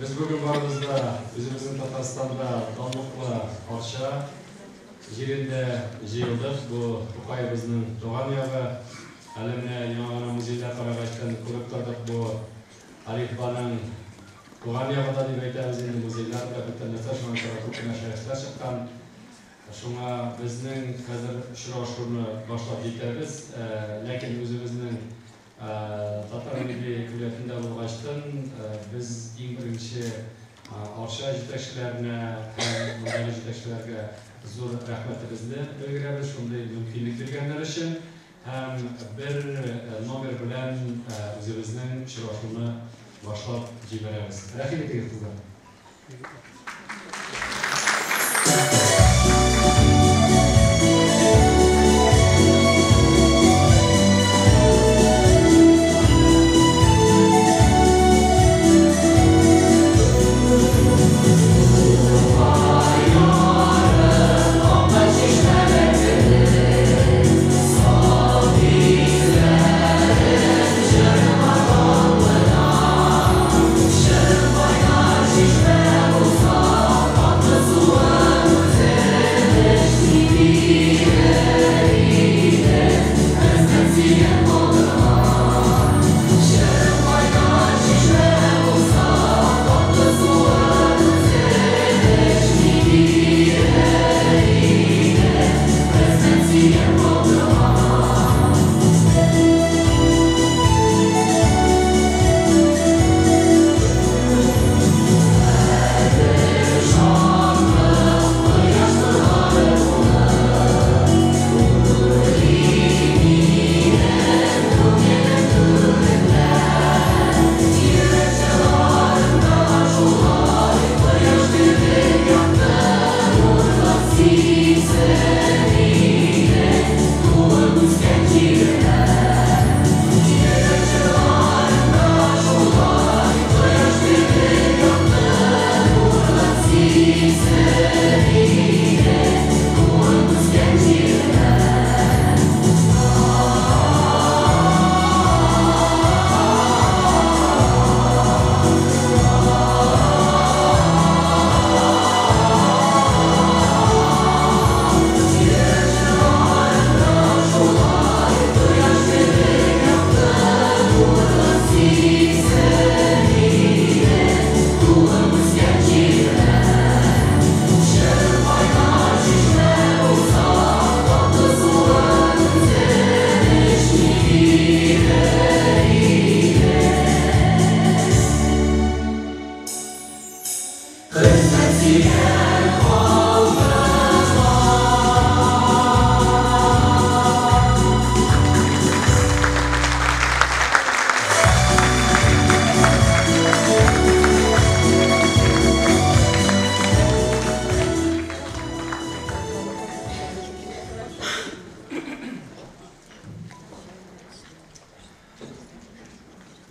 Без бүген барыбыз да үзебезнең Татарстанда данлыклы Арча җирендә җыелдык. Бу Тукаебызның туган ягы. Әле менә яңа гына музейда карагачтан күреп тордык, бу Алифбаның туган ягы да дип әйтәбез инде, музейлар да, бөтен нәрсә, шуңа күрә күп кенә шәхесләр чыккан. Шуңа безнең хәзер очрашуны башлап җитәбез. Ләкин үзебезнең Татар милли көллиятендә булгачтын, без иң беренче Арча җитәкчеләренә һәм мондагы җитәкчеләргә зур рәхмәтебезне белгерәбез, шундый мөмкинлек биргәннәр өчен. Һәм бер номер белән үзебезнең очрашуны башлап җибәрәбез. Рәхим итегез, кызлар.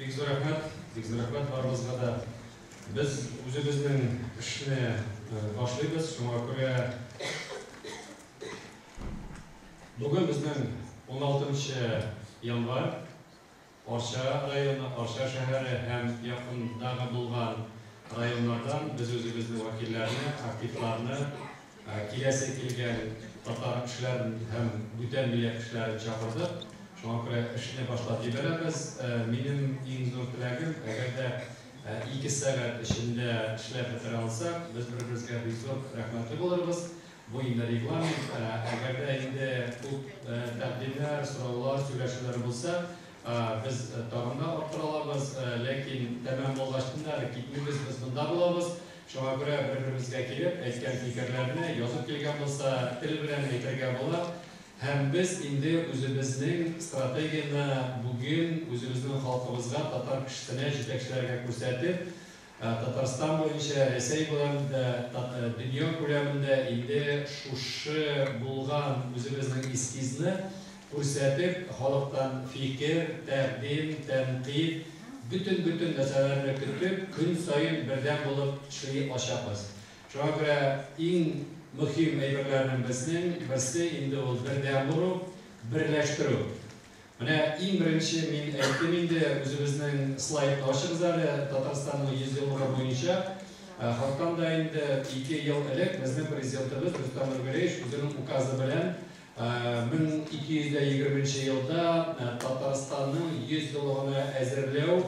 Бик зур рәхмәт, бик зур рәхмәт барыгызга да. Без үзебезнең эшне башлыйбыз, шуңа күрә бүген безнең 16 январь, Арча районы, Арча шәһәре һәм якындагы булган районнардан без үзебезнең вәкилләрне, активларны, киләсе килгән татар кешеләрен һәм бүтән милләт кешеләрен чакырдык. Шуңа күрә эшне башлап җибәрәбез. Минем иң зур теләгем, әгәр дә 2 сәгать эчендә эшләп бетерә алсак, без бер-беребезгә бик зур рәхмәтле булырбыз. Бу инде регламент. Әгәр дә инде күп тәкъдимнәр, сораулар, сөйләшүләр булса, без тагын да арттыра алабыз. Ләкин тәмам булгачтын да әле китмибез, без монда булабыз. Шуңа күрә бер-беребезгә килеп, әйткән фикерләрне язып килгән булса, тел белән әйтергә була. Һәм без инде үзебезнең стратегияне бүген үзебезнең халкыбызга, татар кешесенә, җитәкчеләргә күрсәтеп, Татарстан буенча, Рәсәй күләмендә, дөнья күләмендә инде шушы булган үзебезнең эскизны күрсәтеп, халыктан фикер, тәкъдим, тәнкыйть, бөтен-бөтен нәрсәләрне көтеп, көн саен бердәм булып эшли ачабыз. Шуңа күрә иң мөһим әйберләрнең безнең берсе инде ул бердәм булу, берләштерү. Менә иң беренче мин әйттем инде, үзебезнең слайдны ачыгыз әле, Татарстанның 100 еллыгы буенча. Хактан да инде 2 ел элек безнең президентыбыз Рөстәм Нургалиевич үзенең указы белән 1220 елда Татарстанның 100 еллыгына әзерләү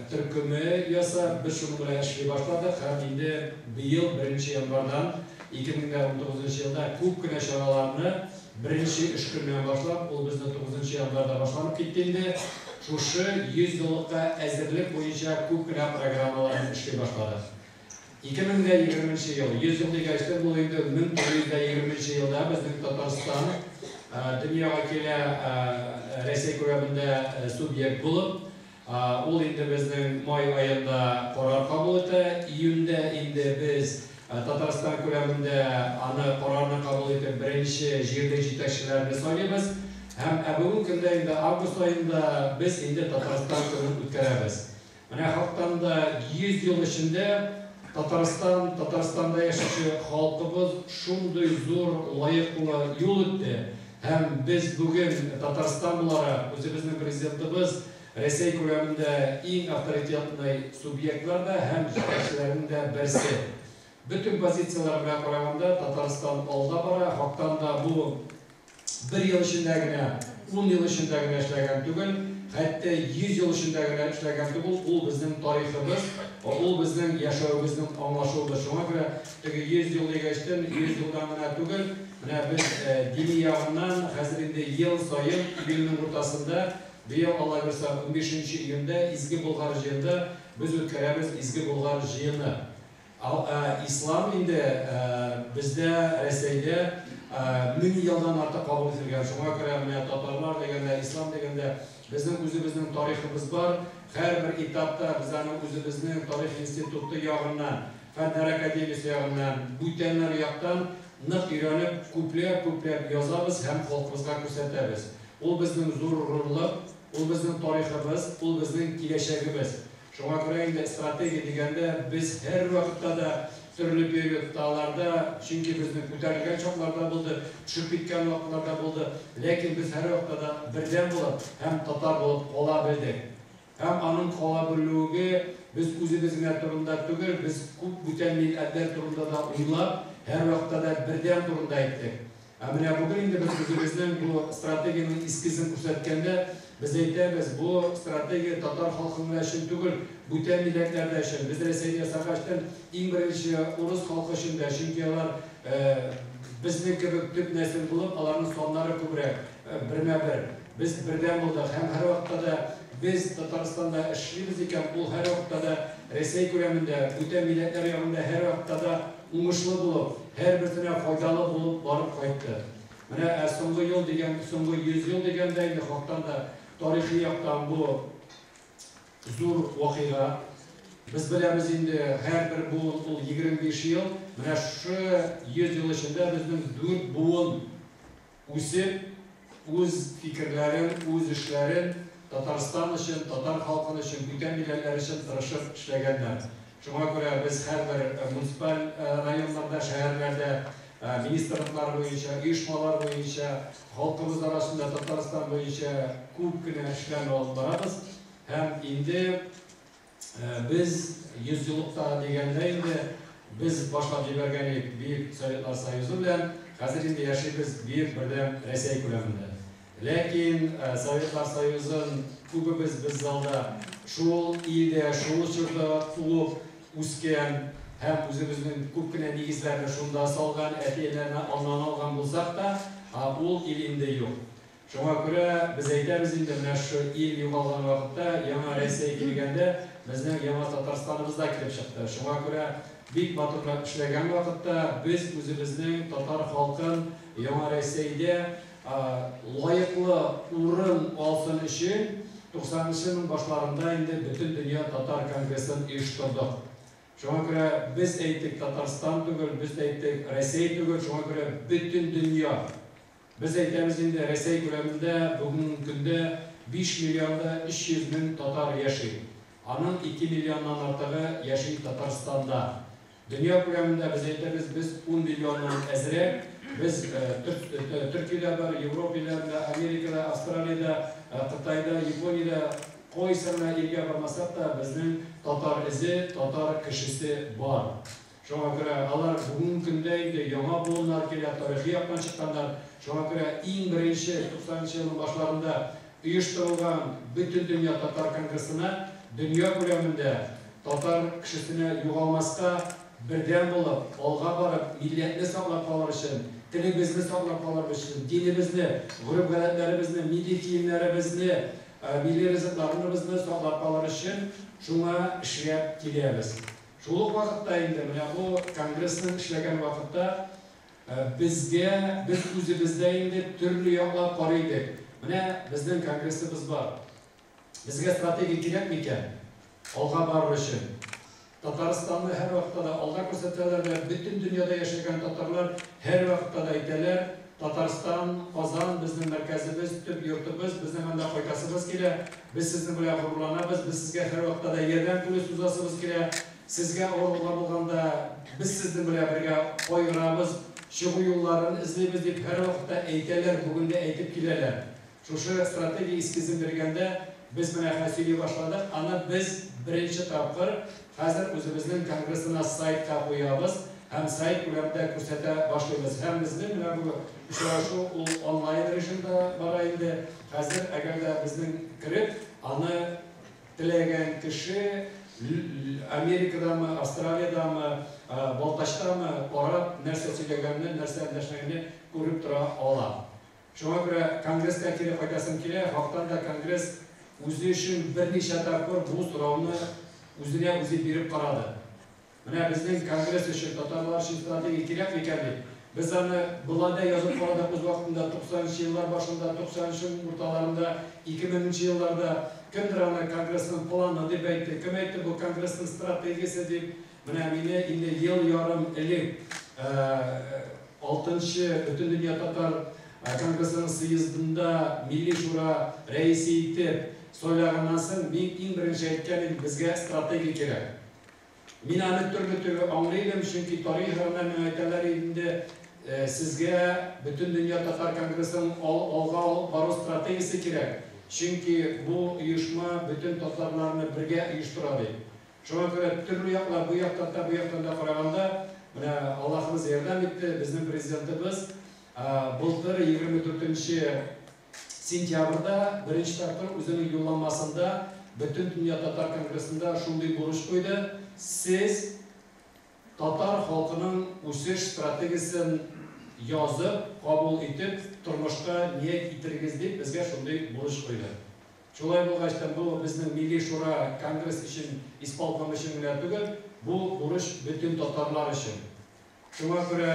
төркеме ясап, без шуның белән эшли башладык һәм инде быел 1 январьдан 2019 елда күп кенә чараларны беренче эш көннән башлап, ул безнең 9 январьда башланып китте инде, шушы 100 еллыкка әзерлек буенча күп кенә программаларны эшли башладык. 2020 ел, 100 ел дигәчтен, бу инде 1920 елда безнең Татарстан дөньяга килә Рәсәй күләмендә субъект булып, ул инде безнең май аенда карар кабул итә, июньдә инде без Татарстан күләмендә аны карарны кабул итеп беренче җирле җитәкчеләрне сайлыйбыз. Һәм бүгенге көндә инде август аенда без инде Татарстан көнен үткәрәбез. Менә хактан да 100 ел эчендә Татарстан, Татарстанда яшәүче халкыбыз шундый зур лаеклы юл үтте. Һәм без бүген Татарстан буларак үзебезнең президентыбыз Рәсәй күләмендә иң авторитетный субъектлар да һәм җитәкчеләрнең дә берсе. Бөтен позицияләр белән караганда Татарстан алга бара, хактан да бу бер ел эчендә генә, 10 ел эчендә генә эшләгән түгел, хәтта 100 ел эчендә генә эшләгән түгел, ул безнең тарихыбыз, ул безнең яшәвебезнең аңлашуыбыз. Шуңа күрә теге 100 ел дигәчтен 100 елдан гына түгел, менә без дини ягыннан хәзер инде ел саен июньнең уртасында, быел Алла бирсә 15 июньдә Изге Болгар җыенында без үткәрәбез Изге Болгар җыены. Ислам инде бездә Рәсәйдә 1000 елдан артык кабул ителгән. Шуңа күрә менә татарлар дигәндә, ислам дигәндә безнең үзебезнең тарихыбыз бар. Һәрбер этапта без аны үзебезнең тарих институты ягыннан, Фәннәр академиясе ягыннан, бүтәннәр яктан нык өйрәнеп, күпләп-күпләп язабыз һәм халкыбызга күрсәтәбез. Ул безнең зур горурлык, ул безнең тарихыбыз, ул безнең киләчәгебез. Шуңа күрә инде стратегия дигәндә без һәр вакытта да төрле периодларда, чөнки безнең күтәрелгән чакларда булды, төшеп киткән вакытларда булды, ләкин без һәр вакытта да бердәм булып һәм татар булып кала белдек. Һәм аның кала белүе без үзебез генә турында түгел, без күп бүтән милләтләр турында да уйлап, һәр вакытта да бердәм турында әйттек. Ә менә бүген инде без үзебезнең бу стратегияның эскизын күрсәткәндә, без әйтәбез, бу стратегия татар халкы өчен түгел, бүтән милләтләр дә өчен. Без Рәсәйдә ясагачтан иң беренче урыс халкы өчен дә, чөнки алар безнең кебек төп нәсел булып, аларның саннары күбрәк, бермә-бер. Без бердәм булдык һәм һәр вакытта да без Татарстанда эшлибез икән, ул һәр вакытта да Рәсәй күләмендә, бүтән милләтләр ягында һәр вакытта да уңышлы булып, һәрберсенә файдалы булып барып кайтты. Менә соңгы ел дигән, соңгы 100 ел дигәндә инде хактан да тарихи яктан бу зур вакыйга. Без беләбез инде һәрбер буын ул 25 ел. Менә шушы 100 ел эчендә безнең 4 буын үсеп, үз фикерләрен, үз эшләрен Татарстан өчен, татар халкы өчен, бүтән милләтләр өчен тырышып эшләгәннәр. Шуңа күрә без һәрбер муниципаль районнарда, шәһәрләрдә министрлыклар буенча, оешмалар буенча, халкыбыз арасында Татарстан буенча күп кенә эшләрне алып барабыз. Һәм инде без 100 еллыкта дигәндә инде без башлап җибәргән идек Бөек Советлар Союзы белән, хәзер инде яшибез Бөек Бердәм Рәсәй күләмендә. Ләкин Советлар Союзын күбебез без залда шул илдә, шул чорда туып үскән һәм үзебезнең күп кенә нигезләрне шунда салган, әти-әниләрне аннан алган булсак та, ул ил инде юк. Шуңа күрә без әйтәбез инде менә шу ил югалган вакытта яңа Рәсәй килгәндә безнең яңа Татарстаныбыз да килеп чыкты. Шуңа күрә бик матурлап эшләгән вакытта без үзебезнең татар халкын яңа Рәсәйдә лаеклы урын алсын өчен 90-нчы елның башларында инде бөтен дөнья татар конгрессын оештырдык. Шуңа күрә без әйттек Татарстан түгел, без әйттек Рәсәй түгел, шуңа күрә бөтен дөнья. Без әйтәбез инде Рәсәй күләмендә бүгенге көндә 5 миллионда 300 мең татар яши. Аның 2 миллионнан артыгы яши Татарстанда. Дөнья күләмендә без әйтәбез, без 10 миллионнан әзрәк, Без Төркиядә бар, Европа илләрендә, Америкада, Австралиядә, Кытайда, Япониядә, кайсы гына илгә бармасак та, безнең татар эзе, татар кешесе бар. Шуңа күрә алар бүгенге көндә инде яңа буыннар килә, тарихи яктан чыкканнар. Шуңа күрә иң беренче 90 нчы елның башларында оештырылган Бөтендөнья татар конгрессына дөнья күләмендә татар кешесенә югалмаска, бердәм булып, алга барып, милләтне саклап калыр өчен, телебезне саклап калыр өчен, динебезне, гореф-гадәтләребезне, милли киемнәребезне, милли ризыкларыбызны саклап калыр өчен шуңа эшләп киләбез. Шул ук вакытта инде менә бу конгрессның эшләгән вакытта безгә, без үзебездә инде төрле яклап карый идек. Менә безнең конгрессыбыз бар. Безгә стратегия кирәк микән? Алга барыр өчен. Татарстанны һәрвакытта да алга күрсәтәләр дә, бөтен дөньяда яшәгән татарлар һәрвакытта да әйтәләр, Татарстан, Казан безнең мәркәзебез, төп йортыбыз, безнең анда кайтасыбыз килә, без сезнең белән горурланабыз, без сезгә һәрвакытта да ярдәм кулы сузасыбыз килә, сезгә авырлыклар булганда без сезнең белән бергә кайгырабыз, чыгу юлларын эзлибез дип һәрвакытта әйтәләр, бүген дә әйтеп киләләр. Шушы стратегия эскизын биргәндә, без менә хәзер сөйли башладык, аны без беренче тапкыр хәзер үзебезнең конгрессына сайтка куябыз һәм сайт күләмендә күрсәтә башлыйбыз. Һәм безнең менә бу очрашу ул онлайн режимда бара инде. Хәзер әгәр дә безнең кереп, аны теләгән кеше Америкадамы, Австралиядамы, Балтачтамы карап, нәрсә сөйләгәнне, нәрсә эндәшмәгәнне күреп тора ала. Шуңа күрә конгресска кире кайтасым килә, хактан да конгресс үзе өчен берничә тапкыр бу сорауны үзенә үзе биреп карады. Менә безнең конгресс өчен, татарлар өчен стратегия кирәк микән дип. Без аны болай да язып карадык үз вакытында, 90 нчы еллар башында, 90 нчы урталарында, 2000 нче елларда. Кемдер аны конгрессның планы дип әйтте, кем әйтте бу конгрессның стратегиясе дип. Менә мине инде ел ярым элек Алтынчы Бөтендөнья татар конгрессының съездында Милли Шура рәисе итеп сайлаганнан соң, мин иң беренче әйткән идем, безгә стратегия кирәк. Мин аны төрле-төрле аңлый идем, чөнки тарих ягыннан миңа әйтәләр иде инде, сезгә Бөтендөнья татар конгрессын алга алып бару стратегиясе кирәк, чөнки бу оешма бөтен татарларны бергә оештыра дип. Шуңа күрә төрле яклар, бу яктан да, бу яктан да караганда, менә Аллаһыбыз ярдәм итте, безнең Президентыбыз былтыр 24 нче сентябрьдә беренче тапкыр үзенең юлламасында Бөтендөнья татар конгрессында шундый бурыч куйды, сез татар халкының үсеш стратегиясен язып, кабул итеп, тормышка ният итерегез дип безгә шундый бурыч куйды. Шулай булгач та, бу безнең Милли Шура, Конгресс өчен, исполком өчен генә түгел, бу бурыч бөтен татарлар өчен. Шуңа күрә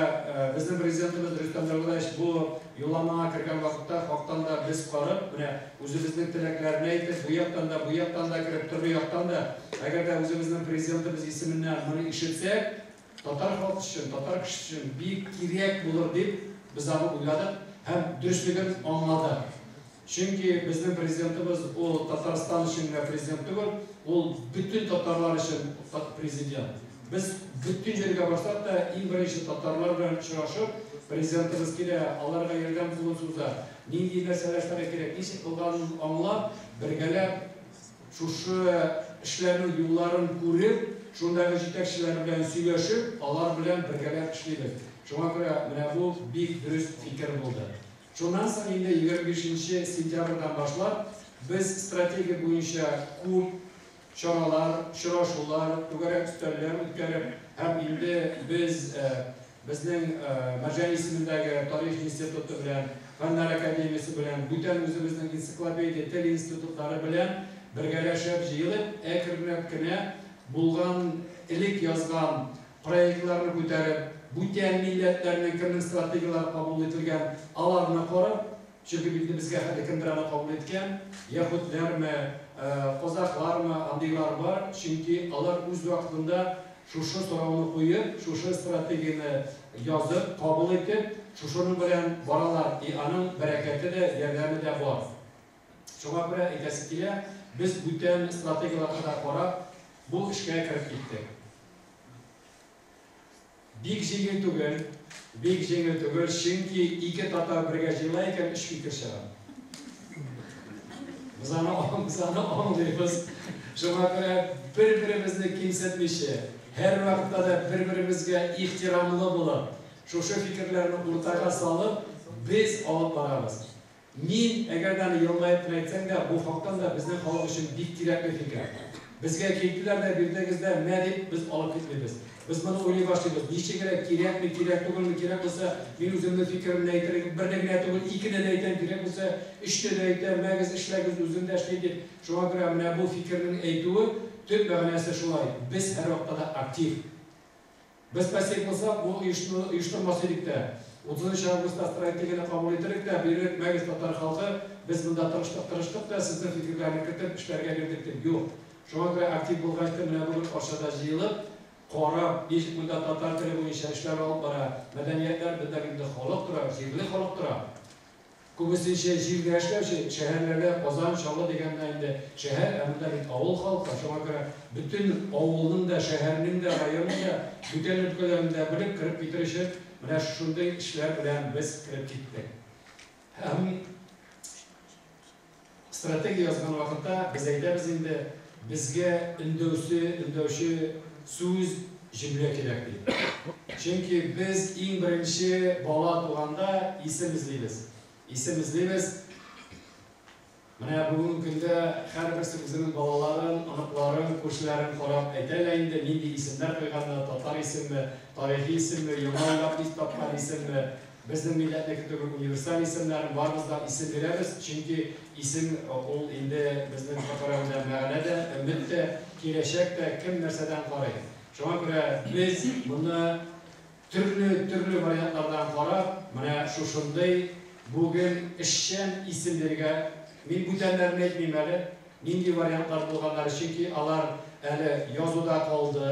безнең Президентыбыз Рөстәм Дәүләтович бу юлламага кергән вакытта хактан да без карып, менә үзебезнең теләкләрне әйтеп, бу яктан да, бу яктан да кереп, төрле яктан да, әгәр дә үзебезнең Президентыбыз исеменнән моны ишетсәк, татар халкы өчен, татар кешесе өчен бик кирәк булыр дип без аны уйладык һәм дөреслеген аңладык. Чөнки безнең Президентыбыз ул Татарстан өчен генә Президент түгел, ул бөтен татарлар өчен Президент. Без бөтен җиргә барсак та, иң беренче татарлар белән очрашып, Президентыбыз килә, аларга ярдәм кулын суза, нинди нәрсәләр эшләргә кирәк, ничек булганын аңлап, бергәләп шушы эшләрнең юлларын күреп, шундагы җитәкчеләр белән сөйләшеп, алар белән бергәләп эшлибез. Шуңа күрә менә бу бик дөрес фикер булды. Шуннан соң инде 25 сентябрьдән башлап без стратегия буенча күп чаралар, очрашулар, түгәрәк өстәлләр үткәреп һәм инде без безнең Мәрҗани исемендәге Тарих институты белән, Фәннәр академиясе белән, бүтән үзебезнең энциклопедия, тел институтлары белән бергәләшеп җыелып, әкренләп кенә булган элек язган Проектларны күтәреп, бүтән милләтләрнең кемнең стратегияләре кабул ителгән, аларны карап, чөнки бит инде безгә хәтле кемдер аны кабул иткән, яһүдләрме, казахлармы, андыйлар бар, чөнки алар үз вакытында шушы сорауны куеп, шушы стратегияне язып, кабул итеп, шушының белән баралар, и аның бәрәкәте дә, ярдәме дә бар. Шуңа күрә әйтәсе килә, без бүтән стратегияләргә дә карап, бу эшкә кереп киттек. Бик җиңел түгел, бик җиңел түгел, чөнки ике татар бергә җыела икән, өч фикер чыга. Без аны, без аны аңлыйбыз. Шуңа күрә бер-беребезне кимсетмичә, һәрвакытта да бер-беребезгә ихтирамлы булып, шушы фикерләрне уртага салып, без алып барабыз. Мин, әгәр дә аны елмаеп кына әйтсәң дә, бу хактан да безнең халык өчен бик кирәкле фикер. Безгә килделәр дә, бирдегез дә, мә дип, без алып китмибез. Без моны уйлый башлыйбыз, ничегрәк, кирәкме, кирәк түгелме, кирәк булса, мин үземнең фикеремне әйтер идем, берне генә түгел, икене дә әйтәм, кирәк булса, өчне дә әйтәм, мәгез, эшләгез, үзем дә эшлим дип. Шуңа күрә менә бу фикернең әйтүе, төп мәгънәсе шулай, без һәрвакытта да актив. Без пассив булсак, бу оешманы оештырмас идек тә. 30 августта стратегияне кабул итерлек тә, бирерлек мәгез татар халкы, без монда тырыштык, тырыштык та, сезнең фикерләрне кертеп, эшләргә бирдек дип, юк. Шуңа күрә актив булгач та, менә бүген Арчада җыелып, карап, ничек монда татар теле буенча эшләр алып бара, мәдәниятләр, бездә бит инде халык тора, җирле халык тора. Күбесенчә җирдә эшләүче, шәһәрләрдә, Казан, Чаллы дигәндә инде шәһәр, ә монда бит авыл халкы, шуңа күрә бөтен авылның да, шәһәрнең дә, районның да, бүтән өлкәләрне дә белеп кереп китер өчен менә шушындый эшләр белән без кереп киттек. Һәм стратегия язган вакытта без әйтәбез инде, безгә өндәүсе, өндәүче сүз, җөмлә кирәк дип. Чөнки без иң беренче бала туганда исем эзлибез. Исем эзлибез. Менә бүгенге көндә һәрберсе үзенең балаларын, оныкларын, күршеләрен карап әйтә лә инде, нинди исемнәр куйганнар, татар исемме, тарихи исемме, яңа уйлап тапкан исемме. Безнең милләтнеке түгел, универсаль исемнәрен барыбыз да исем бирәбез, чөнки исем ул инде безнең фәкарәмдә мәгънә дә, өмет тә, киләчәк тә, кем нәрсәдән карый. Шуңа күрә без моны төрле-төрле вариантлардан карап, менә шушындый бүген эшчән исем бирергә, мин бүтәннәрен әйтмим әле, нинди вариантлар булганнары, чөнки алар әле язуда калды.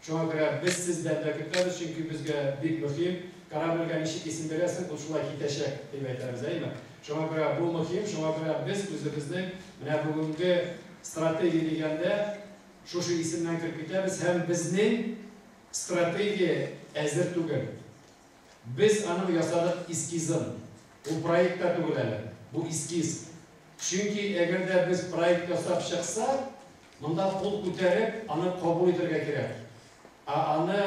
Шуңа күрә без сездән дә көтәбез, чөнки безгә бик мөһим, корабльгә ничек исем бирәсең, ул шулай китәчәк, дип әйтәбез, әйеме? Шуңа күрә бу мөһим, шуңа күрә без үзебезнең менә бүгенге стратегия дигәндә шушы исемнән кереп китәбез һәм безнең стратегия әзер түгел. Без аның ясадык эскизын. Ул проект та түгел әле, бу эскиз. Чөнки әгәр дә без проект ясап чыксак, монда кул күтәреп, аны кабул итәргә кирәк. Ә аны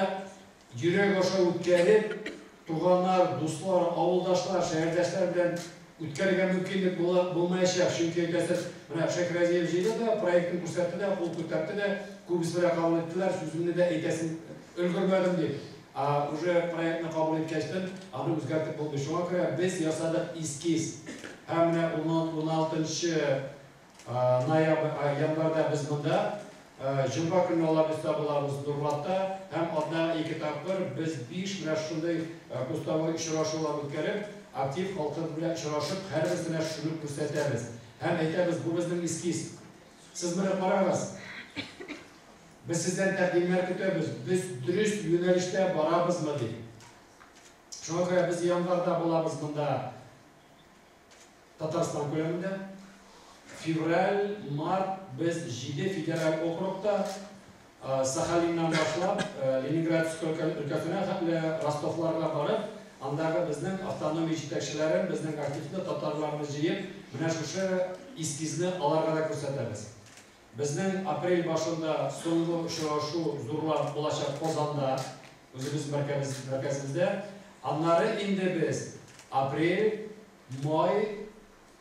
йөрәк аша үткәреп, туганнар, дуслар, авылдашлар, шәһәрдәшләр белән үткәрергә мөмкинлек булмаячак. Чөнки әйтәсез, менә Шәйхразиев җыйды да, проектын күрсәтте дә, кул күтәртте дә, күбесе белән кабул иттеләр, сүземне дә әйтәсем өлгермәдем дип. Ә уже проектны кабул иткәчтен, аны үзгәртеп булмый. Шуңа күрә без ясадык эскиз. Һәм менә 16 ноябрь, январьда без монда җомга көнне алабызда булабыз Нурлатта һәм атнага ике тапкыр без 5 менә шундый кустовой очрашулар үткәреп, актив халкыбыз белән очрашып, һәрберсенә шуны күрсәтәбез. Һәм әйтәбез, бу безнең эскиз. Сез моны карагыз. Без сездән тәкъдимнәр көтәбез. Без дөрес юнәлештә барабызмы дип. Шуңа күрә без январьда булабыз монда Татарстан күләмендә. Февраль, март без 7 федераль округта Сахалиннан башлап Ленинград өлкәсенә хәтле Ростовларга барып, андагы безнең автономия җитәкчеләрен, безнең активны татарларны җыеп, менә шушы эскизны аларга да күрсәтәбез. Безнең апрель башында соңгы очрашу зурлап булачак Казанда, үзебез мәркәзебездә. Аннары инде без апрель, май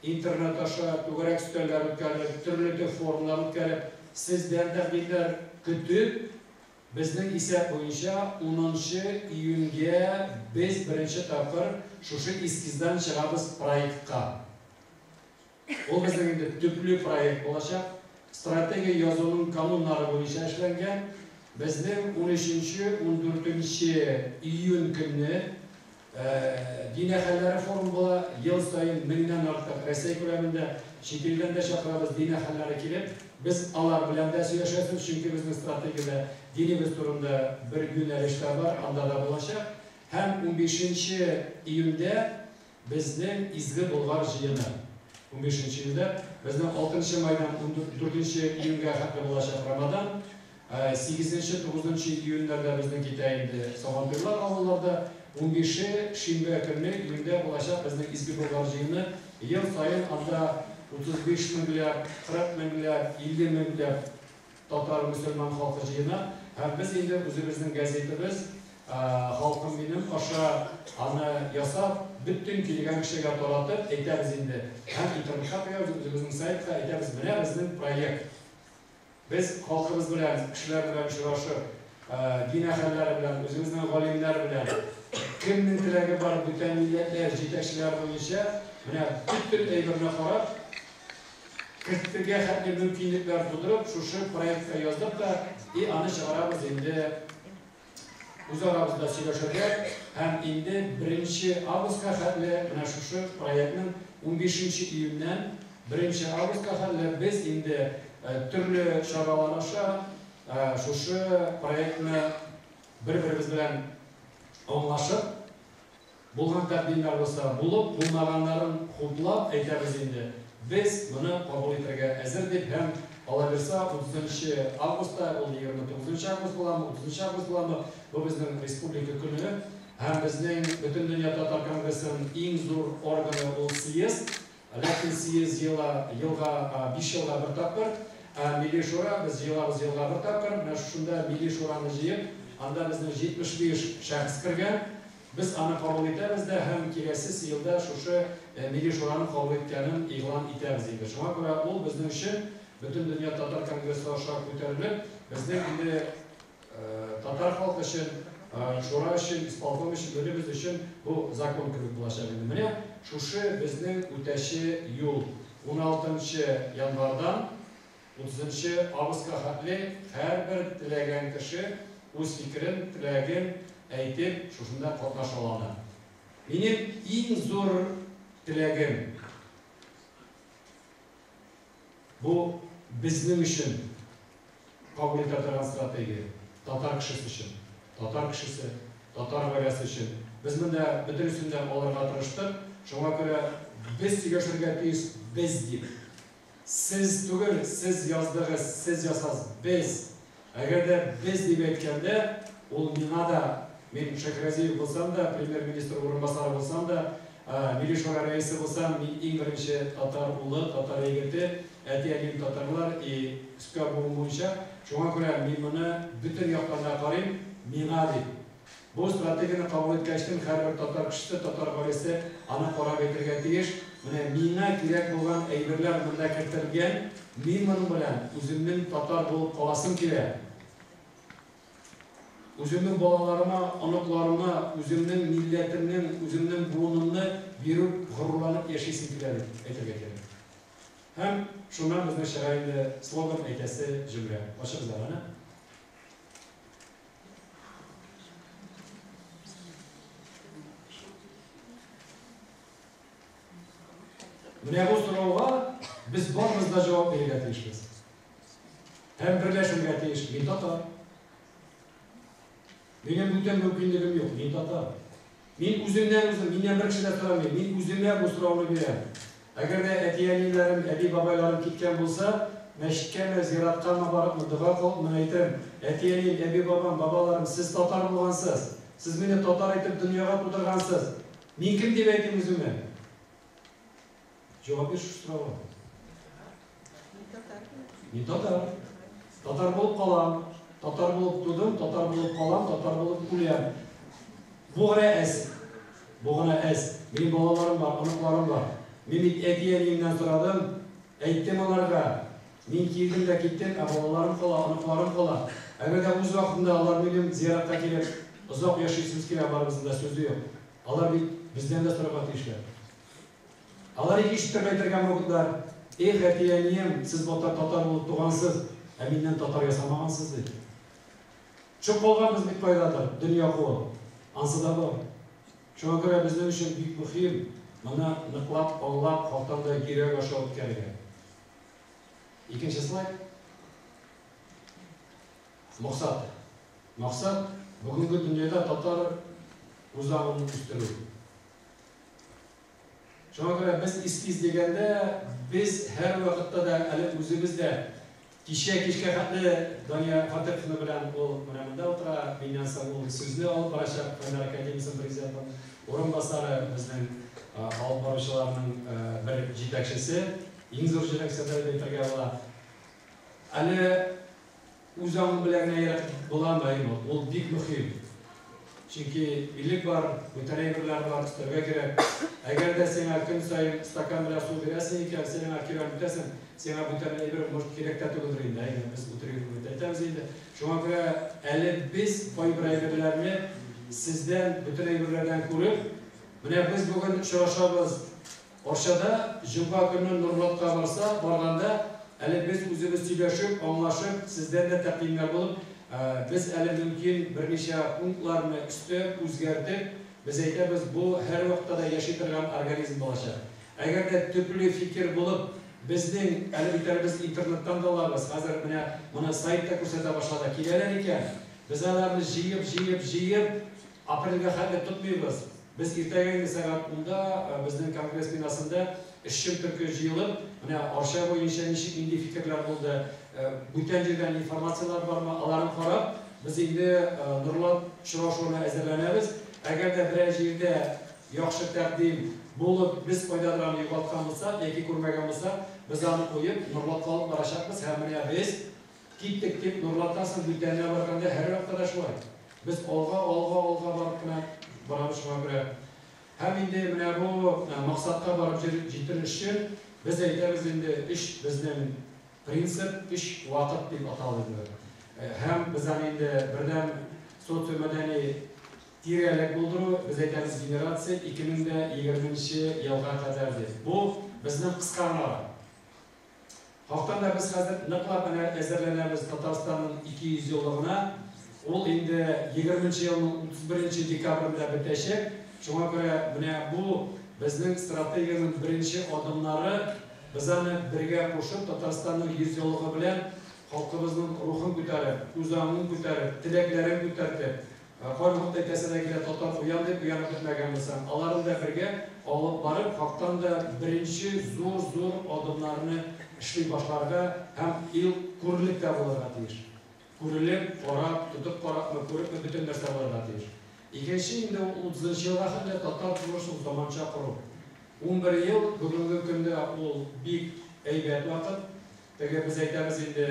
интернет аша түгәрәк өстәлләр үткәреп, төрле форумнар үткәреп, сездән тәкъдимнәр көтеп, безнең исәп буенча 10 июньгә без беренче тапкыр шушы эскиздан чыгабыз проектка. Ул безнең инде төпле проект булачак. Стратегия язуның кануннары буенча эшләнгән. Безнең 13-14 июнь көнне дин әһелләре форумы була. Ел саен 1000-нән артык Рәсәй күләмендә, чит илдән дә чакырабыз дин әһелләре килеп, без алар белән дә сөйләшәсез, чөнки безнең стратегиядә динебез турында бер юнәлеш тә бар, анда да булачак. Һәм 15 июньдә безнең Изге Болгар җыены. 15 июньдә безнең 6 майдан 14 июньгә хәтле булачак Рамадан. 8-9 июньнәрдә безнең китә инде Сабантуйлар авылларда. 15-е шимбә көнне июньдә булачак безнең Изге Болгар җыены. Ел саен анда 35 меңләп, 40 меңләп, 50 меңләп татар мөселман халкы җыена. Һәм без инде үзебезнең газетыбыз «Халкым минем» аша аны ясап, бөтен килгән кешегә таратып әйтәбез инде. Һәм интернетка куябыз, үзебезнең сайтка әйтәбез, менә безнең проект. Без халкыбыз белән, кешеләр белән очрашып, дин әһелләре белән, үзебезнең галимнәр белән, кемнең теләге бар, бүтән милләтләр җитәкчеләр буенча, менә бөтен әйберне карап, кертергә хәтле мөмкинлекләр тудырып, шушы проектка яздык та, и аны чыгарабыз инде үз арабызда сөйләшергә һәм инде 1 августка хәтле менә шушы проектның 15 июньнән 1 августка хәтле без инде төрле чаралар аша шушы проектны бер-беребез белән аңлашып, булган тәкъдимнәр булса булып, булмаганнарын хуплап әйтәбез инде. Без моны кабул итәргә әзер дип һәм ала бирсә 30 августта, ул 29 август буламы, 30 август буламы, бу безнең республика көне һәм безнең Бөтендөнья татар конгрессының иң зур органы ул съезд. Ләкин съезд елга 5 елга бер тапкыр, ә Милли шура без җыелабыз елга бер тапкыр. Менә шушында Милли шураны җыеп, анда безнең 75 шәхес кергән. Без аны кабул итәбез дә һәм киләсе елда шушы Милли шураны кабул иткәнен игълан итәбез инде. Шуңа күрә ул безнең өчен Бөтендөнья татар конгрессы аша күтәрелеп, безнең инде татар халкы өчен, шура өчен, исполком өчен, бөтенебез өчен бу закон кебек булачак инде. Менә шушы безнең үтәче юл. 16 январдан 30 августка хәтле һәрбер теләгән кеше үз фикерен, теләген әйтеп, шушында катнаша ала. Минем иң зур теләгем бу безнең өчен кабул итә торган стратегия. Татар кешесе өчен, татар кешесе, татар гаиләсе өчен. Без монда бөтенесен дә алырга тырыштык. Шуңа күрә без сөйләшергә тиеш без дип. Сез түгел, сез яздыгыз, сез ясаз, без. Әгәр дә без дип әйткәндә, ул миңа да, мин Шәйхразиев булсам да, премьер-министр урынбасары булсам да, Милли шура рәисе булсам, мин иң беренче татар улы, татар егете, әти-әнием татарлар, и өскә буын буенча. Шуңа күрә мин моны бөтен яктан да карыйм, миңа дип. Бу стратегияне кабул иткәчтен һәрбер татар кешесе, татар гаиләсе аны карап әйтергә тиеш. Менә миңа кирәк булган әйберләр монда кертелгән, мин моның белән үземнең татар булып каласым килә. Үземнең балаларыма, оныкларыма, үземнең милләтемнең, үземнең буынымны биреп, горурланып яшисем килә дип әйтергә кирәк. Һәм шуннан безнең чыга инде слоган әйтәсе җөмлә. Ачыгыз аны. Менә бу сорауга без барыбыз да җавап бирергә тиешбез. Һәм берләшергә тиеш. Мин татар. Минем бүтән мөмкинлегем юк, мин татар. Мин үземнән үзем, миннән бер кеше дә сорамый, мин үземә бу сорауны бирәм. Әгәр дә әти-әниләрем, әби-бабайларым киткән булса, мәчеткәме, зираткамы барып, дога кылып, моны әйтәм. Әти-әнием, әби-бабам, бабаларым, сез татар булгансыз. Сез мине татар итеп дөньяга тудыргансыз. Мин кем дип әйтим үземә? Җавап бир шушы сорауга. Мин татар. Татар булып калам. Татар булып тудым, татар булып калам, татар булып үләм. Бу гына әз. Бу гына әз. Минем балаларым бар, оныкларым бар. Мин бит әти-әниемнән сорадым, әйттем аларга. Мин килдем дә киттем, ә балаларым кала, оныкларым кала. Әгәр дә үз вакытында алар минем зиратка килеп, озак яшисебез килә, барыбызның да сүзе юк. Алар бит бездән дә сорарга тиешләр. Алар икенче төрле әйтергә могытлар. Эх, әти-әнием, сез батыр татар булып тугансыз, ә миннән татар ясамагансыз дип. Төшеп калганбыз бит кайдадыр, дөнья куып. Ансы да бар. Шуңа күрә безнең өчен бик мөһим моны ныклап, аңлап, хактан да йөрәк аша үткәрергә. Икенче слайд. Максат. Максат бүгенге дөньяда татар үзаңын үстерү. Шуңа күрә без эскиз дигәндә, без һәр вакытта да әле үзебез дә Кичә кичкә хәтле Дания Фатыховна белән ул менә монда утыра, миннән соң ул сүзне алып барачак, Фәннәр академиясенең президентының урынбасары, безнең алып баручыларның бер җитәкчесе, иң зур җитәкчесе дип әйтергә була. Әле үз аңың белән генә йөрәк буламы, әйме, ул бик мөһим. Чөнки билек бар, бүтән әйберләр бар, өстәргә кирәк. Әгәр дә сиңа көн саен стакан белән су бирәсең икән, син аңа кирәк үтәсең, сиңа бүтән әйбер может кирәк тә түгелдер инде, әйме, без утрированно әйтәбез инде. Шуңа күрә әле без кайбер әйберләрне сездән, бөтен әйберләрдән күреп, менә без бүген очрашабыз Арчада, җомга көнне Нурлатка барса, барганда, әле без үзебез сөйләшеп, аңлашып, сездән дә тәкъдимнәр булып, без әле мөмкин берничә пунктларны өстәп, үзгәртеп, без әйтәбез, бу һәрвакытта да яши торган организм булачак. Әгәр дә төпле фикер булып, безнең, әле бит әле без интернеттан да алабыз, хәзер менә моны сайтта күрсәтә башлады, киләләр икән, без аларны җыеп, җыеп, җыеп, апрельгә хәтле тотмыйбыз. Без иртәгә инде сәгать 10-да безнең конгресс бинасында эшче төрке җыелып, менә Арча буенча ничек нинди фикерләр булды, бүтән җирдән информацияләр бармы, аларын карап, без инде Нурлат очрашуына әзерләнәбез. Әгәр дә берәр җирдә яхшы тәкъдим булып, без кайдадыр аны югалткан булсак яки күрмәгән булсак, без аны куеп, Нурлатка алып барачакбыз һәм менә без киттек дип Нурлаттан соң бүтәненә барганда һәрвакытта да шулай. Без алга, алга, алга барып кына барабыз шуңа күрә. Һәм инде менә бу максатка барып җитер өчен без әйтәбез инде өч безнең принцип, өч вакыт дип аталды инде. Һәм без аны инде бердәм социомәдәни тирәлек булдыру, без әйтәбез генерация 2020 елга кадәр дип. Бу безнең кыска гына. Хактан да без хәзер ныклап менә әзерләнәбез Татарстанның 200 еллыгына. Ул инде 20 елның 31 декабрендә бетәчәк. Шуңа күрә менә бу безнең стратегиянең беренче адымнары. Без аны бергә кушып Татарстанның 100 еллыгы белән халкыбызның рухын күтәреп, үз аңын күтәреп, теләкләрен күтәртеп, кайвакытта әйтәсе дә килә, татар уян дип уянып бетмәгән булсаң, аларны да бергә алып барып, хактан да беренче зур-зур адымнарны эшли башларга һәм ил күрелеп тә булырга тиеш. Күрелеп, карап, тотып карапмы, күрепме, бөтен нәрсә булырга тиеш. Икенче инде ул 30 елга хәтле татар тормышын заманча кору. 11 ел бүгенге көндә ул бик әйбәт вакыт. Теге без әйтәбез инде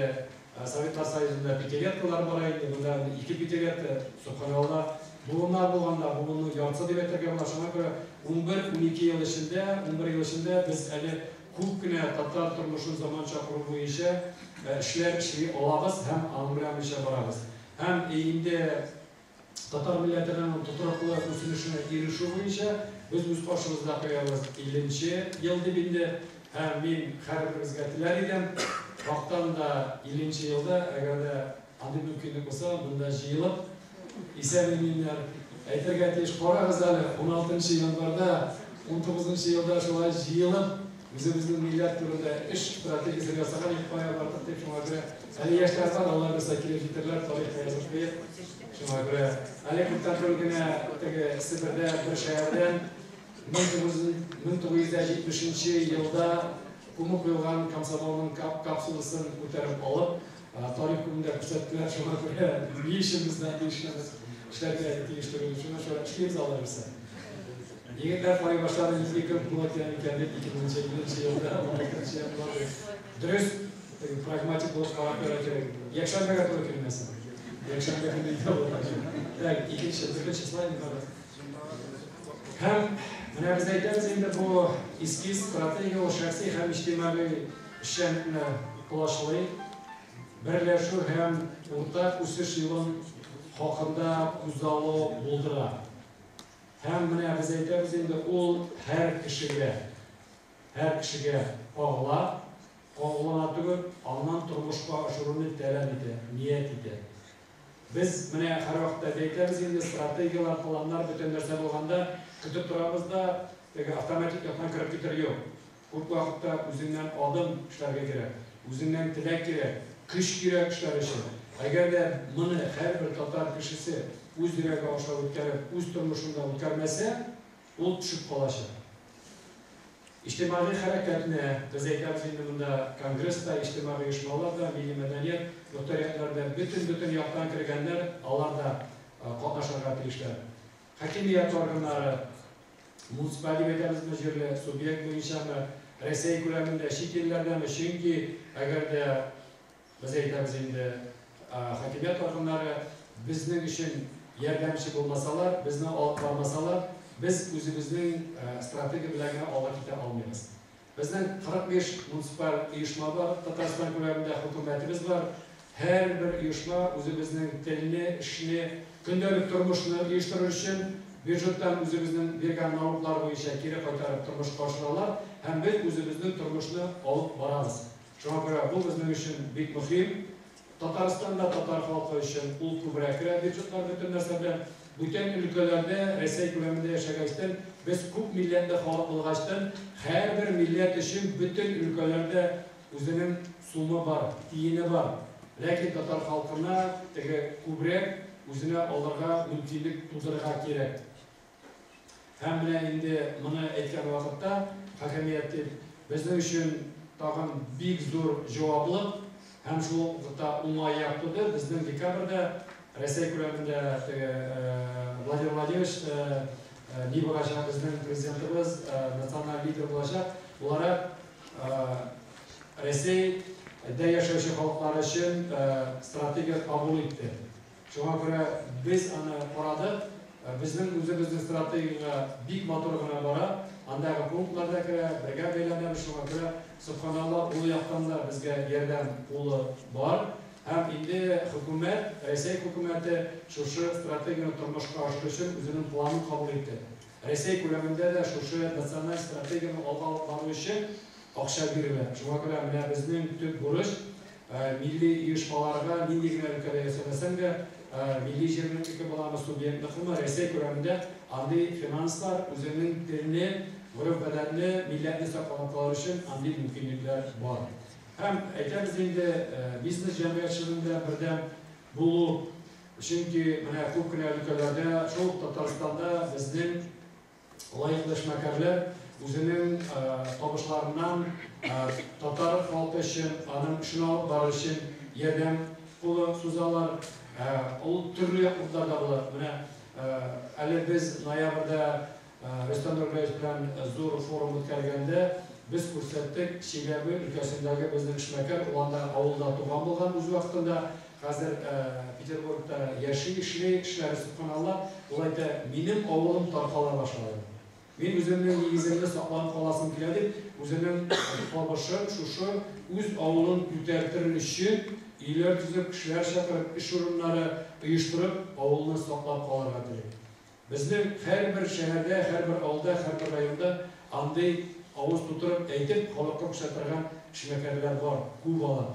Советлар Союзында пятилеткалар бара инде, монда ике пятилетка, субханалла, буыннар булганда, буынның яртысы дип әйтергә була. Шуңа күрә 11-12 ел эчендә, 11 ел эчендә без әле күп кенә татар тормышын заманча кору буенча эшләр эшли алабыз һәм аның белән буенча барабыз. Һәм инде татар милләтенең тотрыклы үсешенә ирешү буенча без үз каршыбызда куябыз 50 ел дип инде. Һәм мин һәрберебезгә теләр идем, хактан да 50 елда, әгәр дә андый мөмкинлек булса, монда җыелып, исән-иминнәр әйтергә тиеш, карагыз әле, 16 январьда, 19 елда шулай җыелып, үзебезнең милләт турында эш стратегиясен ясаган идек, кая бардык дип, шуңа күрә әле яшьләр бар, алар булса килеп җитәрләр, тарихка язып куеп, шуңа күрә әле күптән түгел генә теге Себердә бер шәһәрдән 1970 елда күмеп куелган комсомолның капсуласын күтәреп алып, тарих күмендә күрсәттеләр, шуңа күрә ни өчен без дә эшләргә тиеш түгел, шуңа күрә эшлибез алар берсе. Егетләр карый башлады, нинди көн була икән дип, 2050 елда, 16 январь. Дөрес, прагматик булып карап куярга кирәк. Якшәмбегә туры килмәсен. Якшәмбе көне өйдә булырга кирәк. Так, икенче, беренче слайд. Һәм менә без әйтәбез инде бу эскиз стратегия ул шәхси һәм иҗтимагый эшчәнлекне колачлый, берләшү һәм уртак үсеш юлын хакында күзаллау булдыра. Һәм менә без әйтәбез инде ул һәр кешегә кагыла, кагылына түгел, аннан тормышка ашыруны таләп итә, ният итә. Без менә һәрвакытта әйтәбез инде стратегияләр, планнар, бөтен нәрсә булганда көтеп торабыз да, теге автоматик яктан кереп китер юк. Күп вакытта үзеңнән адым эшләргә кирәк, үзеңнән теләк кирәк, көч кирәк эшләр өчен. Әгәр дә моны һәрбер татар кешесе үз йөрәге аша үткәреп, үз тормышында үткәрмәсә, ул төшеп калачак. Иҗтимагый хәрәкәтне, без әйтәбез инде монда конгресс та, иҗтимагый оешмалар да, милли мәдәният мохтариятләр дә, бөтен-бөтен яктан кергәннәр, алар да катнашырга тиешләр. Хакимият органнары, муниципаль дип әйтәбезме, җирле субъект буенчамы, Рәсәй күләмендә, чит илләрдәме, чөнки әгәр дә без әйтәбез инде, хакимият органнары безнең өчен ярдәмче булмасалар, безне алып бармасалар, без үзебезнең стратегия белән генә алга китә алмыйбыз. Безнең 45 муниципаль оешма бар, Татарстан күләмендә хөкүмәтебез бар. Һәрбер оешма үзебезнең телне, эшне, көндәлек тормышны оештырыр өчен бюджеттан үзебезнең биргән налоглар буенча кире кайтарып тормышка ашыралар һәм без үзебезнең тормышны алып барабыз. Шуңа күрә бу безнең өчен бик мөһим. Татарстанда татар халкы өчен ул күбрәк керә бюджетлар бөтен нәрсә белән. Бүтән өлкәләрдә Рәсәй күләмендә яшәгәчтен, без күп милләтле халык булгачтын, һәрбер милләт өчен бөтен өлкәләрдә үзенең сумы бар, тиене бар. Ләкин татар халкына теге күбрәк үзенә алырга мөмкинлек тудырырга кирәк. Һәм менә инде моны әйткән вакытта, хакимият дип, безнең өчен тагын бик зур җаваплык һәм шул ук вакытта уңай як туды. Безнең декабрьдә Рәсәй күләмендә теге Владимир Владимирович ни булачак, безнең президентыбыз националь лидер булачак буларак, Рәсәйдә яшәүче халыклар өчен стратегия кабул итте. Шуңа күрә без аны карадык. Безнең үзебезнең стратегиягә бик матур гына бара. Андагы пунктлар да керә, бергә бәйләнәбез. Шуңа күрә, сөбханалла, ул яктан да безгә ярдәм кулы бар. Һәм инде хөкүмәт, Рәсәй хөкүмәте шушы стратегияне тормышка ашыру өчен үзенең планын кабул итте. Рәсәй күләмендә дә шушы националь стратегияне алга алып бару өчен акча бирелә. Шуңа күрә менә безнең төп бурыч, милли оешмаларга нинди генә өлкәдә ясәмәсәң дә, милли җирлекнеке буламы, субъектныкымы, Рәсәй күләмендә андый финанслар үзеңнең телне, гореф-гадәтне, милләтне саклап калыр өчен андый мөмкинлекләр бар. Һәм әйтәбез инде, бизнес җәмгыятьчелегендә бердәм булу, чөнки менә күп кенә өлкәләрдә, шул ук Татарстанда безнең лаеклы эшмәкәрләр үзенең табышларыннан татар халкы өчен, аның эшен алып барыр өчен ярдәм кулы сузалар. Ул төрле яклыкларда була. Менә әле без ноябрьдә Рөстәм Нургалиевич белән зур форум үткәргәндә без күрсәттек, Чиләбе өлкәсендәге безнең эшмәкәр, ул анда авылда туган булган үз вакытында, хәзер Петербургта яши, эшли, эшләре сөбханалла, ул әйтә, минем авылым таркала башлады. Мин үземнең нигеземне сакланып каласым килә дип, үзенең табышын шушы үз авылын күтәртер өчен өйләр төзеп, кешеләр чакырып, эш урыннары оештырып, авылны саклап калырга тели. Безнең һәрбер шәһәрдә, һәрбер авылда, һәрбер районда андый авыз тутырып әйтеп, халыкка күрсәтә торган эшмәкәрләр бар, күп алар.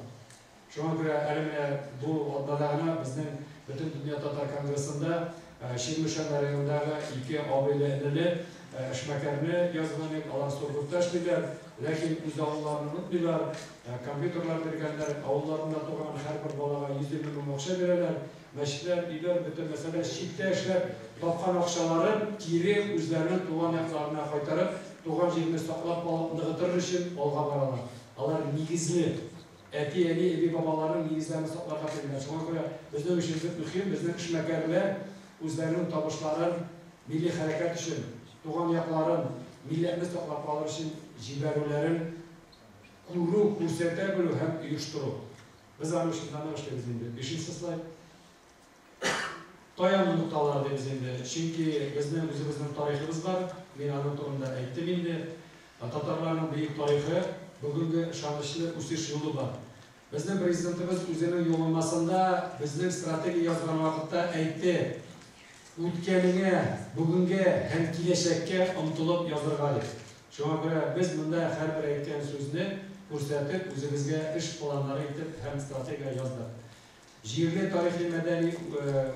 Шуңа күрә әле менә бу атнада гына безнең Бөтендөнья татар конгрессында Чирмешән районындагы ике абыйлы-энеле эшмәкәрне язган идек. Алар Сургутта эшлиләр, ләкин үз авылларын онытмыйлар. Компьютерлар биргәннәр, авылларында туган һәрбер балага 150 мең акча бирәләр. Мәчетләр, өйләр, бөтен мәсьәлә читтә эшләп тапкан акчаларын кире үзләренең туган якларына кайтарып, туган җирне саклап калып, ныгытыр өчен алга баралар. Алар нигезле. Әти-әни, әби-бабаларының нигезләрен сакларга телиләр. Шуңа күрә безнең өчен бик мөһим, безнең эшмәкәрләр үзләренең табышларын милли хәрәкәт өчен, туган якларын, милләтне саклап калыр өчен җибәрүләрен күрү, күрсәтә белү һәм оештыру. Без аның өчен гына эшлибез инде. Бишенче слайд. Таяну нокталары дибез инде. Чөнки безнең үзебезнең тарихыбыз бар. Мин аның турында әйттем инде. Татарларның бөек тарихы, бүгенге ышанычлы үсеш юлы бар. Безнең президентыбыз үзенең юлламасында безнең стратегия язган вакытта әйтте, үткәнеңә, бүгенгә һәм киләчәккә омтылып язырга дип. Шуңа күрә без монда һәрбер әйткән сүзне күрсәтеп, үзебезгә эш планнары итеп һәм стратегия яздык. Җирле тарихи-мәдәни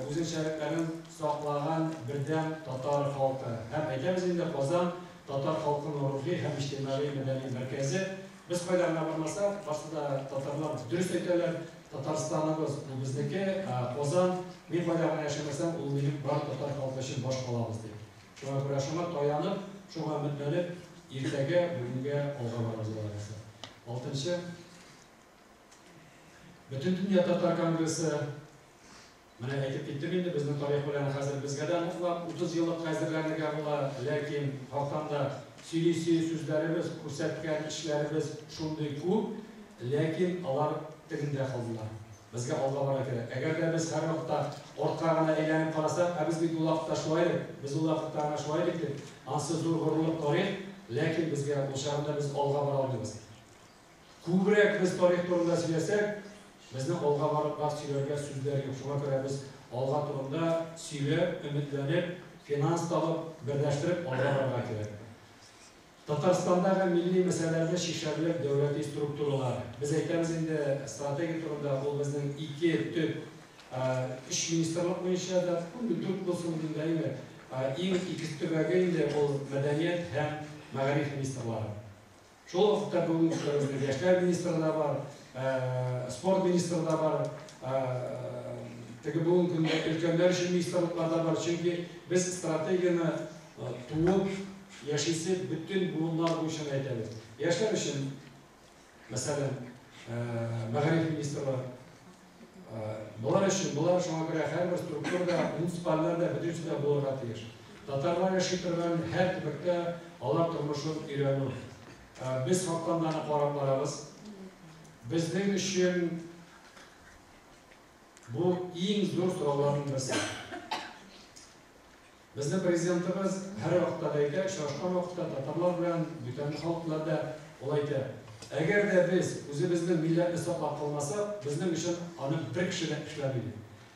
үзенчәлекләрен саклаган бердәм татар халкы. Һәм әйтәбез инде, Казан, татар халкының рухи һәм иҗтимагый-мәдәни мәркәзе. Без кайда гына бармасак, барсы да татарлар дөрес әйтәләр, Татарстаныбыз, ул безнеке, ә Казан, мин кайда гына яшәмәсәм, ул минем бар татар халкы өчен баш калабыз, дип. Шуңа күрә шуңа таянып, шуңа өметләнеп, иртәгә, бүгенгә алга барабыз Алла бирсә. Алтынчы. Бөтендөнья татар конгрессы. Менә әйтеп киттем инде, безнең тарих белән хәзер безгә дә ныклап 30 еллык хәзерләнергә була, ләкин хактан да сөйлисе сүзләребез, күрсәткән эшләребез шундый күп, ләкин алар тегендә калдылар. Безгә алга барырга кирәк. Әгәр дә без һәрвакытта артка гына әйләнеп карасак, ә без бит ул вакытта шулай идек, без ул вакытта әнә шулай идек дип, ансы зур горурлык тарих, ләкин безгә ул чагында без алга бара алмыйбыз. Күбрәк без тарих турында сөйләсәк, безнең алга барырга сөйләргә сүзләр юк. Шуңа күрә без алга турында сөйләп, өметләнеп, финанс табып, берләштереп алга барырга кирәк. Татарстандагы милли мәсьәләләрне чишәрлек дәүләти структуралар. Без әйтәбез инде стратегия турында, ул безнең ике төп, өч министрлык буенча да, инде дүрт булсын инде, әйме, иң ике төбәге инде ул мәдәният һәм мәгариф министрлары. Шул вакытта бүгенге көндә безнең яшьләр министры да бар, спорт министры да бар, теге бүгенге көндә өлкәннәр өчен министрлыклар да бар. Чөнки без стратегияне туып яшисе бөтен буыннар буенча да әйтәбез. Яшьләр өчен, мәсәлән, мәгариф министрлыгы, болар өчен, болар шуңа күрә һәрбер структурада, муниципальләр дә, бөтенесе дә булырга тиеш. Татарлар яши торган һәр төбәктә алар тормышын өйрәнү. Без хактан да аны карап барабыз. Безнең өчен бу иң зур сорауларның берсе. Безнең президентыбыз һәрвакытта да әйтә, очрашкан вакытта татарлар белән, бүтән халык белән дә ул әйтә, әгәр дә без үзебезнең милләтне саклап калмасак, безнең өчен аны бер кеше дә эшләми, ди.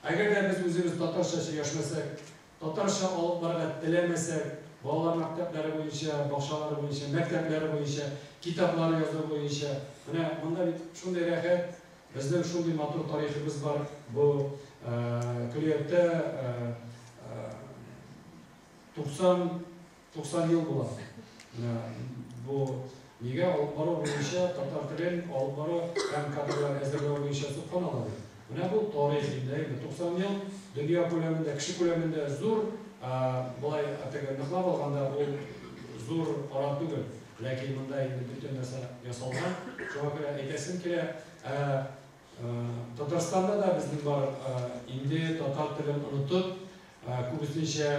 Әгәр дә без үзебез татарча сөйләшмәсәк, татарча алып барырга теләмәсәк, балалар мәктәпләре буенча, бакчалары буенча, мәктәпләре буенча, китаплар язу буенча. Менә монда бит шундый рәхәт, безнең шундый матур тарихыбыз бар. Бу көллияттә 90 90 ел була. Менә бу нигә алып бару буенча татар телен алып бару һәм кадрлар әзерләү буенча сокланалар бит. Менә бу тарих инде, инде 90 ел дөнья күләмендә, кеше күләмендә зур, болай теге ныклап алганда ул зур ара түгел. Ләкин монда инде бөтен нәрсә ясалган. Шуңа күрә әйтәсем килә, Татарстанда да безнең бар инде татар телен онытып, күбесенчә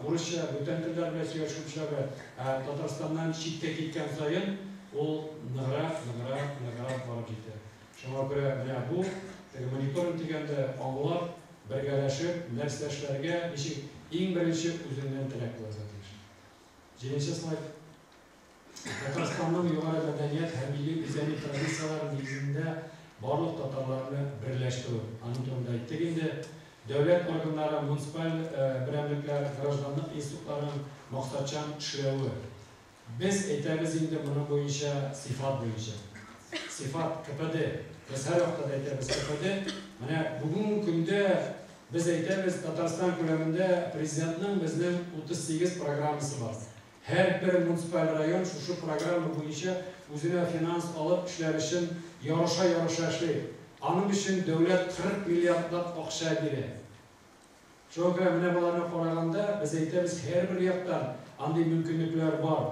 урысча, бүтән телләр белән сөйләшүчеләр белән, ә Татарстаннан читкә киткән саен ул ныграк, ныграк, ныграк барып җитә. Шуңа күрә менә бу теге мониторинг дигәндә аңлап, бергәләшеп нәрсә эшләргә, ничек иң беренче үзеңнән теләк булырга тиеш. Җиденче слайд. Татарстанның югары мәдәният һәм милли үзәни традицияләре нигезендә барлык татарларны берләштерү. Аның турында әйттек инде. Дәүләт органнары, муниципаль берәмлекләр, гражданлык институтларының максатчан эшләве. Без әйтәбез инде моның буенча сыйфат буенча. Сыйфат, КПД. Без һәрвакытта да әйтәбез КПД. Менә бүгенге көндә без әйтәбез, Татарстан күләмендә Президентның безнең 38 программасы бар. Һәрбер муниципаль район шушы программа буенча үзенә финанс алып эшләр өчен ярыша-ярыша эшли. Аның өчен дәүләт 40 миллиардлап акча бирә. Шуңа күрә менә боларны караганда, без әйтәбез, һәрбер яктан андый мөмкинлекләр бар.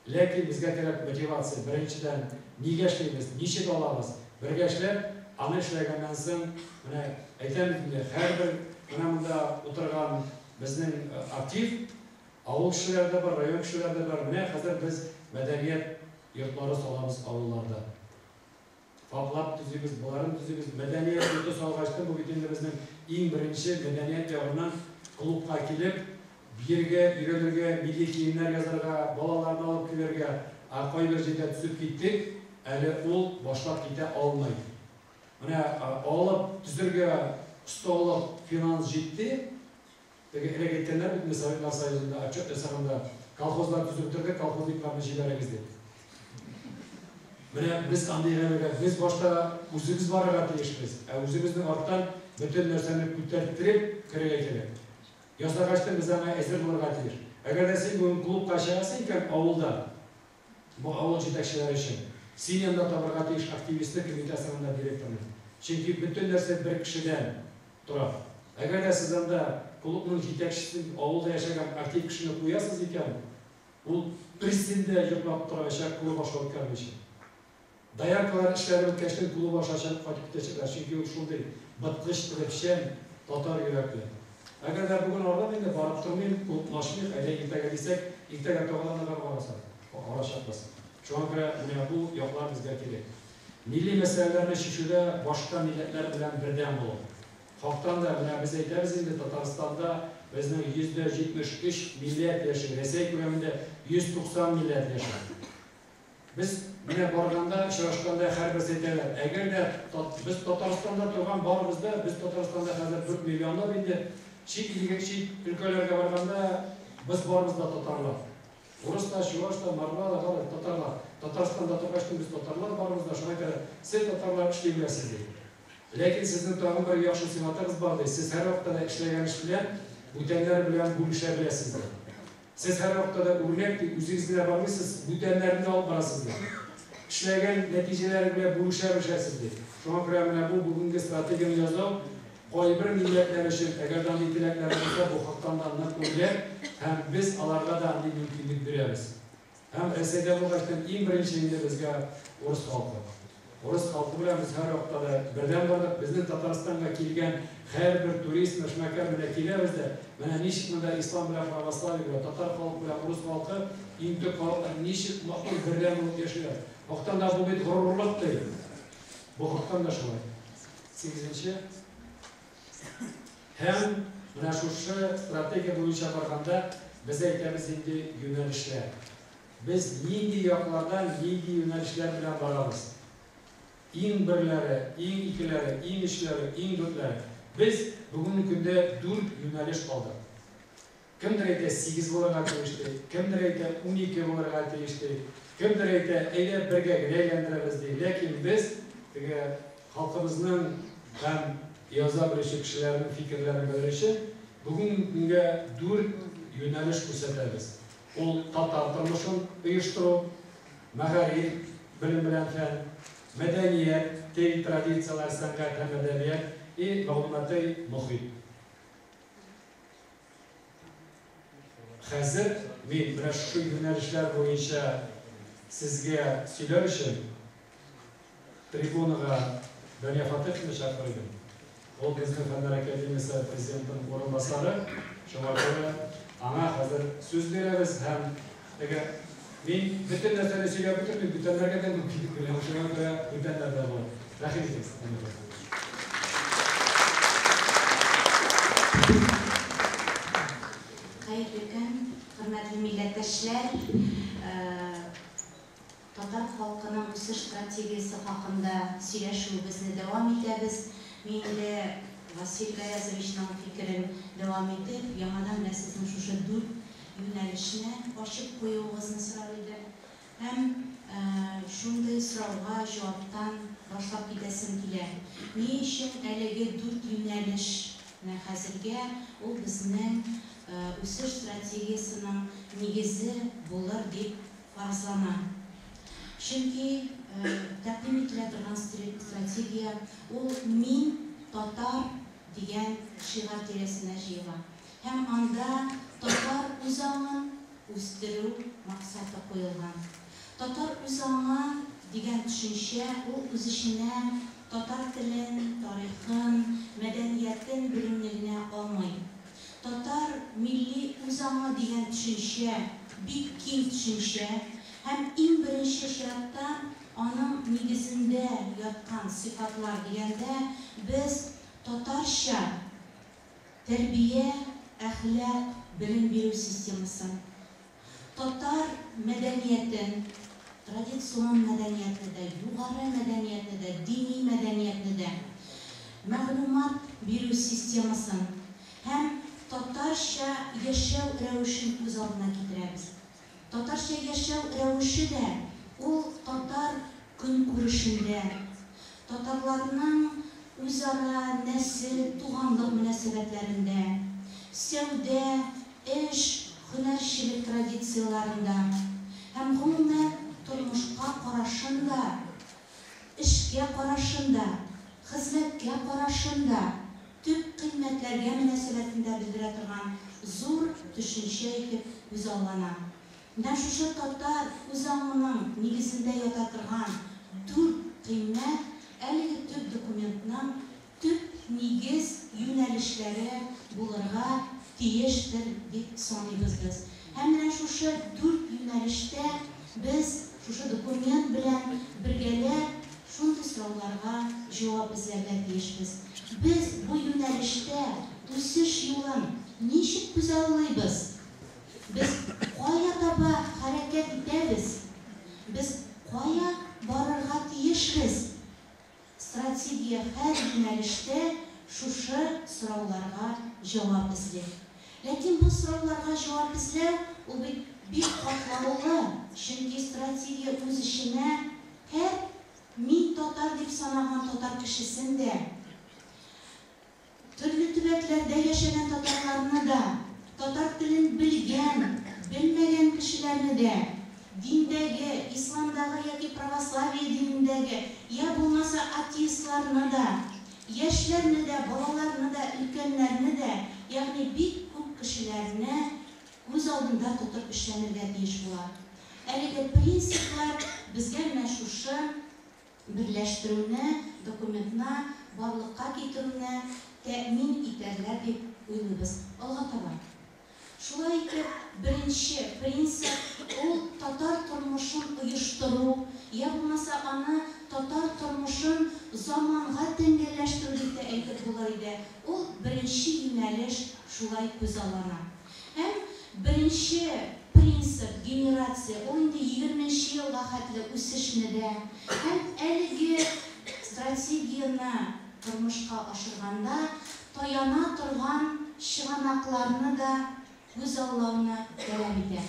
Ләкин безгә кирәк мотивация. Беренчедән, нигә эшлибез, ничек алабыз? Бергә эшләп, аны эшләгәннән соң, менә әйтәм бит инде, һәрбер менә монда утырган безнең актив, авыл кешеләре дә бар, район кешеләре дә бар. Менә хәзер без мәдәният йортлары салабыз авылларда. ФАПлап төзибез, боларын төзибез. Мәдәният йорты салгачтын, бу бит инде безнең иң беренче мәдәният ягыннан клубка килеп, биергә, өйрәнергә, милли киемнәр язарга, балаларны алып килергә. Ә кайбер җирдә төзеп киттек, әле ул башлап китә алмый. Менә алып төзергә осталык, финанс җитте. Теге элек әйткәннәр бит инде Советлар Союзында отчет ясаганда, колхозлар төзеп бетердек, колхозникларны җибәрегез дип. Менә без андый гамәлгә, без башта үзебез барырга тиешбез, ә үзебезнең арттан бөтен нәрсәне күтәрттереп керергә кирәк. Ясагачтын без аңа әзер булырга тиеш. Әгәр дә син бүген клубка чыгасың икән авылда, бу авыл җитәкчеләре өчен, син янда табырга тиеш активистны, кем итәсең анда директорны. Чөнки бөтен нәрсә бер кешедән тора. Әгәр дә сез анда клубның җитәкчесен, авылда яшәгән актив кешене куясыз икән, Ул берсен дә йоклап тормаячак, клуб аша үткәрмичә. Дояркалар эшләре беткәчтен клуб аша чыгып кайтып китәчәкләр, чөнки ул шундый быткыч, таләпчән, татар йөрәкле. Әгәр дә бүген ардым инде, барып тормыйм, клубны ачмыйк, әйдә иртәгә дисәк, иртәгә тагын анда барып арасак, арачакбыз. Шуңа күрә менә бу яклар безгә кирәк. Милли мәсьәләләрне чишүдә башка милләтләр белән бердәм булу. Хактан да, менә без әйтәбез инде, Татарстанда безнең 73% милләт яши, Рәсәй күләмендә 190 милләт яши. Без менә барганда, очрашканда һәрберсе әйтәләр, әгәр дә без Татарстанда торган барыбыз да, без Татарстанда хәзер 4 миллионлап инде, чит илгә, чит өлкәләргә барганда без барыбыз да татарлар. Урыс та, чуваш та, мордва да, бары татарлар. Татарстанда торгач без татарлар барыбыз да, шуңа күрә сез татарлар эшли беләсез ди. Ләкин сезнең тагын бер яхшы сыйфатыгыз бар ди, сез һәрвакытта да эшләгән эш белән бүтәннәр белән бүлешә беләсез ди. Сез һәрвакытта да үрнәк ди, үзегез генә бармыйсыз, бүтәннәрне дә алып барасыз ди. Эшләгән нәтиҗәләре белән бүлешә беләсез ди. Шуңа күрә менә бу бүгенге стратегияне язау кайбер милләтләр өчен, әгәр дә андый теләкләре булса, бу хактан да нык үрнәк һәм без аларга да андый мөмкинлек бирәбез. Һәм Рәсәйдә булгачтан иң беренче инде безгә урыс халкы. Урыс халкы белән без һәрвакытта да бердәм бардык. Безнең Татарстанга килгән һәрбер турист, эшмәкәр менә киләбез дә, менә ничек монда ислам белән православие белән, татар халкы белән урыс халкы иң төп халыклар ничек матур бердәм булып яшиләр. Хактан да бу бит горурлык ди. Бу хактан да шулай. Сигезенче. Һәм менә шушы стратегия буенча барганда без әйтәбез инде юнәлешләр. Без нинди яклардан нинди юнәлешләр белән барабыз. Иң берләре, иң икеләре, иң өчләре, иң дүртләре. Без бүгенге көндә дүрт юнәлеш алдык. Кемдер әйтә, 8 булырга тиеш ди, кемдер әйтә, 12 булырга тиеш ди, кемдер әйтә, әйдә бергә генә әйләндерәбез ди. Ләкин без теге халкыбызның һәм яза белүче кешеләрнең фикерләрен белер өчен бүгенге көнгә дүрт юнәлеш күрсәтәбез. Ул татар тормышын оештыру, мәгариф, белем белән фән, мәдәният, тел, традицияләр, сәнгать һәм әдәбият и мәгълүмати мохит. Хәзер мин менә шушы юнәлешләр буенча сезгә сөйләр өчен трибунага Дания Фатыховны чакырыр идем. Ул безнең Фәннәр академиясе президентының урынбасары. Шуңа күрә аңа хәзер сүз бирәбез һәм теге мин бөтен нәрсәне сөйләп бетермим, бүтәннәргә дә мөмкинлек бирәм. Шуңа күрә бүтәннәр дә булыр. Рәхим итегез, Дания Фатыховна. Хәерле көн, хөрмәтле милләттәшләр! Татар халкының үсеш стратегиясе хакында сөйләшүебезне дәвам итәбез. Мин инде Васил Гаязовичның фикерен дәвам итеп, яңадан менә сезнең шушы дүрт юнәлешне ачып куюыгызны сорар идем. Һәм шундый сорауга җаваптан башлап китәсем килә. Ни өчен әлеге дүрт юнәлеш менә хәзергә ул безнең үсеш стратегиясенең нигезе булыр дип фаразлана? Чөнки тәкъдим ителә торган стратегия ул мин татар дигән шигарь тирәсенә җыела. Һәм анда татар үзаңын үстерү максаты куелган. Татар үзаңы дигән төшенчә ул үз эченә татар телен, тарихын, мәдәниятен белүне генә алмый. Татар милли үзаңы дигән төшенчә бик киң төшенчә һәм иң беренче чиратта аның нигезендә яткан сыйфатлар дигәндә без татарча тәрбия, әхлак, белем бирү системасын, татар мәдәниятен, традицион мәдәниятне дә, югары мәдәниятне дә, дини мәдәниятне дә, мәгълүмат бирү системасын һәм татарча яшәү рәвешен күз алдына китерәбез. Татарча яшәү рәвеше дә ул татар көнкүрешендә, татарларның үзара нәсел, туганлык мөнәсәбәтләрендә, сәүдә, эш, һөнәрчелек традицияләрендә һәм гомумән тормышка карашында, эшкә карашында, хезмәткә карашында, төп кыйммәтләргә мөнәсәбәтендә белдерә торган зур төшенчә итеп күзаллана. Менә шушы татар үзаңының нигезендә ята торган дүрт кыйммәт әлеге төп документның төп нигез юнәлешләре булырга тиештер дип саныйбыз без. Һәм менә шушы дүрт юнәлештә без шушы документ белән бергәләп шундый сорауларга җавап эзләргә тиешбез. Без бу юнәлештә үсеш юлын ничек күзаллыйбыз? Без кая таба хәрәкәт итәбез? Без кая барырга тиешбез? Стратегия һәр юнәлештә шушы сорауларга җавап эзли. Ләкин бу сорауларга җавап эзләү ул бит бик катлаулы, чөнки стратегия үз эченә һәр мин татар дип санаган татар кешесен дә, төрле төбәкләрдә яшәгән татарларны да, татар телен белгән, белмәгән кешеләрне дә, диндәге, исламдагы яки православие динендәге, я булмаса атеистларны да, яшьләрне дә, балаларны да, өлкәннәрне дә, ягъни бик күп кешеләрне күз алдында тотып эшләнергә тиеш була. Әлеге принциплар безгә менә шушы берләштерүне, документны барлыкка китерүне тәэмин итәрләр дип уйлыйбыз. Алга таба. Шулай итеп, беренче принцип ул татар тормышын оештыру, я булмаса аны татар тормышын заманга тәңгәлләштерү дип тә әйтеп булыр иде. Ул беренче юнәлеш шулай күзаллана. Һәм беренче принцип генерация ул инде 20нче елга хәтле үсешне дә һәм әлеге стратегияне тормышка ашырганда таяна торган чыганакларны да күзаллауны таләп итә.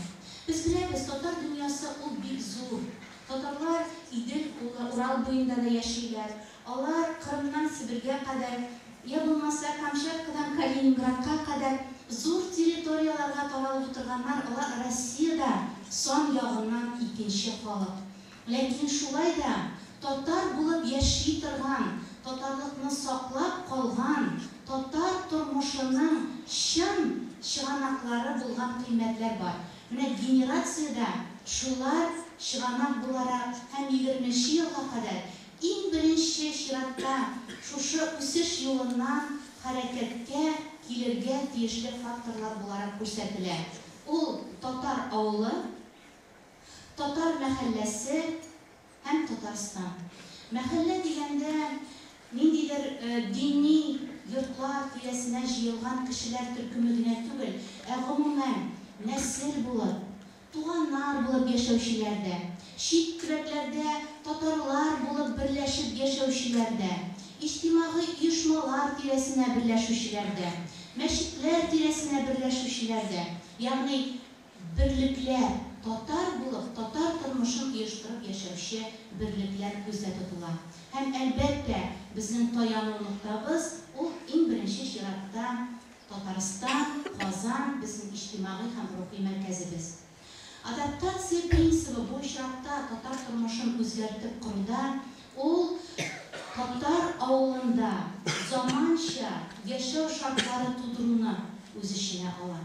Без беләбез, татар дөньясы ул бик зур. Татарлар Идел, Урал буенда да яшиләр. Алар Кырымнан Себергә кадәр, я булмаса Камчаткадан Калининградка кадәр зур территорияләргә таралып утырганнар. Алар Россиядә сан ягыннан икенче халык. Ләкин шулай да татар булып яши торган, татарлыкны саклап калган, татар тормышының чын чыганаклары булган кыйммәтләр бар. Менә генерациядә шулар чыганак буларак һәм 20нче елга кадәр иң беренче чиратта шушы үсеш юлыннан хәрәкәткә килергә тиешле факторлар буларак күрсәтелә. Ул татар авылы, татар мәхәлләсе һәм Татарстан. Мәхәллә дигәндә ниндидер дини йортлар тирәсенә җыелган кешеләр төркеме генә түгел, ә гомумән нәсел булып, туганнар булып яшәүчеләр дә, чит төбәкләрдә татарлар булып берләшеп яшәүчеләр дә, иҗтимагый оешмалар тирәсенә берләшүчеләр дә, мәчетләр тирәсенә берләшүчеләр дә, ягъни берлекләр, татар булып, татар тормышын оештырып яшәүче берлекләр күздә тотыла. Һәм әлбәттә, безнең таяну ноктабыз ул иң беренче чиратта Татарстан, Казан, безнең иҗтимагый һәм рухи мәркәзебез. Адаптация принцибы бу очракта татар тормышын үзгәртеп коруда ул татар авылында заманча яшәү шартлары тудыруны үз эченә ала.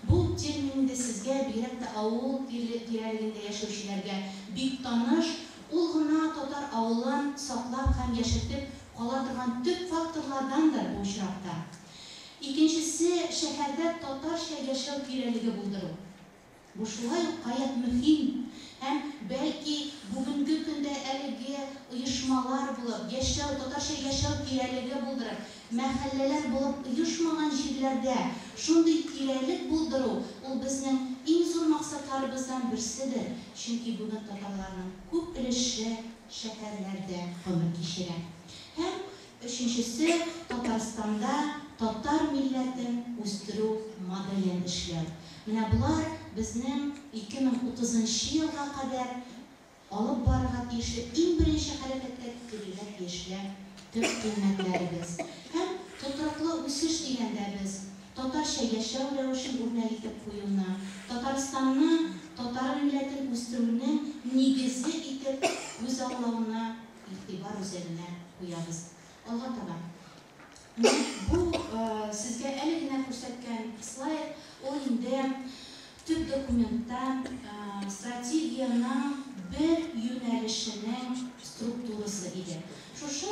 Бу термин инде сезгә, бигрәк тә авыл тирәлегендә яшәүчеләргә бик таныш, ул гына татар авылын саклап һәм яшәтеп кала торган төп факторлардандыр бу очракта. Икенчесе, шәһәрдә татарча яшәү тирәлеге булдыру. Бу шулай ук гаять мөһим һәм бәлки бүгенге көндә әлеге оешмалар булып, яшәү, татарча яшәү тирәлеге булдырып, мәхәлләләр булып оешмаган җирләрдә шундый тирәлек булдыру ул безнең иң зур максатларыбыздан берседер, чөнки бүген татарларның күп өлеше шәһәрләрдә гомер кичерә. Һәм өченчесе, Татарстанда татар милләтен үстерү моделен эшләү. Менә болар безнең 2030 елга кадәр алып барырга тиешле иң беренче хәрәкәткә китерергә тиешле төп кыйммәтләребез. Һәм тотрыклы үсеш дигәндә без татарча яшәү рәвешен үрнәк итеп куюны, Татарстанны татар милләтен үстерүнең нигезе итеп күзаллауны игътибар үзәгенә куябыз. Алга таба. Менә бу сезгә әле генә күрсәткән слайд, ул инде Төп документта стратегиянең бер юнәлешенең структурасы иде. Шушы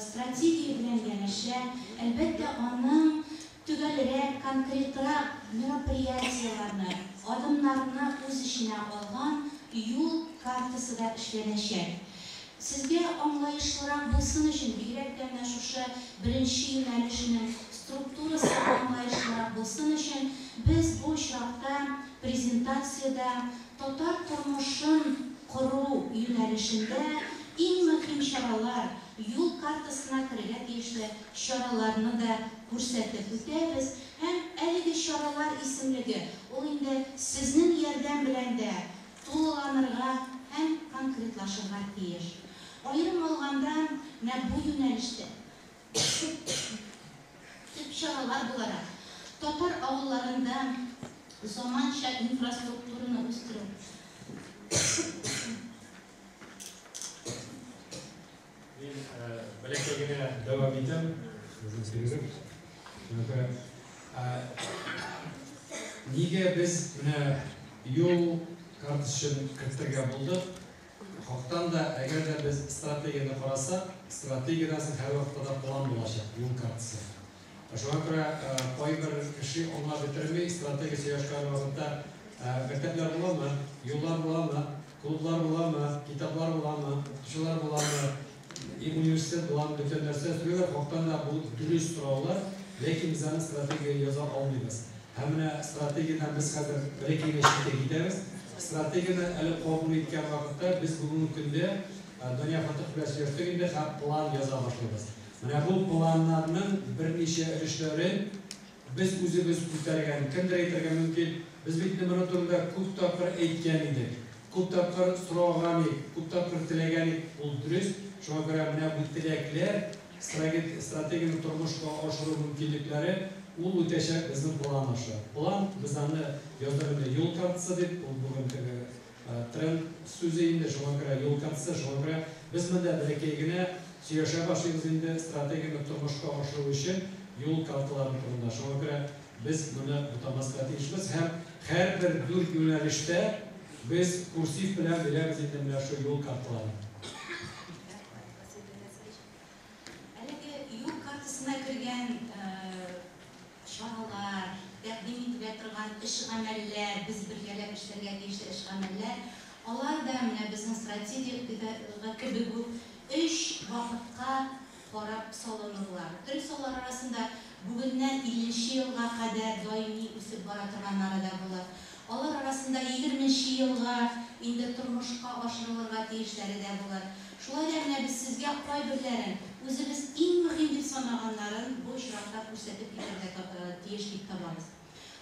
стратегия белән янәшә, әлбәттә, аның төгәлрәк, конкретрак мероприятиеләрне, адымнарны үз эченә алган юл картасы да эшләнәчәк. Сезгә аңлаешлырак булсын өчен, бигрәк тә менә шушы беренче юнәлешнең структурасы аңлаешлырак булсын өчен, без бу очракта презентациядә татар тормышын кору юнәлешендә иң мөһим чаралар, юл картасына керергә тиешле чараларны да күрсәтеп үтәбез һәм әлеге чаралар исемлеге ул инде сезнең ярдәм белән дә тулыланырга һәм конкретлашырга тиеш. Аерым алганда, менә бу юнәлештә төп чаралар буларак татар авылларында заманча инфраструктураны үстерү. Мин бәләкәй генә дәвам итәм. Безнең серегем. Шуңа күрә нигә без менә юл картасын кертергә булдык? Хактан да, әгәр дә без стратегияне карасак, стратегиядән соң һәрвакытта да план булачак, юл картасы. Шуңа күрә кайбер кеше аңлап бетерми, стратегия сөйләшкән вакытта мәктәпләр буламы, юллар буламы, клублар буламы, китаплар буламы, укытучылар буламы, университет буламы, бөтен нәрсә сорыйлар. Хактан да бу дөрес сораулар, ләкин без аны стратегия яза алмыйбыз. Һәм менә стратегиядән без хәзер бәләкәй генә читкә китәбез. Стратегияне әле кабул иткән вакытта без бүгенге көндә Дания Фатых белән сөйләштек инде һәм план яза башлыйбыз. Менә бу планнарның берничә өлешләрен без үзебез күтәргән, кемдер әйтергә мөмкин, без бит моның турында күп тапкыр әйткән идек, күп тапкыр сораган идек, күп тапкыр теләгән идек, ул дөрес. Шуңа күрә менә бу теләкләр, стратегияне тормышка ашыру мөмкинлекләре ул үтәчәк безнең план аша. План, без аны яздык инде юл картасы дип, ул бүген теге тренд сүзе инде, шуңа күрә юл картасы, шуңа күрә без монда бәләкәй генә сөйләшә башлыйбыз инде стратегияне тормышка ашыру өчен юл карталары турында. Шуңа күрә без моны бутамаска тиешбез һәм һәрбер дүрт юнәлештә без курсив белән бирәбез инде менә шу юл карталарын. Әлеге юл картасына кергән чаралар, тәкъдим ителә торган эш-гамәлләр, без бергәләп эшләргә тиешле эш-гамәлләр, алар да менә безнең стратегиядагы кебек үк өч вакытка карап салынырлар. Дөрес, алар арасында бүгеннән 50 елга кадәр даими үсеп бара торганнары да булыр. Алар арасында 20 елга инде тормышка ашырылырга тиешләре дә булыр. Шулай да менә без сезгә кайберләрен, үзебез иң мөһим дип санаганнарын бу очракта күрсәтеп китәргә тиеш дип табабыз.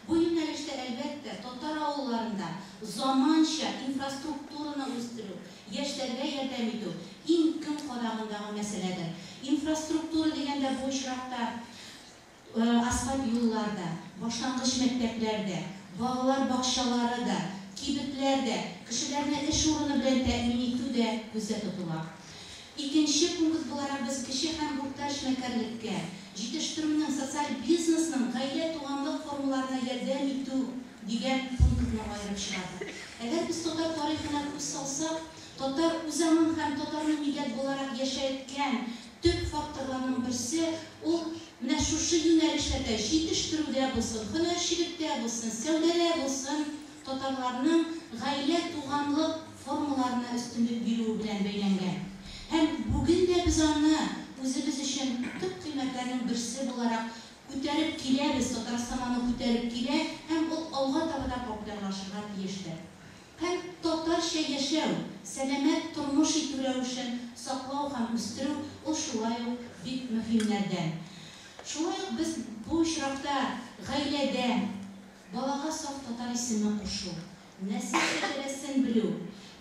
Бу юнәлештә әлбәттә татар авылларында заманча инфраструктураны үстерү, яшьләргә ярдәм итү иң көн карагындагы мәсьәләдер. Инфраструктура дигәндә бу очракта асфальт юллар да, башлангыч мәктәпләр дә, балалар бакчалары да, кибетләр дә, кешеләрне эш урыны белән тәэмин итү дә күздә тотыла. Икенче пункт буларак без кече һәм урта эшмәкәрлеккә, җитештерүнең, социаль бизнесның гаилә туганлык формаларына ярдәм итү дигән пунктны аерып чыгардык. Әгәр без татар тарихына күз салсак, татар үзаңын һәм татарны милләт буларак яшәткән төп факторларның берсе ул менә шушы юнәлешләрдә җитештерүдә булсын, һөнәрчелектә булсын, сәүдәдә булсын, татарларның гаилә туганлык формаларына өстенлек бирүе белән бәйләнгән. Һәм бүген дә без аны үзебез өчен төп кыйммәтләрнең берсе буларак күтәреп киләбез, Татарстан аны күтәреп килә һәм ул алга таба да популярлашырга тиештер. Һәм татарча яшәү, сәламәт тормыш итү рәвешен саклау һәм үстерү ул шулай ук бик мөһимнәрдән. Шулай ук без бу очракта гаиләдә балага саф татар исеме кушу, нәсел шәҗәрәсен белү,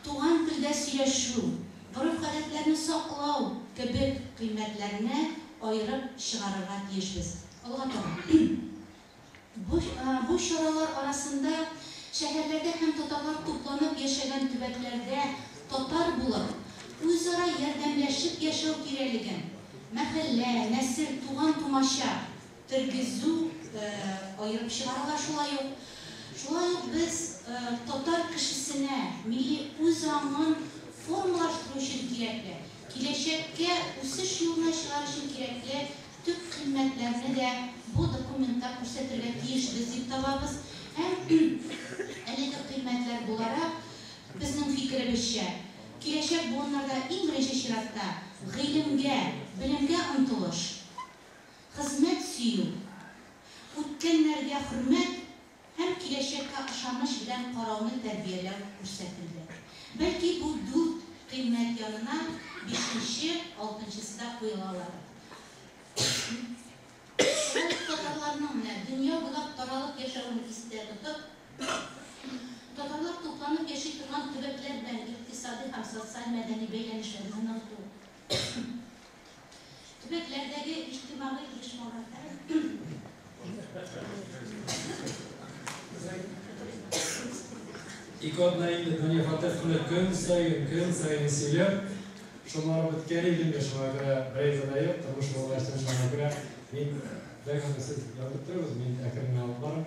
туган телдә сөйләшү, гореф-гадәтләрне саклау кебек кыйммәтләрне аерып чыгарырга тиешбез. Алга таба. Бу чаралар арасында шәһәрләрдә һәм татарлар тупланып яшәгән төбәкләрдә татар булып, үзара ярдәмләшеп яшәү кирәлеген, мәхәллә, нәсел, туган тумача тергезү аерып чыгарыла шулай ук. Шулай ук без татар кешесенә милли үзаңын формалаштыру өчен кирәкле, киләчәккә үсеш юлына чыгар өчен кирәкле төп кыйммәтләрне дә бу документта күрсәтергә тиешбез дип табабыз. Һәм әлеге кыйммәтләр буларак, безнең фикеребезчә, киләчәк буыннарда иң беренче чиратта гыйлемгә, белемгә омтылыш, хезмәт сөю, үткәннәргә хөрмәт һәм киләчәккә ышаныч белән карауны тәрбияләү күрсәтелде. Бәлки бу дүрт кыйммәт янына бишенче, алтынчысы да куела аладыр. Шулай ук татарларның менә дөнья буйлап таралып яшәвен истә тотып, татарлар тупланып яши торган төбәкләр белән икътисадый һәм социаль-мәдәни бәйләнешләрне ныгыту, төбәкләрдәге иҗтимагый оешмаларда Ике атна инде Дания Фатыйховна көн саен, көн саен сөйләп, шомарып беткән иде инде, шуңа күрә берәйсе дә юк, тормыш булгачтан шуңа күрә мин Дания сез язып торыгыз, мин әкрен генә алып барам.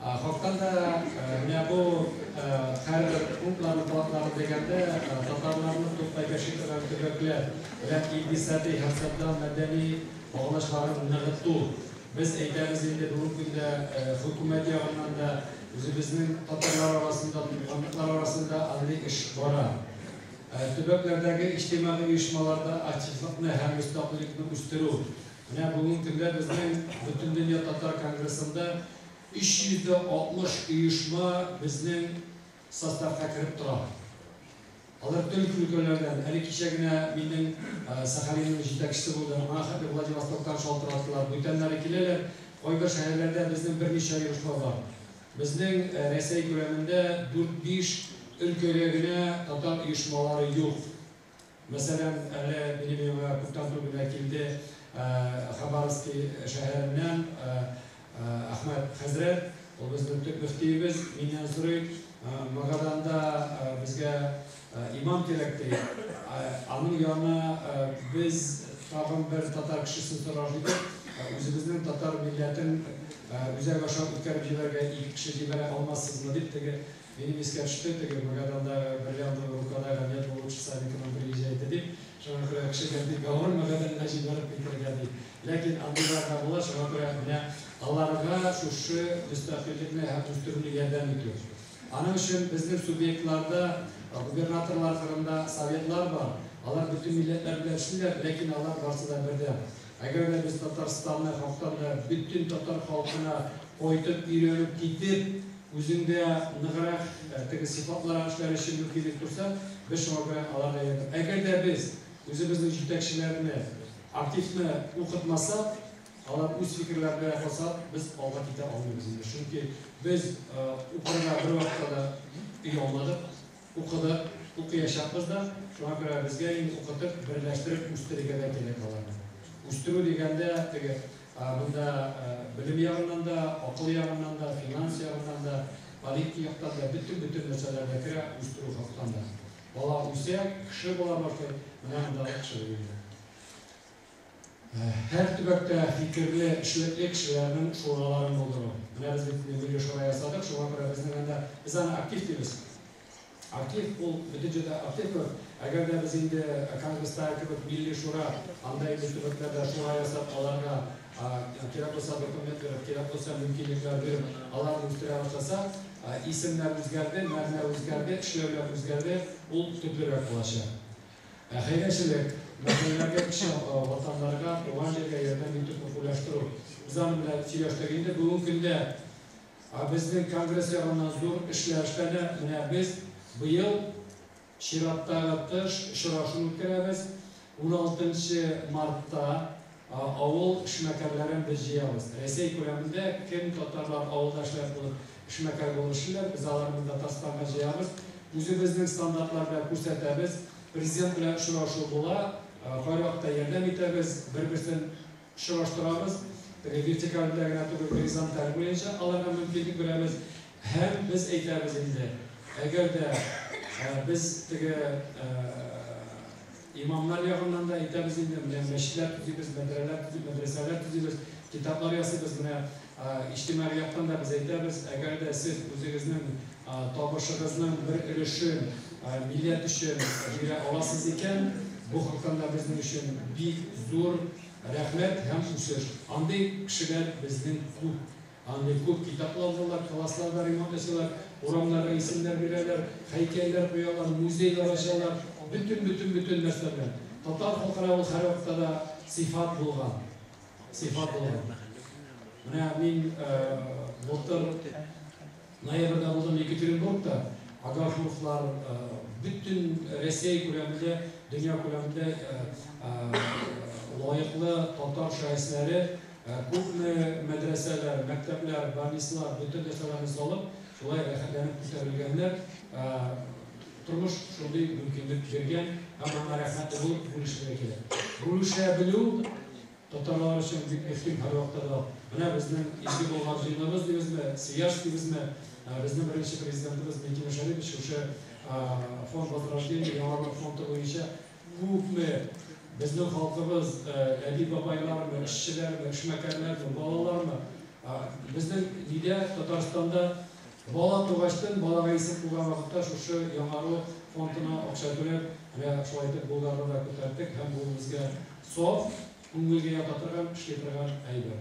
Хактан да менә бу һәрбер пунктларны, талапларны дигәндә, татарларны туплап яши торган төбәкләр белән икътисади һәм социаль мәдәни багланышларын ныгыту. Без әйтәбез инде бүгенге көндә хөкүмәт ягыннан да үзебезнең татарлар арасында, туганлыклар арасында андый эш бара. Төбәкләрдәге иҗтимагый оешмаларда активлыкны һәм мөстәкыйльлекне үстерү. Менә бүгенге көндә безнең Бөтендөнья татар конгрессында 360 оешма безнең составка кереп тора. Алар төрле өлкәләрдән. Әле кичә генә минем Сахалинның җитәкчесе булды. Аңа хәтле Владивостоктан шалтыраттылар. Бүтәннәре киләләр. Кайбер шәһәрләрдә безнең берничә оешма бар. Безнең Рәсәй күләмендә 4-5 өлкәгә генә татар оешмалары юк. Мәсәлән, әле минем янга күптән түгел генә килде Хабаровский шәһәреннән Әхмәт хәзрәт, ул безнең төп мөфтиебез, миннән сорый, Магаданда безгә имам кирәк ди. Аның янына без тагын бер татар кешесен сорар идек. Үзебезнең татар милләтен үзәк аша үткәреп җибәрергә ике кеше җибәрә алмассызмы дип, теге минем искә төште, теге Магадандагы бриллиантовая рукадагы нет лучше сами к нам приезжайте дип. Шуңа күрә кешегә бик авыр Магаданга җибәреп китергә ди. Ләкин андыйлар да була, шуңа күрә менә аларга шушы мөстәкыйльлекне һәм үстерүне ярдәм итү. Аның өчен безнең субъектларда губернаторлар кырында советлар бар. Алар бөтен милләтләр белән эшлиләр, ләкин алар барсы да бердәм. Әгәр дә без Татарстанны хактан да бөтен татар халкына кайтып, өйрәнеп китеп, үзеңдә ныграк теге сыйфатлар эшләр өчен мөмкинлек турса, без шуңа күрә аларга ярдәм. Әгәр дә без үзебезнең җитәкчеләрне активны укытмасак, алар үз фикерләре белән калса, без алга китә алмыйбыз инде. Чөнки без укырга бер вакытта да оялмадык, укыдык, укыячакбыз да. Шуңа күрә безгә инде укытып, берләштереп үстерергә дә кирәк аларны. Үстерү дигәндә теге монда белем ягыннан да, акыл ягыннан да, финанс ягыннан да, политик яктан да бөтен-бөтен нәрсәләр дә керә үстерү хактан да. Бала үсә, кеше була башлый, менә монда кеше инде. Һәр төбәктә фикерле, эшлекле кешеләрнең шураларын булдыру. Менә без бит милли шура ясадык, шуңа күрә безнең анда без аны актив дибез. Актив ул бөтен җирдә актив кебек. Әгәр дә без инде конгресстагы кебек милли шура, анда инде төбәкләрдә шура ясап, аларга кирәк булса документ биреп, кирәк булса мөмкинлекләр биреп, аларны үстерә башласак, исемнәр үзгәрде, мәгънә үзгәрде, эшләүләр үзгәрде, ул төплерәк булачак. Хәйрәчелек, мәхәлләләргә, кече ватаннарга, туган җиргә ярдәм итү популяштыру. Без аның белән сөйләштек инде. Бүгенге көндә безнең конгресс ягыннан зур эшләр эшләнә. Менә без быел чираттагы тыш очрашу үткәрәбез. 16 мартта авыл эшмәкәрләрен без җыябыз. Рәсәй күләмендә кем татарлар авылда эшләп булып, эшмәкәр булып эшлиләр, без аларны Татарстанга җыябыз. Үзебезнең стандартлар белән күрсәтәбез. Президент белән очрашу була, кайвакытта ярдәм итәбез, бер-берсен очраштырабыз. Теге вертикаль белән генә түгел, горизонталь буенча аларга мөмкинлек бирәбез. Һәм без әйтәбез инде, әгәр дә без теге Имамнар ягыннан да әйтәбез инде, менә мәчетләр төзибез, мәдрәсәләр төзибез, китаплар ясыйбыз. Менә иҗтимагый яктан да без әйтәбез, әгәр дә сез үзегезнең табышыгызның бер өлешен милләт өчен бирә аласыз икән, бу хактан да безнең өчен бик зур рәхмәт һәм үсеш. Андый кешеләр безнең күп. Андый күп китаплар алдылар, классларда ремонт ясыйлар, урамнарга исемнәр бирәләр, һәйкәлләр куялар, музейлар ачалар, бөтен нәрсә белән. Татар халкына ул һәрвакытта да сыйфат булган. Сыйфат булган. Менә мин былтыр ноябрьдә булдым Екатеринбургта. Агафуровлар бөтен Россия күләмендә, дөнья күләмендә лаеклы татар шәхесләре күпме мәдрәсәләр, мәктәпләр, больницалар, бөтен нәрсәләрне салып, шулай рәхәтләнеп күтәрелгәннәр. Тормыш шундый мөмкинлек биргән һәм аңа рәхмәтле булып бүлешергә кирәк. Бүлешә белү татарлар өчен бик мөһим һәрвакытта да. Менә безнең Изге Болгар җыеныбыз дибезме, Свияжск дибезме, безнең беренче президентыбыз Минтимер Шәрипович шушы фонд Возрождения, Яңарыш фонды буенча күпме безнең халкыбыз, әби-бабайлармы, эшчеләрме, эшмәкәрләрме, балалармы, безнең нидә Татарстанда бала тугачтын, балага исем куйган вакытта шушы Яңару фондына акча түләп, менә шулай итеп Болгарны да күтәрттек һәм бу безгә саф, күңелгә ята торган, эшли торган әйбер.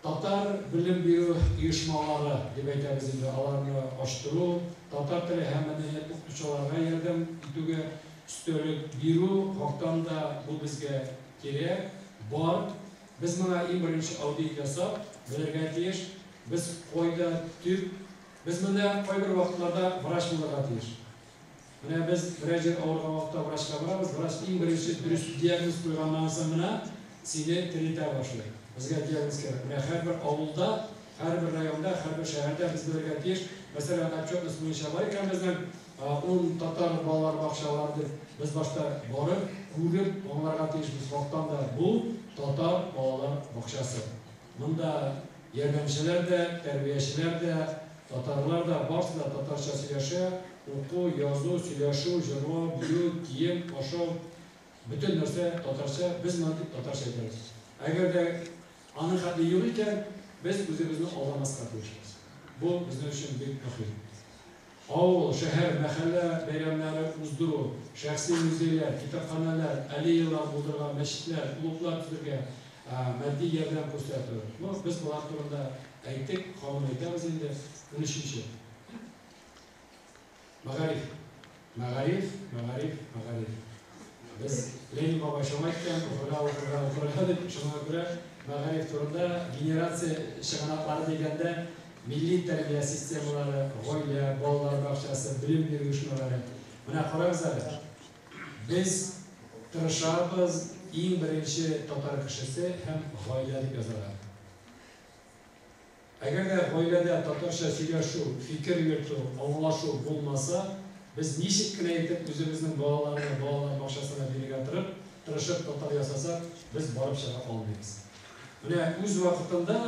Татар белем бирү оешмалары дип әйтәбез инде, аларны ачтыру, татар теле һәм мәдәният укытучыларга ярдәм итүгә өстәлек бирү хактан да бу безгә кирәк, бар. Без моңа иң беренче аудит ясап белергә тиеш. Без кайда төп, без монда кайбер вакытларда врач булырга тиеш. Менә без берәр җир авырган вакытта врачка барабыз, врач иң беренче дөрес диагноз куйганнан соң гына сине терелтә башлый. Безгә диагноз кирәк. Менә һәрбер авылда, һәрбер районда, һәрбер шәһәрдә без белергә тиеш. Мәсәлән, отчетность буенча бар икән безнең 10 татар балалар бакчалары дип, без башта барып, күреп, аңларга тиешбез. Хактан да бу татар балалар бакчасы. Монда ярдәмчеләр дә, тәрбиячеләр дә, татарлар да, барысы да татарча сөйләшә, уку, язу, сөйләшү, җырлау, бию, кием, ашау, бөтен нәрсә татарча, без моны дип татарча әйтәбез. Әгәр дә аның хәтле юк икән, без үзебезне алдамаска тиешбез. Бу безнең өчен бик мөһим. Авыл, шәһәр, мәхәллә бәйрәмнәре уздыру, шәхси музейлар, китапханәләр, аллеялар булдырырга, мәчетләр, клублар төзергә, матди ярдәм күрсәтү. Ну, без болар турында әйттек, һаман әйтәбез инде. 13-нче. Мәгариф. Мәгариф, мәгариф, мәгариф. Без Ленин бабай шуңа әйткән, укырга, укырга, укырга дип, шуңа күрә мәгариф турында генерация чыганаклары дигәндә милли тәрбия системалары, гаилә, балалар бакчасы, белем бирү оешмалары. Менә карагыз әле. Без тырышабыз иң беренче татар кешесе һәм гаилә дип язарга. Әгәр дә гаиләдә татарча сөйләшү, фикер йөртү, аңлашу булмаса, без ничек кенә итеп үзебезнең балаларны балалар бакчасына бирергә торып, тырышып татар ясасак, без барып чыга алмыйбыз. Менә үз вакытында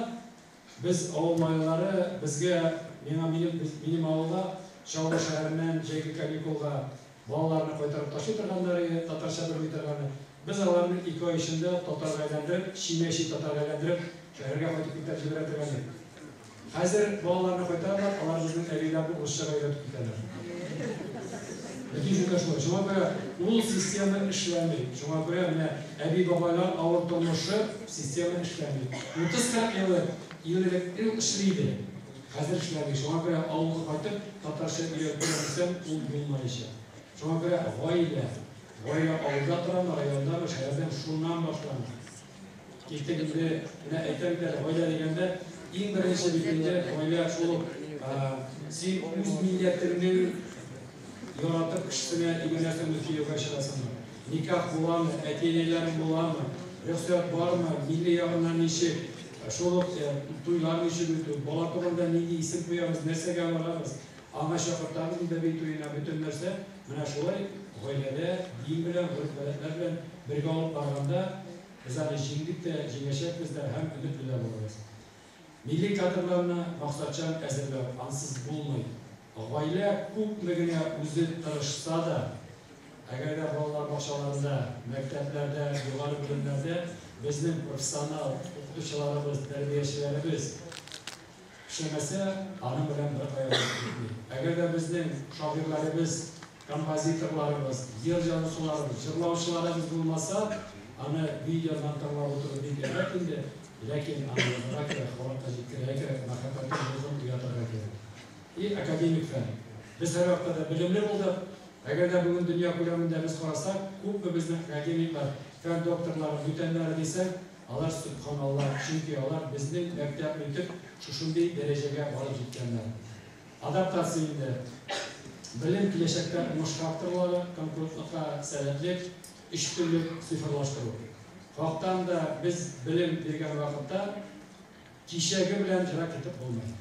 без авыл малайлары безгә, миңа минем авылга Чаллы шәһәреннән җәйге каникулга балаларны кайтарып ташлый торганнар иде, татарча белми торганы. Без аларны 2 ай эчендә татарга әйләндереп, чимәчи татарга әйләндереп, шәһәргә кайтып китеп җибәрә торган идек. Хәзер балаларны кайтаралар, алар безнең әбиләрне урысчага өйрәтеп китәләр. Бөтен җирдә шулай. Шуңа күрә ул система эшләми. Шуңа күрә менә әби-бабайлар авыр тормышы система эшләми. 30-40 ел элек ул эшли иде. Хәзер эшләми. Шуңа күрә авылга кайтып татарча өйрәтеп дисәм, ул булмаячак. Шуңа күрә гаилә, гаилә авылда торамы, райондамы, шәһәрдәме, шуннан башлана. Киттек инде, менә әйтәм бит әле, гаилә дигәндә иң беренче бит инде гаилә шул син үз милләтеңнең яратып кешесенә өйләнәсеңме, кияүгә чыгасыңмы? Никах буламы, әти-әниләрең буламы, рөхсәт бармы, милли ягыннан ничек, шул ук туйлар ничек үтү, бала туганда нинди исем куябыз, нәрсәгә барабыз, аңа чакыртабыз бәби туена, бөтен нәрсә. Менә шулай гаиләдә дин белән, гореф-гадәтләр белән бергә алып барганда без аны җиңдек тә, җиңәчәкбез дә һәм өметле дә булабыз. Милли кадрларны максатчан әзерләү ансыз булмый. Гаилә күпме генә үзе тырышса да, Әгәр дә балалар бакчаларында, мәктәпләрдә, югары белемнәрдә безнең профессионал укытучыларыбыз, тәрбиячеләребез эшләмәсә, аның белән бер кая барып җитми. Әгәр дә безнең шагыйрьләребез, композиторларыбыз, җыр язучыларыбыз, җырлаучыларыбыз булмаса, аны видеодан тыңлап утыру бик әйбәт инде, ләкин аны язарга кирәк, халыкка җиткерергә кирәк, мәхәббәтен, рухын уятырга кирәк. И академик фән. Без һәрвакытта да белемле булдык. Әгәр дә бүген дөнья күләмендә без карасак, күпме безнең академиклар, фән докторлары, бүтәннәре дисәң, алар сөбханалла, чөнки алар безнең мәктәпне үтеп, шушындый дәрәҗәгә барып җиткәннәр. Адаптация инде. Белем киләчәктә уңыш факторлары, конкурентлыкка сәләтлек, өч теллек, цифрлаштыру. Хактан да без белем биргән вакытта кичәге белән ерак китеп булмый.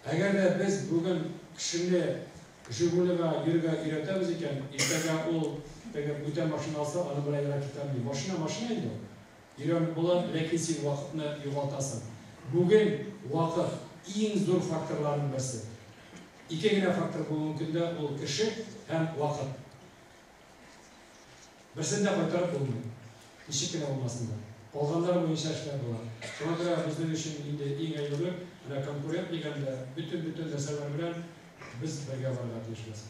Әгәр дә без бүген кешене Жигулига йөрергә өйрәтәбез икән, иртәгә ул теге бүтән машина алса, аның белән ерак китә алмый. Машина машина инде ул. Өйрәнеп була, ләкин син вакытны югалтасың. Бүген вакыт иң зур факторларның берсе. Ике генә фактор бүгенге көндә ул кеше һәм вакыт. Берсен дә кайтарып булмый. Ничек кенә булмасын да. Калганнары буенча эшләп була. Шуңа күрә безнең өчен инде иң әйбәте, менә конкурент дигәндә, бөтен-бөтен нәрсәләр белән без бергә барырга тиешбез.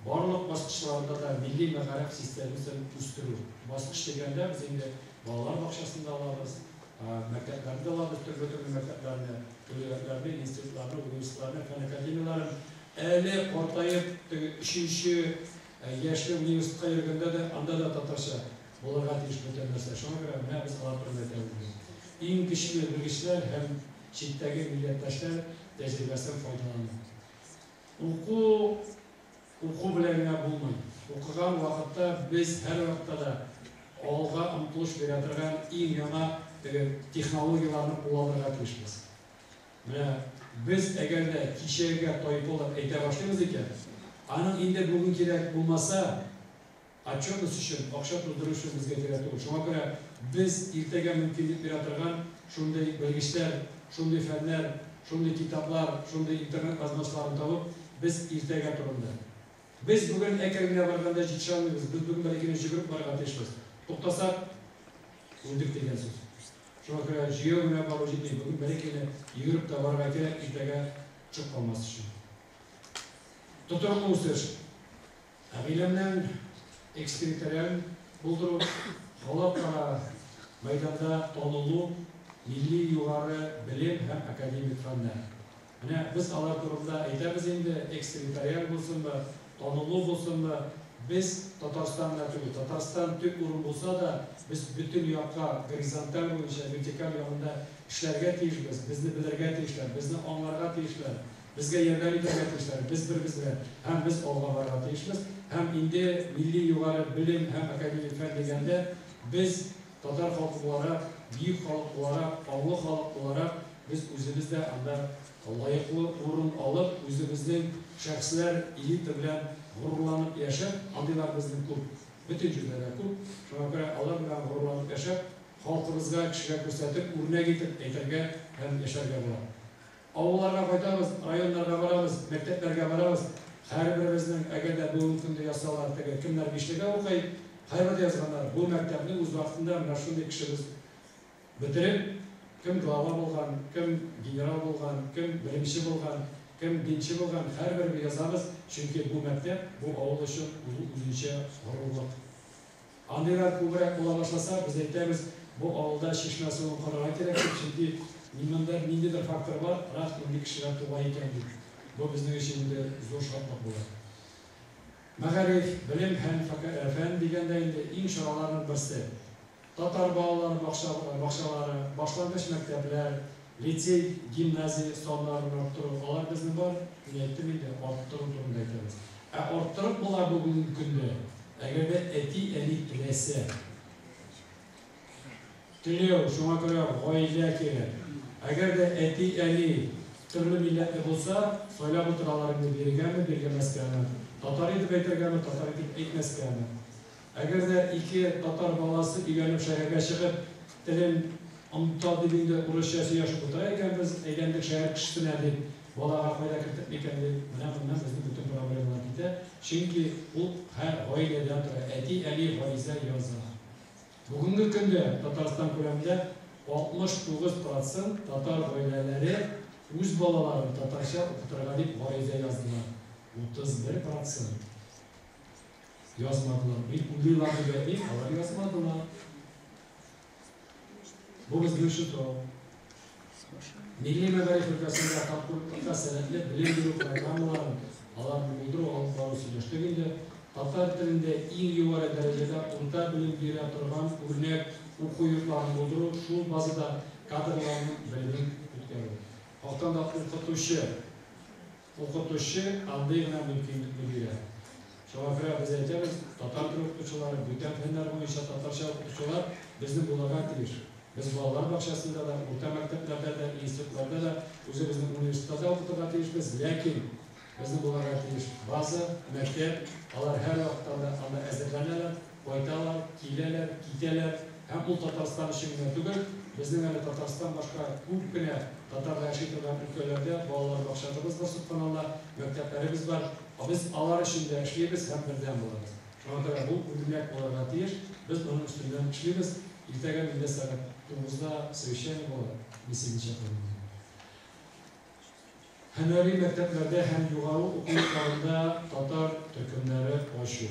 Барлык баскычларында да милли мәгариф системасын үстерү. Баскыч дигәндә без инде балалар бакчасын да алабыз, мәктәпләрне дә алабыз, төрле-төрле мәктәпләрне, түгәрәкләрне, институтларны, университетларны, фән академияләрен. Әле картаеп, теге өченче яшьле университетка йөргәндә дә, анда да татарча булырга тиеш бөтен нәрсә. Шуңа күрә менә без алар турында әйтәбез. Иң көчле белгечләр һәм читтәге милләттәшләр тәҗрибәсен файдалану. Уку уку белән генә булмый. Укыган вакытта без һәрвакытта да алга омтылыш бирә торган иң яңа теге технологияләрне кулланырга тиешбез. Менә без әгәр дә кичәгегә тайпылып әйтә башлыйбыз икән, аның инде бүген кирәк булмаса, отчетность өчен, акча туздыру өчен безгә кирәк түгел. Шуңа күрә без иртәгә мөмкинлек бирә торган шундый белгечләр, шундый фәннәр, шундый китаплар, шундый интернет возможностьларын табып, без иртәгә турында. Без бүген әкрен генә барганда җитешә алмыйбыз, без бүген бер-икене йөгереп барырга тиешбез. Туктасак, үлдек дигән сүз. Шуңа күрә җәяү генә бару җитми, бүген бер-икене йөгереп тә барырга кирәк, иртәгә төшеп калмас өчен. Тотрыклы үсеш. Гыйлемнең экстерриториаль булдыру, халыкара мәйданда танылу, милли югары белем һәм академик фәннәр. Менә без алар турында әйтәбез инде, экстерриториаль булсынмы, танылу булсынмы, без Татарстан гына түгел, Татарстан төп урын булса да, без бөтен якка горизонталь буенча, вертикаль ягында эшләргә тиешбез, безне белергә тиешләр, безне аңларга тиешләр, безгә ярдәм итәргә тиешләр, без беребез белән һәм без алга барырга тиешбез. Һәм инде милли югары белем һәм академик фән дигәндә, без татар халкы буларак, бөек халык буларак, аңлы халык буларак, без үзебез дә анда лаеклы урын алып, үзебезнең шәхесләр элита белән горурланып яшәп, андыйлар безнең күп, бөтен җирдә дә күп, шуңа күрә алар белән горурланып яшәп, халкыбызга, кешегә күрсәтеп, үрнәк итеп әйтергә һәм яшәргә була. Авылларга кайтабыз, районнарга барабыз, мәктәпләргә барабыз. Һәрберебезнең, әгәр дә бүгенге көндә язсалар, теге кемнәр бишлегә укый, һәрбер дә язганнар, бу мәктәпне үз вакытында менә шундый кешебез бетереп, кем глава булган, кем генерал булган, кем белемче булган, кем динче булган, һәрберебез язабыз, чөнки бу мәктәп, бу авыл өчен ул үзенчә горурлык. Андыйлар күбрәк була башласа, без әйтәбез, бу авылда чишмә суын карарга кирәк дип, чөнки монда ниндидер фактор бар, рас мондый кешеләр туа икән дип. Бу безнең өчен инде зур шатлык була. Мәгариф, белем һәм фән дигәндә инде иң чараларның берсе. Татар балалар бакчалары, башлангыч мәктәпләр, лицей, гимназия саннарын арттыру, алар безнең бар, мин әйттем инде, арттыру турында әйтәбез. Ә арттырып була бүгенге көндә, әгәр дә әти-әни теләсә. Теләү, шуңа күрә гаилә кирәк. Әгәр дә әти-әни төрле милләтле булса, сайлап утыралар инде бирергәме, биргәмәскәме, татар итеп әйтергәме, татар итеп әйтмәскәме. Әгәр дә ике татар баласы өйләнеп шәһәргә чыгып, телен оныта дип инде урысча сөйләшеп утыра икән, без әйләндек шәһәр кешесенә дип. балага кайда кертеп микән дип, менә моннан безнең бөтен проблемалар китә. Чөнки ул һәр гаиләдән тора, әти-әни гариза яза. Бүгенге көндә Татарстан күләмендә 69% татар гаиләләре үз балаларын татарча укытырга дип гариза яздылар. 31% язмадылар. Мин уйлыйлар дип әйтмим, алар язмадылар. Бу безнең өчен сорау. Милли мәгариф өлкәсендә тапкырлыкка сәләтле белем бирү программаларын аларны булдыру алып бару сөйләштек инде. Татар телендә иң югары дәрәҗәдә урта белем бирә торган үрнәк уку йортларын булдыру, шул базада кадрларның белемен үткәрү. Хактан да укытучы, укытучы андый гына мөмкинлекне бирә. Шуңа күрә без әйтәбез, татар теле укытучылары, бүтән фәннәр буенча татарча укытучылар безнең булырга тиеш. Без балалар бакчасында да, урта мәктәпләрдә дә, институтларда да, үзебезнең университетта да укытырга тиешбез, ләкин безнең булырга тиеш база, мәктәп, алар һәрвакытта да анда әзерләнәләр, кайталар, киләләр, китәләр. Һәм ул Татарстан өчен генә түгел, безнең әле Татарстан башка күп кенә татарлар яши торган өлкәләрдә балалар бакчаларыбыз бар, сөбханалла, мәктәпләребез бар. Без алар өчен дә эшлибез һәм бердәм булабыз. Шуңа күрә бу үрнәк булырга тиеш. Без моның өстеннән эшлибез. Иртәгә миндә сәгать 9-да совещание була, мин сезне чакырам. Һөнәри мәктәпләрдә һәм югары уку йортларында татар төркемнәре ачу.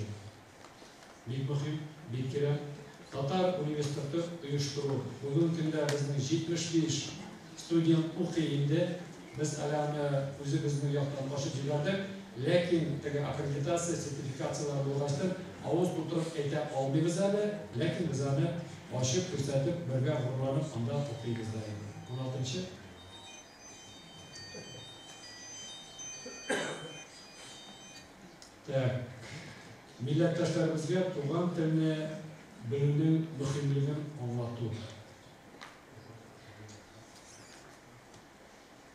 Бик мөһим, бик кирәк. Татар университеты оештыру. Бүгенге көндә безнең 75 студент укый инде. Без әле аны үзебезнең яктан ачып җибәрдек. Ләкин теге аккредитация, сертификацияләр булгачтын авыз тутырып әйтә алмыйбыз әле, ләкин без аны ачып, күрсәтеп, бергә горурланып анда укыйбыз да инде. 16-нчы. Так. Милләттәшләребезгә туган телне белүнең мөһимлеген аңлату.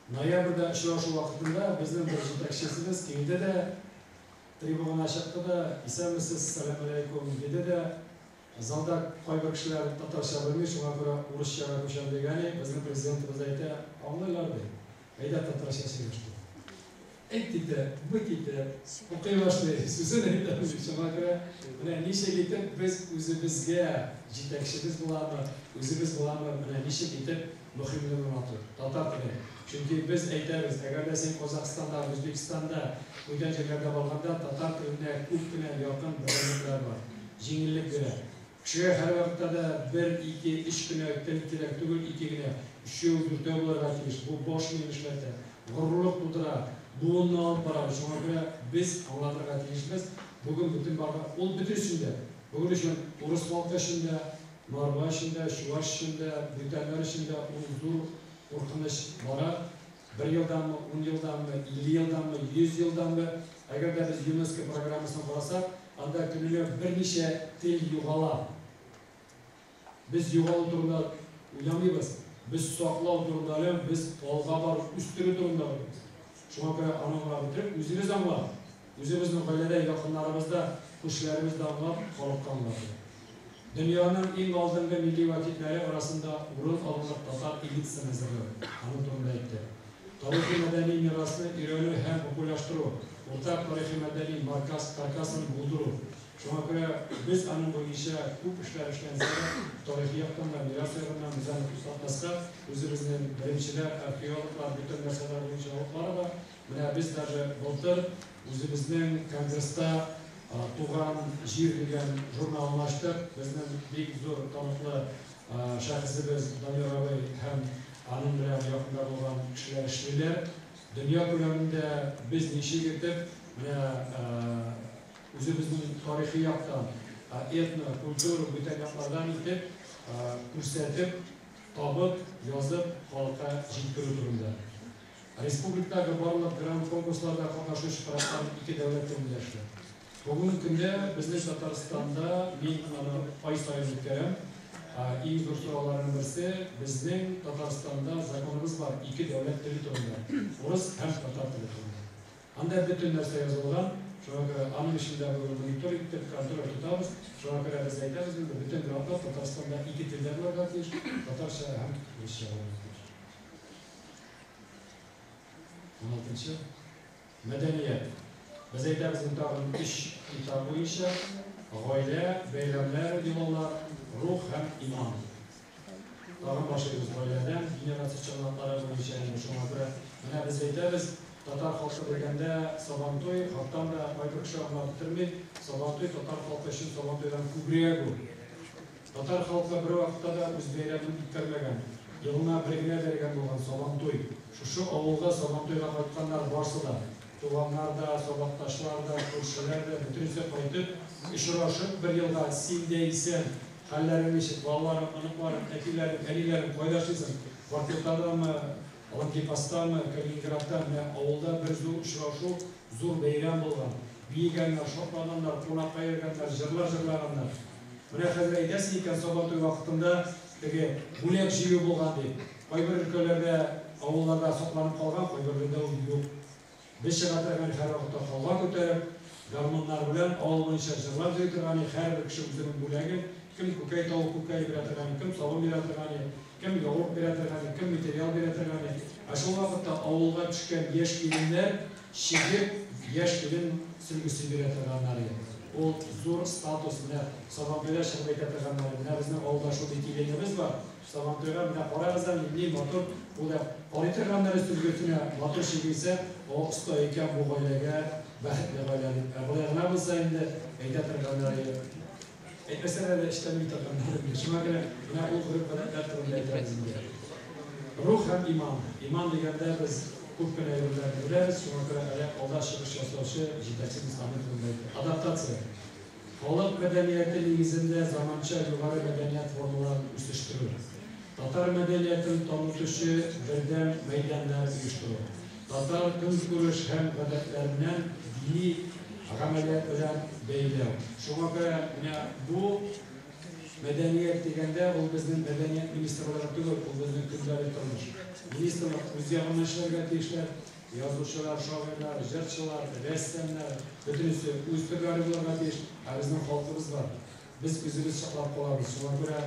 Ноябрьдә очрашу вакытында безнең бер җитәкчесебез килде дә, трибунага чыкты да, исәнмесез, сәлам алейкум диде дә, залда кайбер кешеләр татарча белми, шуңа күрә урысчага күчәм дигән, безнең президентыбыз әйтә, аңлыйлар ди. Әйдә татарча сөйләштек. Әйт китә, бу китә, укый башлый, сүзен әйтә, шуңа күрә менә ничек итеп без үзебезгә җитәкчебез буламы, үзебез буламы, менә ничек итеп мөһимлеген аңлату татар теле. Чөнки без әйтәбез, әгәр дә син Казахстанда, Үзбекстанда, бүтән җирләрдә барганда татар теленә күп кенә якын берәмлекләр бар. Җиңеллек бирә. Кешегә һәрвакытта да бер, ике, өч кенә тел кирәк түгел, ике генә, өчәү, дүртәү булырга тиеш. Бу баш миен эшләтә, горурлык тудыра, буынны алып бара. Шуңа күрә без аңлатырга тиешбез. Бүген бөтен барга, ул бөтен өчен дә, бүген өчен урыс халкы өчен дә, мордва өчен дә, чуваш өчен дә, бүтәннәр өчен дә ул зур куркыныч бара. Бер елданмы, 10 елданмы, 50 елданмы, 100 елданмы, әгәр дә без ЮНЕСКО программасын карасак, анда көненә берничә тел югала. Без югалу турында уйламыйбыз, без саклау турында уйлыйбыз, без алга барып үстерү турында уйлыйбыз. Шуңа күрә аны аңлап бетереп, үзебез аңлап, үзебезнең гаиләдә, якыннарыбызда, күршеләребездә аңлап, халыкка аңлатып. Дөньяның иң алдынгы милли вәкилләре арасында урын алырлык татар элитасын әзерләү, аның турында әйтте. Тарихи мәдәни мирасны өйрәнү һәм популярлаштыру, уртак тарихи мәдәни марказ каркасын булдыру. Шуңа күрә без аның буенча күп эшләр эшләнсә дә, тарихи яктан да, мирас ягыннан без аны туктатмаска, үзебезнең беренчеләр, археологлар, бөтен нәрсәләр буенча алып барырга. Менә без даже былтыр үзебезнең конгресста Туган җир дигән журналын ачтык. Безнең бик зур таныклы шәхесебез Дамир абый һәм аның белән якында булган кешеләр эшлиләр. Дөнья күләмендә без ничек итеп менә үзебезнең тарихи яктан, этно, культура, бүтән яклардан итеп күрсәтеп, табып, язып, халыкка җиткерү турында. Республикадагы барлык грант конкурсларда катнашучы проектлар ике дәүләт телендә эшли. Бүгенге көндә безнең Татарстанда мин аны ай саен үткәрәм. Иң зур сорауларның берсе, безнең Татарстанда законыбыз бар ике дәүләт теле турында, урыс һәм татар теле турында. Анда бөтен нәрсә язылган, шуңа күрә аның эчендә бүген мониторинг итеп, контроль тотабыз. Шуңа күрә без әйтәбез инде, бөтен грантлар Татарстанда ике телдә булырга тиеш, татарча һәм урысча булырга тиеш. 16-нчы. Мәдәният. Без әйтәбез инде тагын өч этап буенча: гаилә, бәйрәмнәр, йолалар, рух һәм иман. Тагын башлыйбыз гаиләдән, генерация чыганаклары буенча инде шуңа күрә менә без әйтәбез, татар халкы дигәндә Сабантуй, хактан да кайбер кеше аңлап бетерми, Сабантуй татар халкы өчен Сабантуйдан күбрәк ул. Татар халкы бервакытта да үз бәйрәмен үткәрмәгән. Елына бер генә бәйрәм булган, Сабантуй. Шушы авылга Сабантуйга кайтканнар барсы да. Туганнар да, сабакташлар да, күршеләр дә, бөтенесе кайтып, очрашып бер елга, син дә исән, хәлләрең ничек, балаларың, оныкларың, әтиләрең, әниләрең, кайда эшлисең, Воркутадамы, Лангепастамы, Калининградта, менә авылда бер зур очрашу, зур бәйрәм булган. Биегәннәр, шатланганнар, кунакка йөргәннәр, җырлар җырлаганнар. Менә хәзер әйтәсең икән, Сабантуй вакытында теге бүләк җыю булган дип. Кайбер өлкәләрдә, авылларда сакланып калган, кайберләрендә ул юк. Без чыга торган һәрвакытта колга күтәреп, гармуннар белән авыл буенча җырлап йөри торган идек, һәрбер кеше үзенең бүләген, кем күкәй, тавык күкәе бирә торган иде, кем сабын бирә торган иде, кем яулык бирә торган иде, кем материал бирә торган иде. Ә шул вакытта авылга төшкән яшь киленнәр чигеп, яшь килен сөлгесе бирә торганнар иде. Ул зур статус, менә Сабантуйда чыгып әйтә торганнар иде, менә безнең авылда шундый киленебез бар, Сабантуйга менә карагыз әле, нинди матур ул да. Карый торганнары сөлгесенә матур чигелсә, о, оста икән бу гаиләгә, бәхетле гаилә дип. Ә болай гына булса инде, әйтә торганнары, әйтмәсәләр дә эчтән уй торганнары инде. Шуңа күрә менә ул гореф-гадәтләр турында әйтәбез инде. Рух һәм иман. Иман дигәндә без күп кенә әйберләрне беләбез, шуңа күрә әле алда чыгыш ясаучы җитәкчебез аның турында әйтте. Адаптация. Халык мәдәнияте нигезендә заманча югары мәдәният формаларын үсештерү. Татар мәдәниятен танытучы бердәм мәйданнар оештыру. Татар көнкүреш һәм гадәтләреннән дини гамәлләр белән бәйләү. Шуңа күрә менә бу мәдәният дигәндә, ул безнең мәдәният министрлыгы түгел, ул безнең көндәлек тормыш. Министрлык үз ягыннан эшләргә тиешләр. Язучылар, шагыйрьләр, җырчылар, рәссамнар, бөтенесе үз төрләре булырга тиеш. Ә безнең халкыбыз бар. Без үзебез саклап калабыз. Шуңа күрә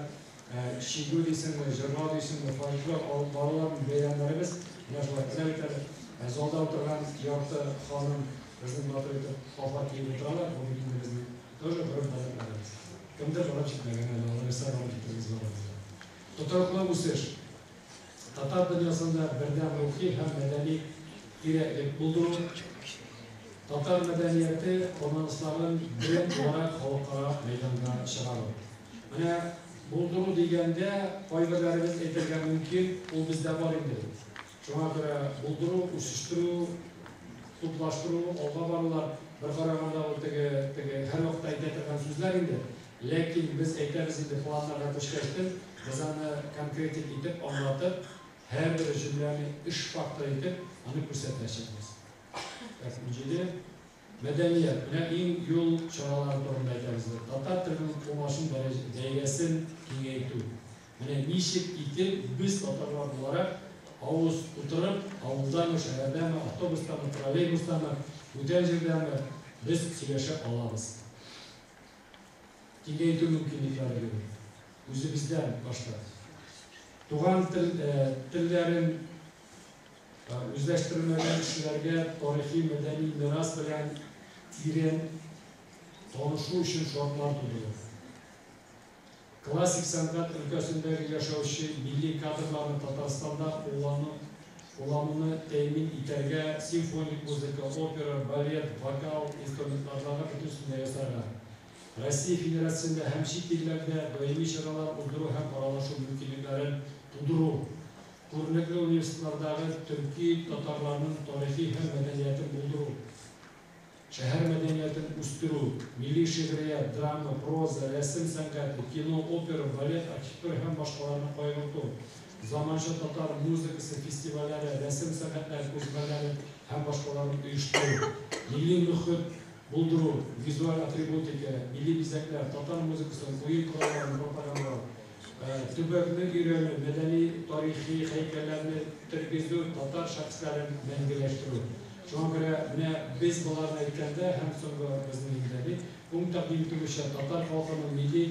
чигү дисеңме, җырлау дисеңме, фольклор алып барулар, бәйрәмнәребез менә шулай. Менә бит әле залда утырган ярты ханым безнең матур итеп калфак киеп утыралар. Бу бит инде безнең тоже гореф-гадәтләребез. Кемдер барып җитмәгән әле, алайса барып җитербез барыбыз да. Тотрыклы үсеш. Татар дөньясында бердәм рухи һәм мәдәни кирәклек булдыру, татар мәдәнияте казанышларын бренд буларак халыкара мәйданга чыгару. Менә булдыру дигәндә, кайберләребез әйтергә мөмкин, ул бездә бар инде. Шуңа күрә булдыру, үсештерү, туплаштыру, алга барулар, бер караганда ул теге, теге һәрвакытта әйтә торган сүзләр инде. Ләкин без әйтәбез инде планнарга күчкәчтен, без аны конкретик итеп, аңлатып, һәрбер җөмләне эш факторы итеп, аны күрсәтәчәкбез. Так, 17. Мәдәният. Менә иң юл чаралары турында әйтәбез. Татар теленең кулланышы даирәсен киңәйтү. Менә ничек итеп без татарлар буларак авыз тутырып, авылдамы, шәһәрдәме, автобустамы, троллейбустамы, бүтән җирдәме без сөйләшә алабыз. Киңәйтү мөмкинлекләре бирү. Үзебездән башта. Туган тел, телләрен үзләштермәгән кешеләргә тарихи-мәдәни мирас белән тирән танышу өчен шартлар тудыру. Классик сәнгать өлкәсендәге яшәүче милли кадрларны Татарстанда куллану куллануны тәэмин итәргә, симфоник музыка, опера, балет, вокал инструментлардагы бөтенесен дә ясарга. Россия Федерациясендә һәм чит илләрдә даими чаралар уздыру һәм аралашу мөмкинлекләрен тудыру. Күренекле университетлардагы төрки татарларның тарихи һәм мәдәниятен булдыру. Шәһәр мәдәниятен үстерү, милли шигърият, драма, проза, рәсем сәнгате, кино, опера, балет, архитектура һәм башкаларны кайгырту, заманча татар музыкасы фестивальләре, рәсем сәнгатьләре күргәзмәләре һәм башкаларны оештыру, милли мөхит булдыру, визуаль атрибутика, милли бизәкләр, татар музыкасын, уен коралларын пропагандалау, төбәкне өйрәнү, мәдәни-тарихи һәйкәлләрне тергезү, татар шәхесләрен мәңгеләштерү. Шуңа күрә менә без боларны әйткәндә һәм соңгы безнең инде ни, пункт тәкъдим итү татар халкының милли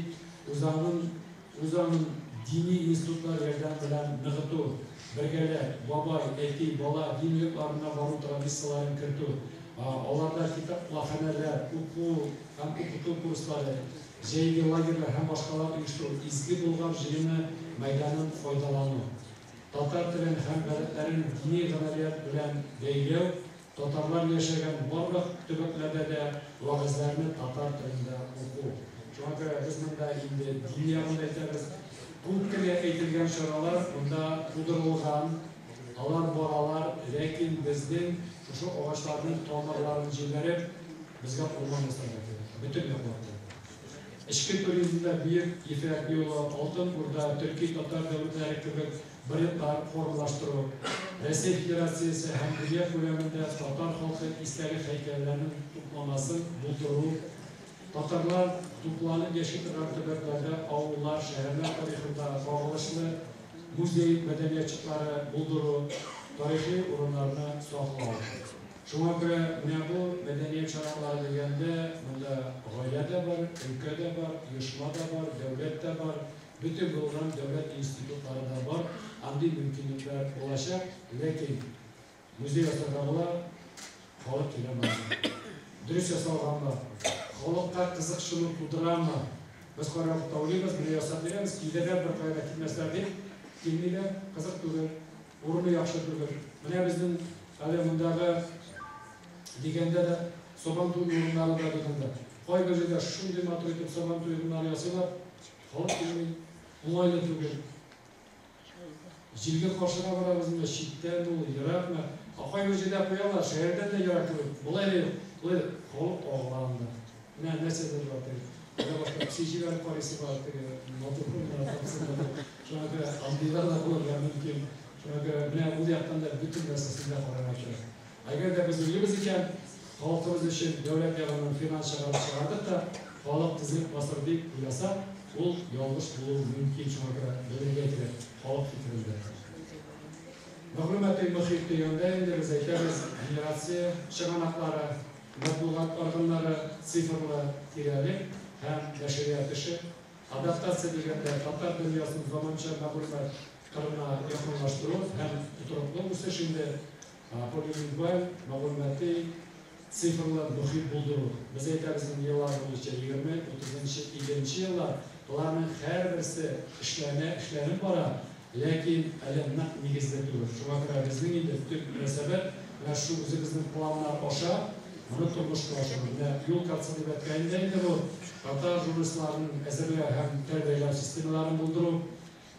үзаңын, үзаңын дини институтлар ярдәме белән ныгыту. Бергәләп, бабай, әти, бала дин йортларына бару традицияләрен кертү, аларда китапханәләр, уку һәм укыту курслары, җәйге лагерьлар һәм башкалар оештыру, Изге Болгар җыены мәйданын файдалану, татар телен һәм гадәтләрен дини гамәлият белән бәйләү, татарлар яшәгән барлык төбәкләрдә дә вәгазьләрне татар телендә уку. Шуңа күрә без монда инде дин ягын да әйтәбез. Күп кенә әйтелгән чаралар монда тудырылган, алар баралар, ләкин безнең шушы агачларның тамырларын җибәреп, безгә урман ясарга кирәк. Бөтен якларда. Эчке туризмда Бөек Ефәк юлы, Алтын Урда, төрки-татар дәүләтләре кебек брендлар формалаштыру, Рәсәй Федерациясе һәм дөнья күләмендә татар халкы истәлек һәйкәлләренең тупламасын булдыру, татарлар тупланып яши торган төбәкләрдә авыллар, шәһәрләр тарихында кагылышлы музей мәдәниятчыклары булдыру, тарихи урыннарны саклау. Шуңа күрә менә бу мәдәният чаралары дигәндә, монда гаилә дә бар, өлкә дә бар, оешма да бар, дәүләт тә бар, бөтен булган дәүләт институтлары да бар, андый мөмкинлекләр булачак, ләкин музей ясарга була, халык килә монда. Дөрес ясалганмы? Халыкка кызыксыну тудырамы? Без кайвакытта уйлыйбыз, менә ясап бирәбез, килерләр, беркая да китмәсләр дип, килмиләр, кызык түгел, урыны яхшы түгел. Менә безнең әле мондагы дигәндә дә Сабантуй урыннары да дигәндә. Кайбер җирдә шундый матур итеп Сабантуй урыннары ясыйлар, халык килми, уңайлы түгел. Җилгә каршыга барабызмы, читтән ул, еракмы? Ә кайбер җирдә куялар, шәһәрдән дә ерак кебек. Болай да юк, болай да халык агыла анда. Менә нәрсәдер бар теге. Әллә башта песи җибәреп карыйсы бар, теге матур урыннар тапсын дип. Шуңа күрә андыйлар да булырга мөмкин. Шуңа күрә менә ул яктан да бөтен нәрсәсен дә карарга кирәк. Әгәр дә без уйлыйбыз икән, халкыбыз өчен дәүләт ягыннан финанс чыгарып чыгардык та, халык тезелеп басыр дип уйласак, ул ялгыш булуы мөмкин, шуңа күрә белергә кирәк халык фикерен дә. Мәгълүмати мохит дигәндә инде без әйтәбез генерация чыганаклары, матбугат органнары, цифрлы тирәлек һәм нәшрият эше. Адаптация дигәндә татар дөньясын заманча мәгълүмат кырына якынлаштыру һәм тотрыклы үсеш инде полилингваль мәгълүмати цифрлы мохит булдыру. Без әйтәбез инде еллар буенча 20, 30, 50 еллар, боларның һәрберсе эшләнә, эшләнеп бара, ләкин әле нык нигезле түгел. Шуңа күрә безнең инде төп мөнәсәбәт менә шу үзебезнең планнар аша моны тормышка ашыру. Менә юл картасы дип әйткәндә инде бу татар журналистларын әзерләү һәм тәрбияләү системаларын булдыру.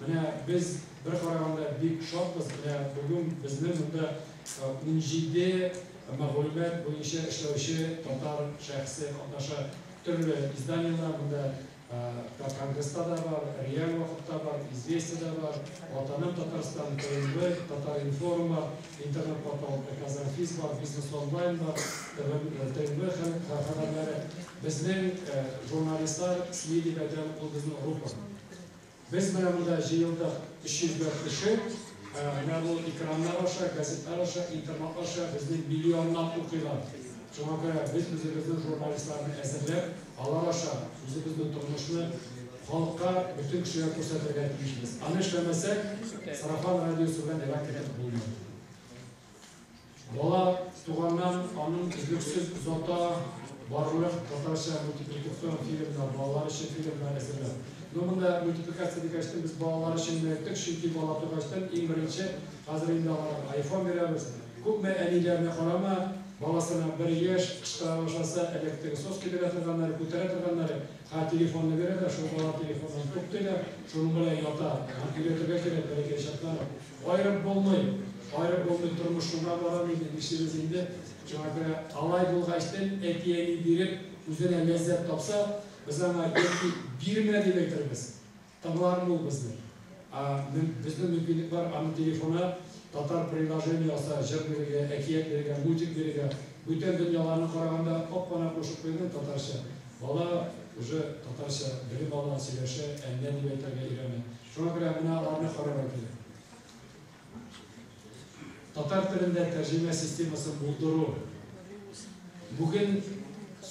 Менә без бер караганда бик шатбыз, менә бүген безнең монда 17 мәгълүмат буенча эшләүче татар шәхесе катнаша. Төрле изданиелар монда Конгресста да бар, Реаль вакытта бар, Известияда бар, Ватаным Татарстан, ТНВ, Татар-информ бар, интернет-портал Казанфиз бар, Бизнес онлайн бар, ТНВ хәбәрләре. Безнең журналистлар, СМИ дип әйтәм, ул безнең рупор. Без менә монда җыелдык 300 бер кеше, менә бу экраннар аша, газетлар аша, интернет аша безне миллионнап укыйлар. Шуңа күрә без үзебезнең журналистларны әзерләп, алар аша үзебезнең тормышны халыкка, бөтен кешегә күрсәтергә тиешбез. Аны эшләмәсәк, сарафан радиосы белән ерак китеп булмый. Бала туганнан аның өзлексез озата барырлык татарча мультипликацион фильмнар, балалар өчен фильмнар әзерләү. Ну, монда мультипликация дигәчтен без балалар өчен генә әйттек, чөнки бала тугачтан иң беренче хәзер инде аларга айфон бирәбез. Күпме әниләрне карама, баласына бер яшь кычкыра башласа, элек теге соски бирә торганнары, күтәрә торганнары, ха телефонны бирә дә, шул бала телефоннан туктый да, шуның белән ята. Аны өйрәтергә кирәк бәләкәй чактан ук. Аерып булмый, аерып булмый, тормыш шуңа бара инде, нишлибез инде. Шуңа күрә алай булгачтын әти-әни биреп, үзенә ләззәт тапса, без аңа яки бирмә дип әйтербез. Тыңлармы ул безне? Ә безнең мөмкинлек бар, аның телефоны татар приложение яса, җыр бирергә, әкият бирергә, мультик бирергә. Бүтән дөньяларны караганда ап кына кушып куйдың татарча. Бала уже татарча белем ала, сөйләшә, әллә дип әйтергә өйрәнә. Шуңа күрә менә аларны карарга кирәк. Татар телендә тәрҗемә системасын булдыру. Бүген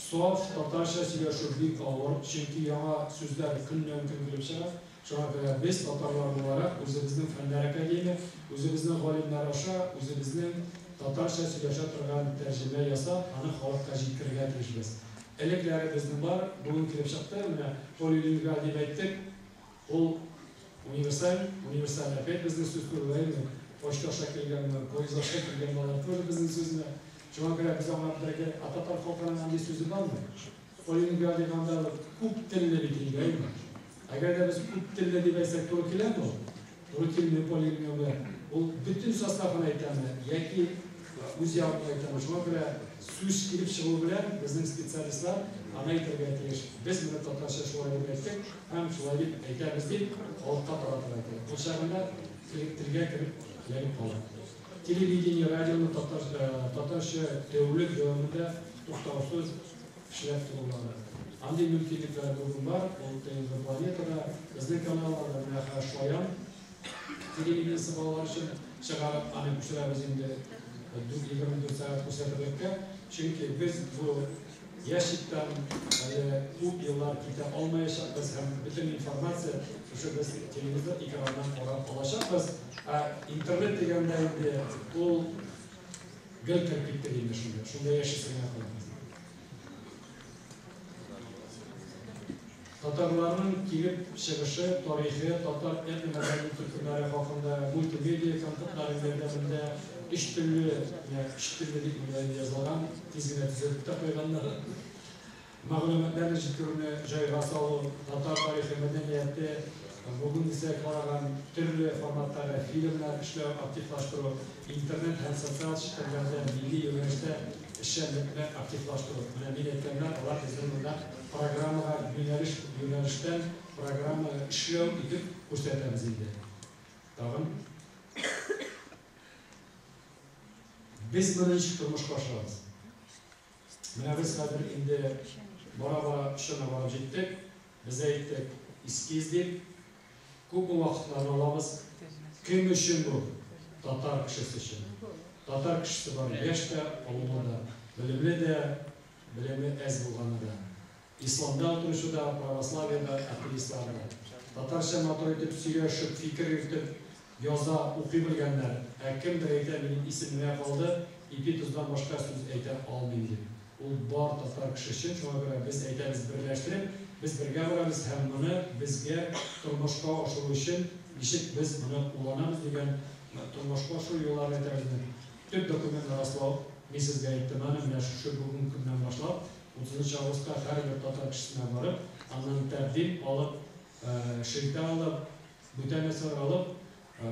Саф татарча сөйләшү бик авыр, чөнки яңа сүзләр көннән-көн килеп чыга. Шуңа күрә без, татарлар буларак, үзебезнең Фәннәр академия, үзебезнең галимнәр аша үзебезнең татарча сөйләшә торган тәрҗемә ясап, аны халыкка җиткерергә тиешбез. Элекләре безнең бар, бүген килеп чыкты, менә полилингваль дип әйттек, ул универсаль, универсаль опять безнең сүз түгел, әйеме? Почта аша килгәнме, поезд аша килгәнме, алар тоже безнең сүзме? Шуңа күрә без аңлап бетерергә кирәк, ә татар халкының андый сүзе бармы? Полилингваль дип анда күп телле бит инде, әйеме? Әгәр дә без күп телле дип әйтсәк, туры киләме ул? Туры килми полилингваль. Ул бөтен составын әйтәме яки үз ягын әйтәме? Шуңа күрә сүз килеп чыгу белән безнең специалистлар аны әйтергә тиеш. Без моны татарча шулай дип әйттек һәм шулай дип әйтәбез дип халыкка таратырга кирәк. Ул чагында телгә кереп эләгеп кала. Телевидение, радионы татарча тәүлек дәвамында туктаусыз эшләп торулары. Андый мөмкинлекләр бүген бар, ул ТНВ Планетада, безнең каналларда, менә хәзер Шаян телевидениесе балалар өчен чыгарып, аны күчерәбез инде 24 сәгать күрсәтерлеккә. Чөнки без бу ящиктан әле күп еллар китә алмаячакбыз һәм бөтен информация шушы без телевизор экраныннан карап алачакбыз. Ә интернет дигәндә инде ул гел кереп китте инде шунда. Шунда яшисе генә кала. Татарларның килеп чыгышы, тарихы, татар этномәдәни төркемнәре хакында мультимедиа контентлары ярдәмендә өч телле, өч телле дип монда язылган, тиз генә төзәтеп тә куйганнар. Мәгълүматларны җиткерүне җайга салу, татар тарихы, мәдәнияте, бүгенгесә караган төрле форматтагы фильмнар эшләү, активлаштыру, интернет һәм социаль челтәрләрдә милли юнәлештә эшчәнлекне активлаштыру. Менә мин әйткәннәр, алар безнең монда программага юнәлеш, юнәлештән программа эшләү итеп күрсәтәбез инде. Тагын. Без моны ничек тормышка ашырабыз? Менә без хәзер инде бара-бара очына барып җиттек. Без әйттек, эскиз дип. Күпме вакытларны алабыз. Кем өчен бу? Татар кешесе өчен. Татар кешесе бар, яшь тә, олылы да, белемле дә, белеме әз булганы да. Исламда утыручы да, православиедә, атеистлар да. Татарча матур итеп сөйләшеп, фикер йөртеп, яза, укый белгәннәр. Ә кемдер әйтә, минем исем генә калды, ипи-тоздан башка сүз әйтә алмыйм дип. Ул бар татар кеше өчен, шуңа күрә без әйтәбез берләштереп, без бергә барабыз һәм моны безгә тормышка ашыру өчен ничек без моны кулланабыз дигән тормышка ашыру юлларын әйтәбез инде. Төп документны раслау, мин сезгә әйттем аны, менә шушы бүгенге көннән башлап, 30 августка һәрбер татар кешесенә барып, аннан тәкъдим алып, шелтә алып, бүтән нәрсәләр алып,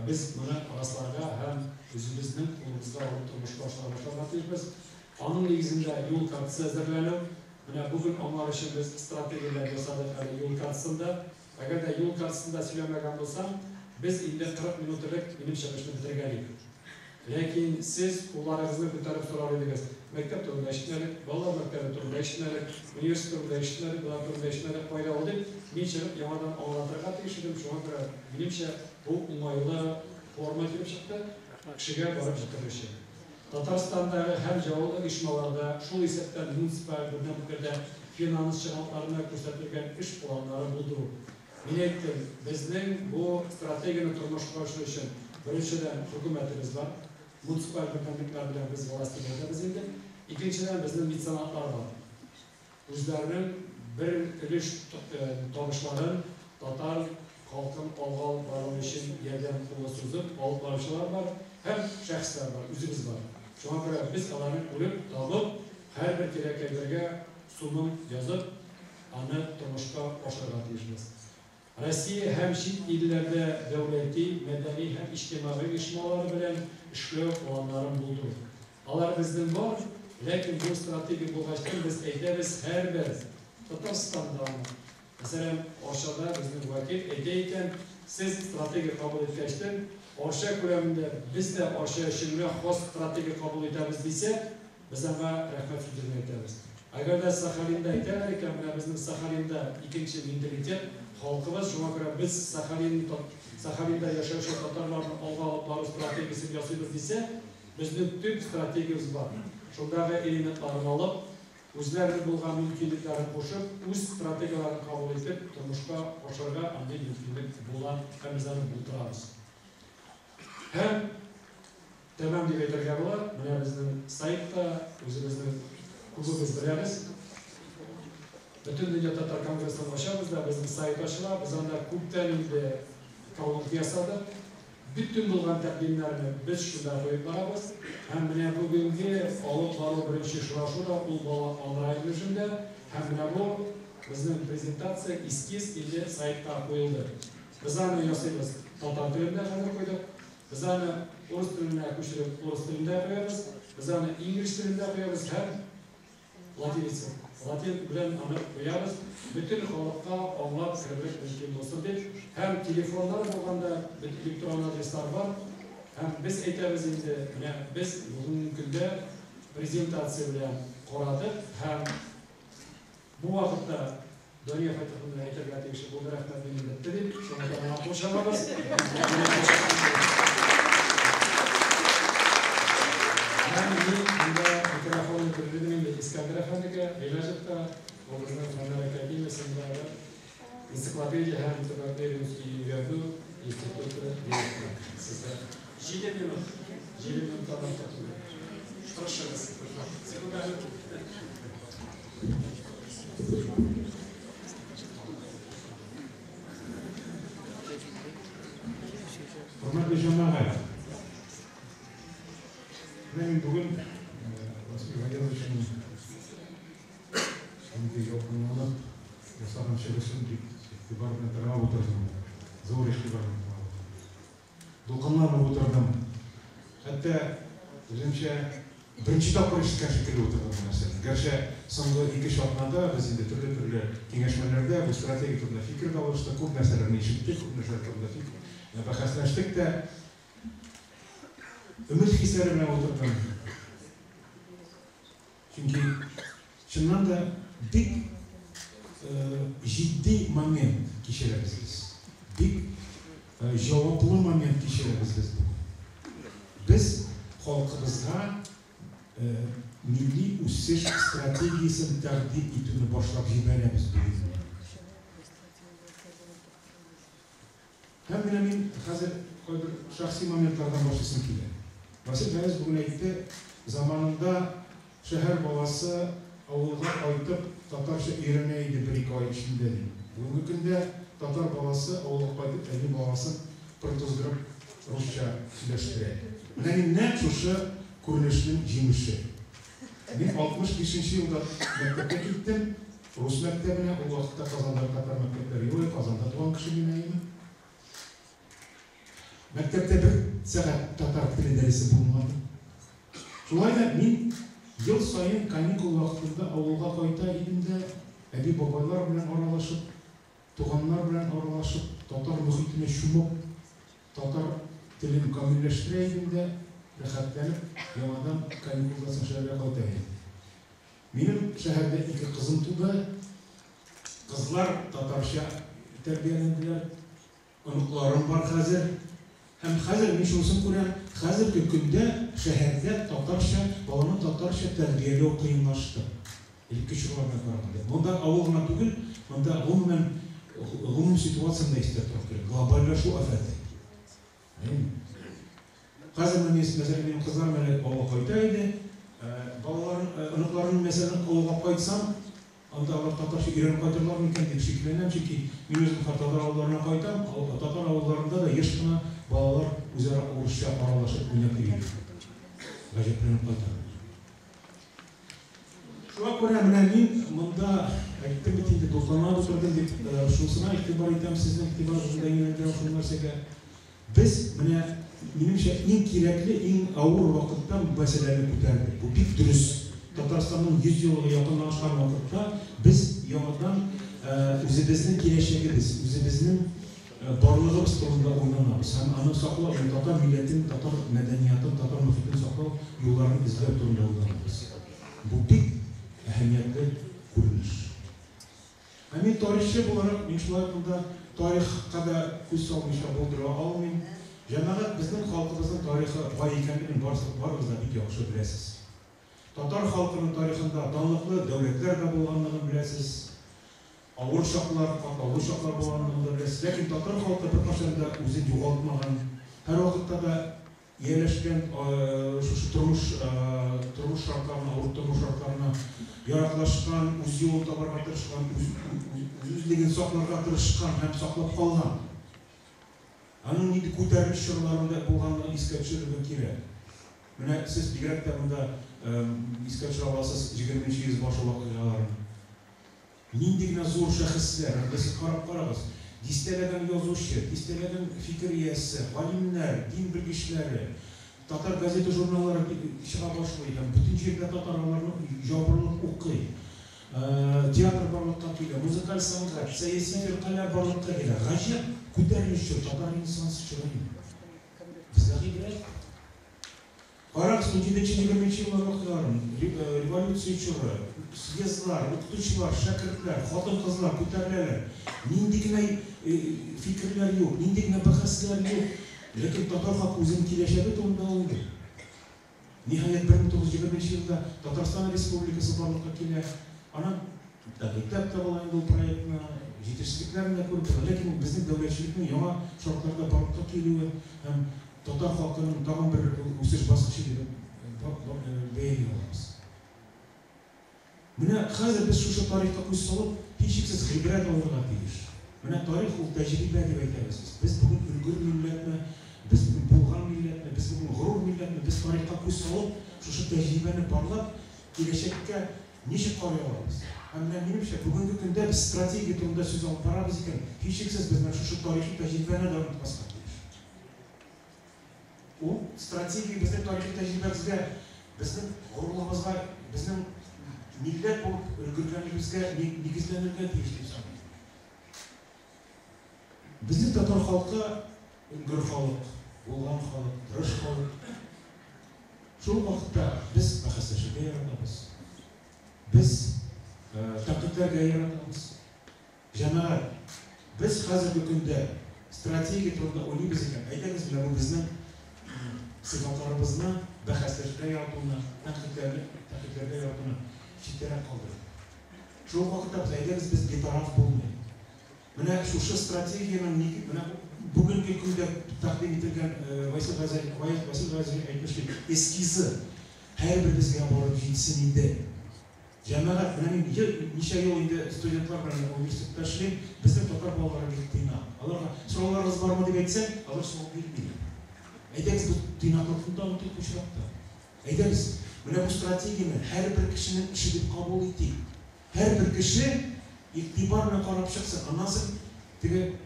без моны расларга һәм үзебезнең кулыбызга алып тормышка ашыра башларга тиешбез. Аның нигезендә юл картасы әзерләнү. Менә бүген аңлар өчен без стратегияләр ясадык әле юл картасында. Әгәр дә юл картасында сөйләмәгән булсам, без инде 40 минут элек минем чыгышны бетергән идек. Ләкин сез кулларыгызны күтәреп сорар идегез. Мәктәп турында ишетмәдек, балалар мәктәбе турында ишетмәдек, университет турында ишетмәдек, болар турында ишетмәдек, кайда ул дип, мин чыгып яңадан аңлатырга тиеш идем. Шуңа күрә, минемчә, бу уңайлы форма килеп чыкты, кешегә барып җитерер өчен. Татарстандагы һәм җаваплы оешмаларда, шул исәптән муниципаль бердәмлекләрдә финанс чыганакларына күрсәтелгән эш планнары булдыру. Мин әйттем, безнең бу стратегияне тормышка ашыру өчен беренчедән хөкүмәтебез бар, муниципаль бердәмлекләр белән без власть итәбез инде. Икенчедән, безнең меценатлар бар. Үзләренең бер өлеш табышларын татар халкын алга алып бару өчен ярдәм кулы сузып алып баручылар бар һәм шәхесләр бар, үзебез бар. Шуңа күрә без аларны күреп, табып, һәрбер кирәк әйбергә сумын язып, аны тормышка ашырырга тиешбез. Россия һәм чит илләрдә дәүләти, мәдәни һәм иҗтимагый оешмалары белән эшләү планнарын булдыру. Алар безнең бар, ләкин бу стратегия булгачтын без әйтәбез һәрбер Татарстандамы, мәсәлән, Арчада безнең вәкил әйтә икән, сез стратегия кабул иткәчтен, Арча күләмендә без дә Арча өчен генә хас стратегия кабул итәбез дисә, без аңа рәхмәт сүзен әйтәбез. Әгәр дә Сахалинда әйтәләр икән, менә безнең Сахалинда икенче менталитет халкыбыз, шуңа күрә без Сахалинда яшәүче татарларны алга алып бару стратегиясен ясыйбыз дисә, безнең төп стратегиябез бар. Шундагы элементларын алып, Үзләренең булган мөмкинлекләрен кушып, үз стратегияләрен кабул итеп, тормышка ашырырга андый мөмкинлек була һәм без аны булдырабыз. Һәм тәмам дип әйтергә була, менә безнең сайтта үзебезнең күбебез беләбез. Бөтендөнья татар конгрессын ачабыз да, безнең сайт ачыла, без анда күптән инде колонка ясадык. Бөтен булган тәкъдимнәрне без шунда куеп барабыз. Һәм менә бүгенге алып бару беренче очрашу да ул бала онлайн режимда. Һәм менә бу безнең презентация, эскиз инде сайтка куелды. Без аны ясыйбыз татар телендә хәзер куйдык. Без аны урыс теленә күчереп урыс телендә куябыз. Без аны инглиз телендә куябыз һәм латиница, латин белән аны куябыз, бөтен халыкка аңлап керерлек мөмкин булсын дип. Һәм телефоннар булганда, бөтен электрон адреслар бар. Һәм без әйтәбез инде, менә без бүгенге көндә презентация белән карадык һәм бу вакытта Дания Фатиховна әйтергә тиешле булды, рәхмәт, минем бетте дип, шуңа да моңа кул чабабыз. Һәм мин монда микрофонны бирдем инде Искәндәр әфәндегә, Гыйләҗевка, ул безнең Фәннәр академиясендәге энциклопедия һәм төбәкне өйрәнү институты директоры. Сезгә 7 минут, 7 минуттан артык түгел. Тырышыгыз. Секунд әле. Хөрмәтле җәмәгать! Менә мин бүген Василий Валерьевичның шундый ялкынланып ясаган чыгышын бик игътибар белән тыңлап утырдым. Зур игътибар белән тыңлап утырдым. Дулкынланып утырдым. Хәтта үземчә беренче тапкыр ишеткән шикелле утырдым бу нәрсәне. Гәрчә соңгы ике-өч атнада без инде төрле-төрле киңәшмәләрдә бу стратегия турында фикер дә алыштык, күп нәрсәләрне ишеттек, күп нәрсәләр турында фик бәхәсләштек тә. Өмет хисләре белән утырдым. Чөнки, чыннан да, бик җитди момент кичерәбез без. Бик җаваплы момент кичерәбез без бүген. Без халкыбызга милли үсеш стратегиясен тәкъдим итүне башлап җибәрәбез бүген. Һәм менә мин хәзер кайбер шәхси моментлардан башлыйсым килә. Васил Гаяз бүген әйтте, заманында шәһәр баласы авылга кайтып татарча өйрәнә иде бер-ике ай эчендә, ди. Бүгенге көндә татар баласы авылга кайтып әби-бабасын пыр туздырып русча сөйләштерә. Менә мин нәкъ шушы күренешнең җимеше. Мин 65 нче елда мәктәпкә киттем. Рус мәктәбенә, ул вакытта Казанда татар мәктәпләре юк иде, Казанда туган кеше мин, әйеме? Мәктәптә бер сәгать татар теле дәресе булмады. Шулай да мин ел саен каникул вакытында авылга кайта идем дә, әби-бабайлар белән аралашып, туганнар белән аралашып, татар мохитенә чумып, татар телен камилләштерә идем дә, рәхәтләнеп, яңадан каникулдан соң шәһәргә кайта идем. Минем шәһәрдә ике кызым туды. Кызлар татарча тәрбияләнделәр. Оныкларым бар хәзер. Һәм хәзер мин шунысын күрәм, хәзерге көндә шәһәрдә татарча, баланы татарча тәрбияләү кыенлашты. Элекке чорлар белән караганда. Монда авыл гына түгел, монда гомумән, гомум ситуацияне дә истә тотарга кирәк. Глобальләшү афәте. Әйеме? Хәзер менә, мәсәлән, минем кызларым әле авылга кайта иде. Балаларым, оныкларым, мәсәлән, авылга кайтсам, анда алар татарча өйрәнеп кайтырлар микән дип шикләнәм, чөнки мин үзем татар авылларына кайтам, татар авылларында да еш кына балалар үзара урысча аралашып уйнап йөриләр. Гаҗәпләнеп кайтам. Шуңа күрә менә мин монда әйттем бит инде, дулкынланып утырдым дип, шунысына игътибар итәм, сезнең игътибарыгызны да юнәлдерәм шул нәрсәгә. Без менә, минемчә, иң кирәкле, иң авыр вакытта бу мәсьәләне күтәрдек. Бу бик дөрес. Татарстанның 100 еллыгы якынлашкан вакытта без яңадан үзебезнең киләчәгебез, үзебезнең барлыгыбыз турында уйланабыз һәм аны саклау, ягъни татар милләтен, татар мәдәниятын, татар мохитен саклау юлларын эзләү турында уйланабыз. Бу бик әһәмиятле күренеш. Ә мин тарихчы буларак, мин шулай ук монда тарихка да күз салмыйча булдыра алмыйм. Җәмәгать, безнең халкыбызның тарихы бай икәнлеген барыгыз да бик яхшы беләсез. Татар халкының тарихында данлыклы дәүләтләр дә булганлыгын беләсез. Авыр чаклар, катлаулы чаклар булганлыгын да беләсез. Ләкин татар халкы беркайчан да үзен югалтмаган, һәрвакытта да ияләшкән шушы тормыш тормыш шартларына, авыр тормыш шартларына яраклашкан, үз юлын табарга тырышкан, үз үзлеген сакларга тырышкан һәм саклап калган. Аның нинди күтәрелеш чорларында булганлыгын искә төшерергә кирәк. Менә сез бигрәк тә монда искә төшерә аласыз 20 йөз башы вакыйгаларын. Нинди генә зур шәхесләр, анда сез карап карагыз, дистәләгән язучы, дистәләгән фикер иясе, галимнәр, дин белгечләре, татар газета журналлары чыга башлый һәм бөтен җирдә татар аларны ябырылып укый. Театр барлыкка килә, музыкаль сәнгать, сәяси фиркаләр барлыкка килә. Гаҗәп күтәрелеш чор, татар ренессансы чоры инде. Безгә гыйбрәт. Карагыз, 17-20 еллар вакыйгаларын, революция чоры, съездлар, укытучылар, шәкертләр, хатын-кызлар күтәреләләр. Нинди генә фикерләр юк, нинди генә бәхәсләр юк. Ләкин татар халкы үзенең киләчәге турында уйлый. Ниһаять, 1920 елда Татарстан Республикасы барлыкка килә. Аннан тәнкыйтьләп тә була инде ул проектны, җитешсезлекләрен дә күреп була. Ләкин ул безнең дәүләтчелекнең яңа шартларда барлыкка килүе һәм татар халкының тагын бер үсеш баскычы дип бәяли алабыз. Менә хәзер без шушы тарихка күз салып, һичшиксез гыйбрәт алырга тиеш. Менә тарих ул тәҗрибә дип әйтәбез без. Без бүген өлгер милләтме, без бүген булган милләтме, без бүген горур милләтме, без тарихка күз салып, шушы тәҗрибәне барлап, киләчәккә ничек карый алабыз? Һәм менә минемчә, бүгенге көндә без стратегия турында сүз алып барабыз икән, һичшиксез без менә шушы тарихи тәҗрибәне дә онытмаска тиеш. Ул стратегия безнең тарихи тәҗрибәбезгә, безнең горурлыгыбызга, безнең милләт булып өлгергәнлегебезгә нигезләнергә тиеш дип саныйм. Безнең татар халкы өлгер халык, булган халык, тырыш халык. Шул ук вакытта без бәхәсләшергә яратабыз. Без тәнкыйтьләргә яратабыз. Җәмәгать, без хәзерге көндә стратегия турында уйлыйбыз икән, әйдәгез, менә бу безнең сыйфатларыбызны, бәхәсләшергә яратуны, тәнкыйтьләрне, тәнкыйтьләргә яратуны читтәрәк калдырып. Шул ук вакытта без, әйдәгез, без битараф булмыйк. Менә шушы стратегиянең менә бүгенге көндә тәкъдим ителгән Васил Гази, Васил Гази әйтмешли, эскизы һәрберебезгә барып җитсен иде. Җәмәгать, менә мин ел, ничә ел инде студентлар белән университетта эшлим, безнең татар балалары бик тыйнак. Аларга сорауларыгыз бармы дип әйтсәң, алар сорау бирмиләр. Әйдәгез бу тыйнаклыкны да онытыйк бу очракта. Әйдәгез, менә бу стратегияне һәрбер кешенең эше дип кабул итик. Һәрбер кеше игътибар белән карап чыксын, аннан соң теге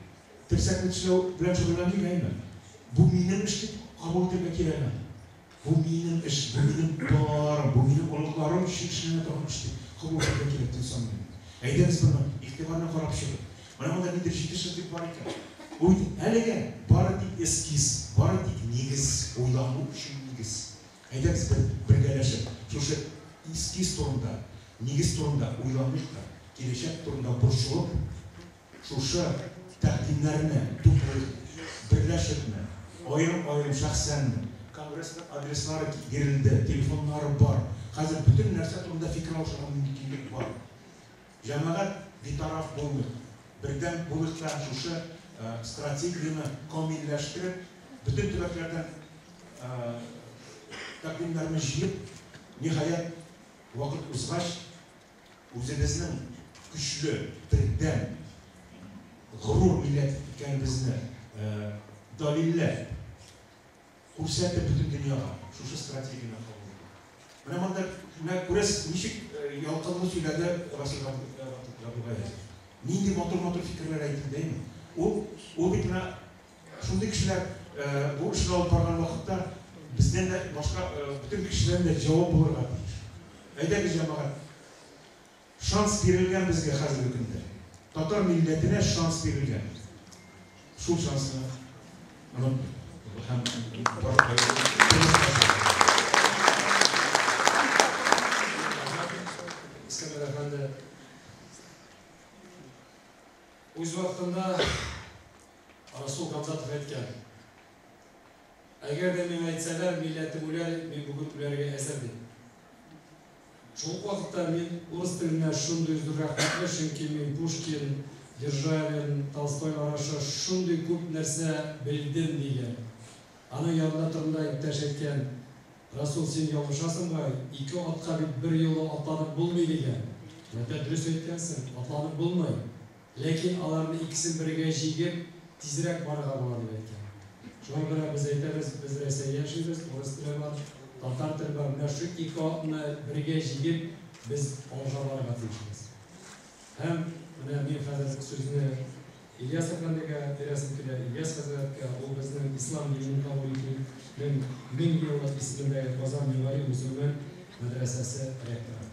терсәкне тешләү белән шөгыльләнмик, әйме? Бу минем эш дип кабул итәргә кирәк аны. Бу минем эш, бу минем балаларым, бу минем оныкларым өчен эшләнә торган эш дип кабул итәргә кирәк дип саныйм. Әйдәгез моны игътибар белән карап чыгыйк. Менә монда нидер җитешсезлек бар икән. Бу бит әлегә бары тик эскиз, бары тик нигез, уйлану өчен нигез. Әйдәгез бер бергәләшеп шушы эскиз турында, нигез турында уйланыйк та, киләчәк турында борчылып, Шушы тәкъдимнәрне туплыйк, берләшепме, аерым-аерым шәхсәнме, конгрессның адреслары бирелде, телефоннары бар, хәзер бөтен нәрсә турында фикер алышырга мөмкинлек бар. Җәмәгать, битараф булмыйк, бердәм булыйк та шушы стратегияне камилләштереп, бөтен төбәкләрдән тәкъдимнәрне җыеп, ниһаять, вакыт узгач, Үзебезнең көчле, бердәм, горур милләт икәнебезне далилләп, күрсәтеп бөтен дөньяга шушы стратегияне кабул итү. Менә монда, менә күрәсез, ничек ялкынлы сөйләде Васил Габдулгаязов. Нинди матур-матур фикерләр әйтелде, әйме? Ул, ул бит менә шундый кешеләр бу эшне алып барган вакытта бездән дә башка бөтен кешедән дә җавап булырга тиеш. Әйдәгез, җәмәгать, шанс бирелгән безгә хәзерге көндә. Татар милләтенә шанс бирелгән. Шул шансны онытмыйк һәм тормышка ашырыйк. Искәндәр әфәнде, үз вакытында Расул Гамзатов әйткән, Әгәр дә миңа әйтсәләр, милләтем үләр, мин бүген үләргә әзер, дип. Шул ук вакытта мин урыс теленә шундый зур рәхмәтле, чөнки мин Пушкин, Державин, Толстойлар аша шундый күп нәрсә белдем, дигән. Аның янында торганда иптәш әйткән, Расул, син ялгышасың бугай, ике атка бит бер юлы атланып булмый, дигән. Әлбәттә, дөрес әйткәнсең, атланып булмый. Ләкин аларны икесен бергә җигеп, тизрәк барырга була, дип әйткән. Шуңа күрә без әйтәбез, без Рәсәйдә яшибез, урыс теле бар, татар теле бар. Менә шу ике атны бергә җигеп, без алга барырга тиешбез. Һәм менә мин хәзер сүзне Ильяс әфәндегә бирәсем килә, Ильяс хәзрәткә, ул безнең ислам динен кабул итүнең 1000 еллык исемендәге Казан югары мөселман мәдрәсәсе ректоры.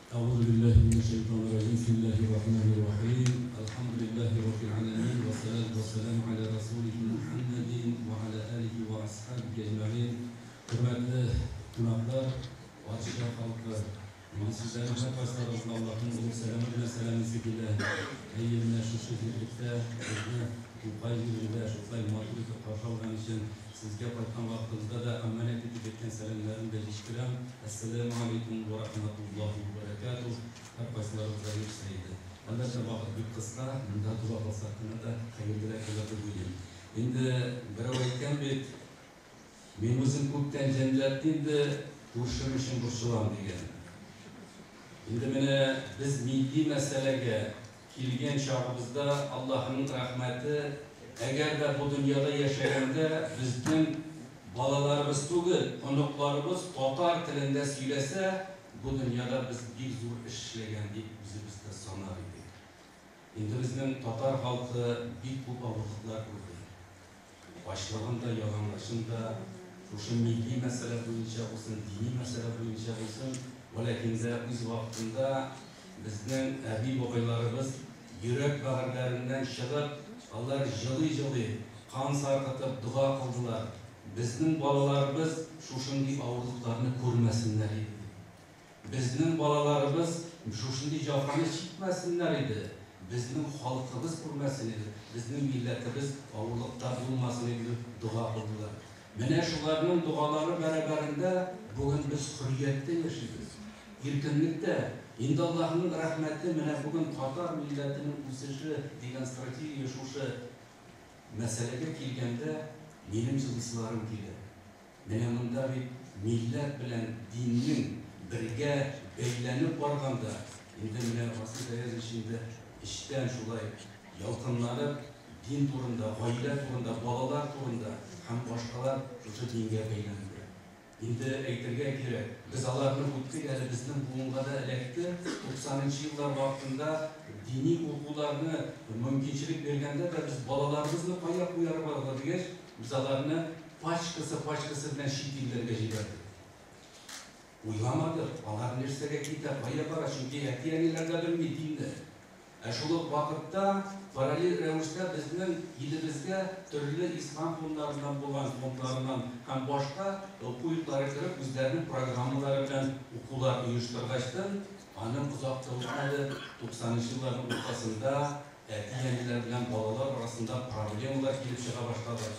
أعوذ بالله من الشيطان الرجيم بسم الله الرحمن الرحيم الحمد لله رب العالمين والصلاة والسلام على رسوله محمد وعلى آله وأصحابه أجمعين Хөрмәтле кунаклар, Арча халкы, мин сезләрнең һәркайсыларыгызны Аллаһның олуг сәламе белән сәламлисе килә. Әйе, менә шушы җирлектә безне Тукай җирендә шулай матур итеп каршы алган өчен сезгә кайткан вакытыгызда да әманәт итеп әйткән сәламнәремне дә җиткерәм. Әссәләмү алейкум вә рахматуллаһи вә бәрәкәтүһ. Һәркайсыларыгызга ирешсә иде. Әлбәттә, вакыт бик кыска, монда тора калсак кына да хәерлерәк булыр дип уйлыйм. Инде берәү әйткән бит, Мин үзем күптән җәнләп инде, күршем өчен борчылам, дигән. Инде менә без милли мәсьәләгә килгән чагыбызда Аллаһының рәхмәте, әгәр дә бу дөньяда яшәгәндә безнең балаларыбыз түгел, оныкларыбыз татар телендә сөйләсә, бу дөньяда без бик зур эш эшләгән дип үзебез дә санар идек. Инде безнең татар халкы бик күп авырлыклар күрде. Ачлыгын да, яланлачын да, шушы милли мәсьәлә буенча булсын, дини мәсьәлә буенча булсын, вәләкин дә үз вакытында безнең әби-бабайларыбыз йөрәк бәгырьләреннән чыгып, алар җылый-җылый, кан саркытып дога кылдылар, безнең балаларыбыз шушындый авырлыкларны күрмәсеннәр иде дип. Безнең балаларыбыз шушындый җәфаны чикмәсеннәр иде, безнең халкыбыз күрмәсен иде, безнең милләтебез авырлыкта булмасын иде дип дога кылдылар. Менә шуларның догалары бәрабәрендә бүген без хөррияттә яшибез, иркенлектә. Инде Аллаһының рәхмәте, менә бүген татар милләтенең үсеше дигән стратегия шушы мәсьәләгә килгәндә минем җылыйсыларым килә. Менә монда бит милләт белән диннең бергә бәйләнеп барганда, инде менә Васил Гаязович инде эчтән шулай ялкынланып, дин турында, гаилә турында, балалар турында һәм башкалар шушы дингә бәйләнде. Инде әйтергә кирәк, без аларны үттек, әле безнең буынга да эләкте. 90 нчы еллар вакытында дини укуларны мөмкинчелек биргәндә дә без балаларыбызны кая куярбызга дигәч, без аларны пачкасы-пачкасы белән чит илләргә җибәрдек. Уйламадык, алар нәрсәгә китә, кая бара, чөнки әти-әниләр дә белми динне. Ә шул ук вакытта параллель рәвештә безнең илебезгә төрле ислам фондларыннан булган фондларыннан һәм башка уку йортлары кереп, үзләренең программалары белән укулар оештыргачтын, аның озак та үтмәде, туксанынчы елларның уртасында әти-әниләр белән балалар арасында проблемалар килеп чыга башлады.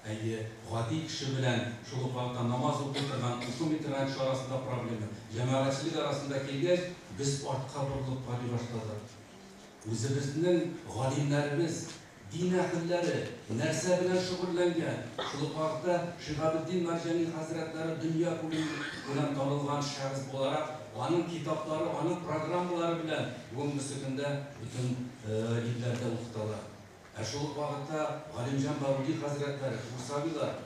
Әйе, гади кеше белән шул ук вакытта намаз укый торган, укымый торган кеше арасында проблема. Җәмәгатьчелек арасында килгәч, без артка борылып карый башладык. Үзебезнең галимнәребез, дин әһелләре нәрсә белән шөгыльләнгән? Шул ук вакытта Шиһабетдин Мәрҗани хәзрәтләре дөнья күләм танылган шәхес буларак, аның китаплары, аның программалары белән бүгенгесе көндә бөтен илләрдә укыталар. Ә шул ук вакытта Галимҗан Баруди хәзрәтләре, Курсавилар,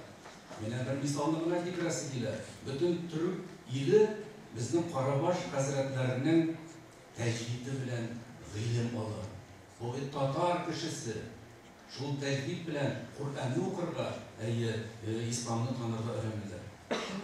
менә бер мисалны гына китерәсе килә, бөтен төрек иле безнең Карабаш хәзрәтләренең тәҗвиде белән гыйлем ала. Бу бит татар кешесе, шул тәҗвид белән Коръәнне укырга, әйе, исламны танырга өйрәнәләр.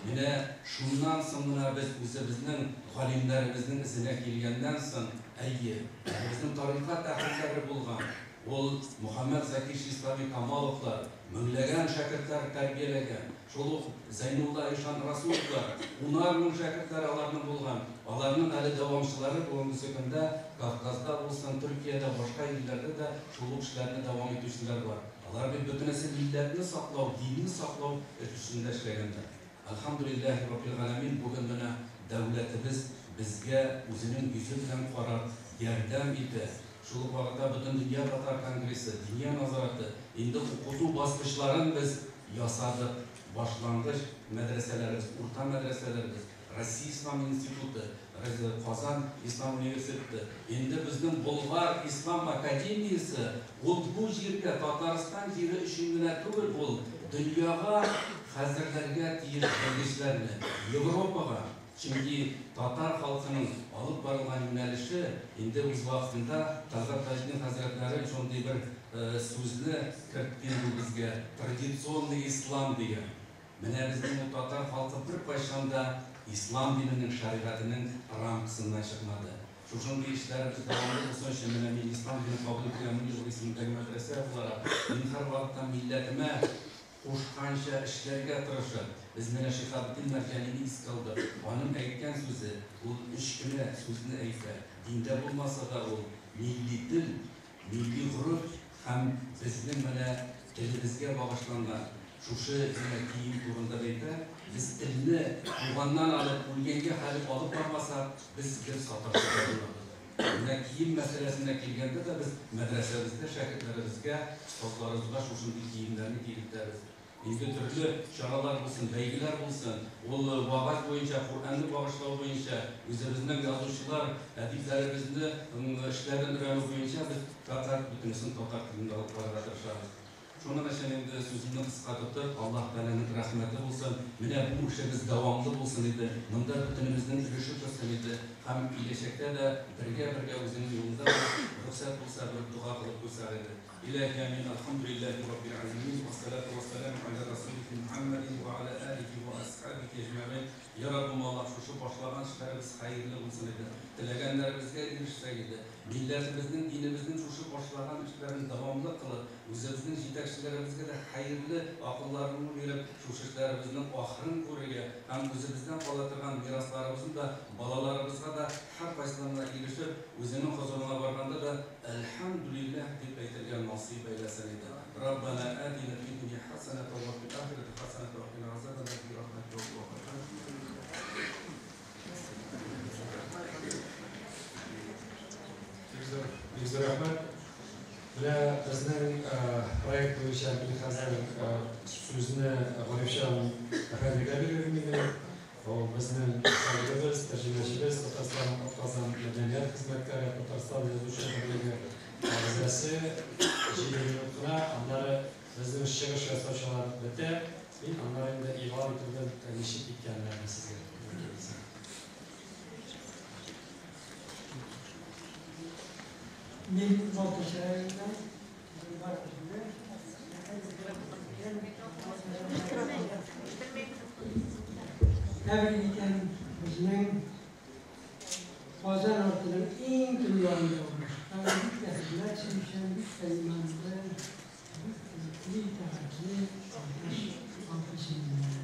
Менә шуннан соң гына без үзебезнең галимнәребезнең эзенә килгәннән соң, әйе, безнең тарикать әһелләре булган, Ул Мөхәммәд Зәки Шистави Камаловлар, меңләгән шәкертләр тәрбияләгән, шул ук Зәйнулла ишан Расуловлар, унар мең шәкертләре аларның булган. Аларның әле дәвамчылары бүгенгесе көндә Кавказда булсын, Төркиядә, башка илләрдә дә шул ук эшләрне дәвам итүчеләр бар. Алар бит бөтенесе милләтне саклау, динне саклау өлкәсендә эшләгәннәр. Әлхәмдүлилләһи раббил галәмин, бүген менә Дәүләтебез безгә үзенең йөзе белән карап, ярдәм итә. Шул ук вакытта Бөтендөнья татар конгрессы, Диния назараты, инде укыту баскычларын без ясадык, башлангыч мәдрәсәләребез, урта мәдрәсәләребез, Россия ислам институты, Казан ислам университеты, инде безнең Болгар ислам академиясе, ул бу җиргә, Татарстан җире өчен генә түгел, ул дөньяга хәзерләргә тиеш белгечләрне, Европага. Чөнки татар халкының алып барылган юнәлеше инде үз вакытында Тәлгать Таҗетдин хәзрәтләре шундый бер сүзне кертте инде ул безгә, традиционный ислам дигән. Менә безнең ул татар халкы беркайчан да ислам диненең, шәригатенең рамкасыннан чыкмады. Шушындый эшләребез дәвамлы булсын өчен, менә мин ислам динен кабул ителгән 10 еллык исемендәге мәдрәсә буларак, мин һәрвакытта милләтемә кушканча эшләргә тырышып, без менә Шиһабетдин Мәрҗанине искә алдык. Аның әйткән сүзе, ул өч кенә сүзне әйтә, диндә булмаса да ул милли тел, милли горур һәм безнең менә телебезгә багышланган шушы менә кием турында да әйтә, без телне туганнан алып үлгәнгә хәле алып бармасак, без гел саташуда булабыз. Менә кием мәсьәләсенә килгәндә дә без мәдрәсәбездә шәкертләребезгә, остазларыбызга шушындый киемнәрне кигертәбез. Инде төрле чаралар булсын, бәйгеләр булсын, ул вәгазь буенча, Коръәнне багышлау буенча, үзебезнең язучылар, әдипләребезне эшләрен өйрәнү буенча без фәкать бөтенесен татар телендә алып барырга тырышабыз. Шуның өчен инде сүземне кыска тотып, Аллаһ Тәгаләнең рәхмәте булсын, менә бу эшебез дәвамлы булсын иде, монда бөтенебезнең өлеше керсен иде һәм киләчәктә дә бергә-бергә үзеңнең юлыңда булып, рөхсәт булса, бер дога кылып куйсак иде. Илаһи амин, әлхәмдүлилләһи раббил галәмин, вәссәлату вәссәламу аля расулихи Мухәммәдин вә аля алихи вә асхабихи әҗмәгыйн. Я Раббым Аллаһ, шушы башлаган эшләребез хәерле булсын иде, теләгәннәребезгә ирешсәк иде. Милләтебезнең, динебезнең шушы башлаган эшләрен дәвамлы кылып, үзебезнең җитәкчеләребезгә дә хәерле акылларыңны биреп, шушы эшләребезнең ахырын күрергә һәм үзебездән кала торган мирасларыбызны да балаларыбызга да һәркайсыларына ирешеп, үзеңнең хозурыңа барганда да Әлхәмдүлилләһ дип әйтергә насыйп әйләсен иде. Раббана атина фид дөнья хәсәнәтән ва фил ахирәти хәсәнәтән ва кина газабән нар би рәхмәтикә я Бик зур, бик зур рәхмәт. Менә безнең проект буенча мин хәзер сүзне Гарифҗан әфәндегә бирер идем. Ул безнең шагыйребез, тәрҗемәчебез, Татарстанның атказан мәдәният хезмәткәре, Татарстан Язучылар берлеге әгъзасы. Җиде минут кына, аннары безнең чыгыш ясаучылар бетә. Мин аннары инде игълан итүдән ничек киткәннәрне сезгә әйтәм. Мин Балтач районыннан, Болгар җире. Тәбрик итәм, безнең Казан артының иң төньягында урнашкан, бик тә хезмәт сөючән, бик тә иманлы, бик тә итагатьле Балтач халкы исеменнән.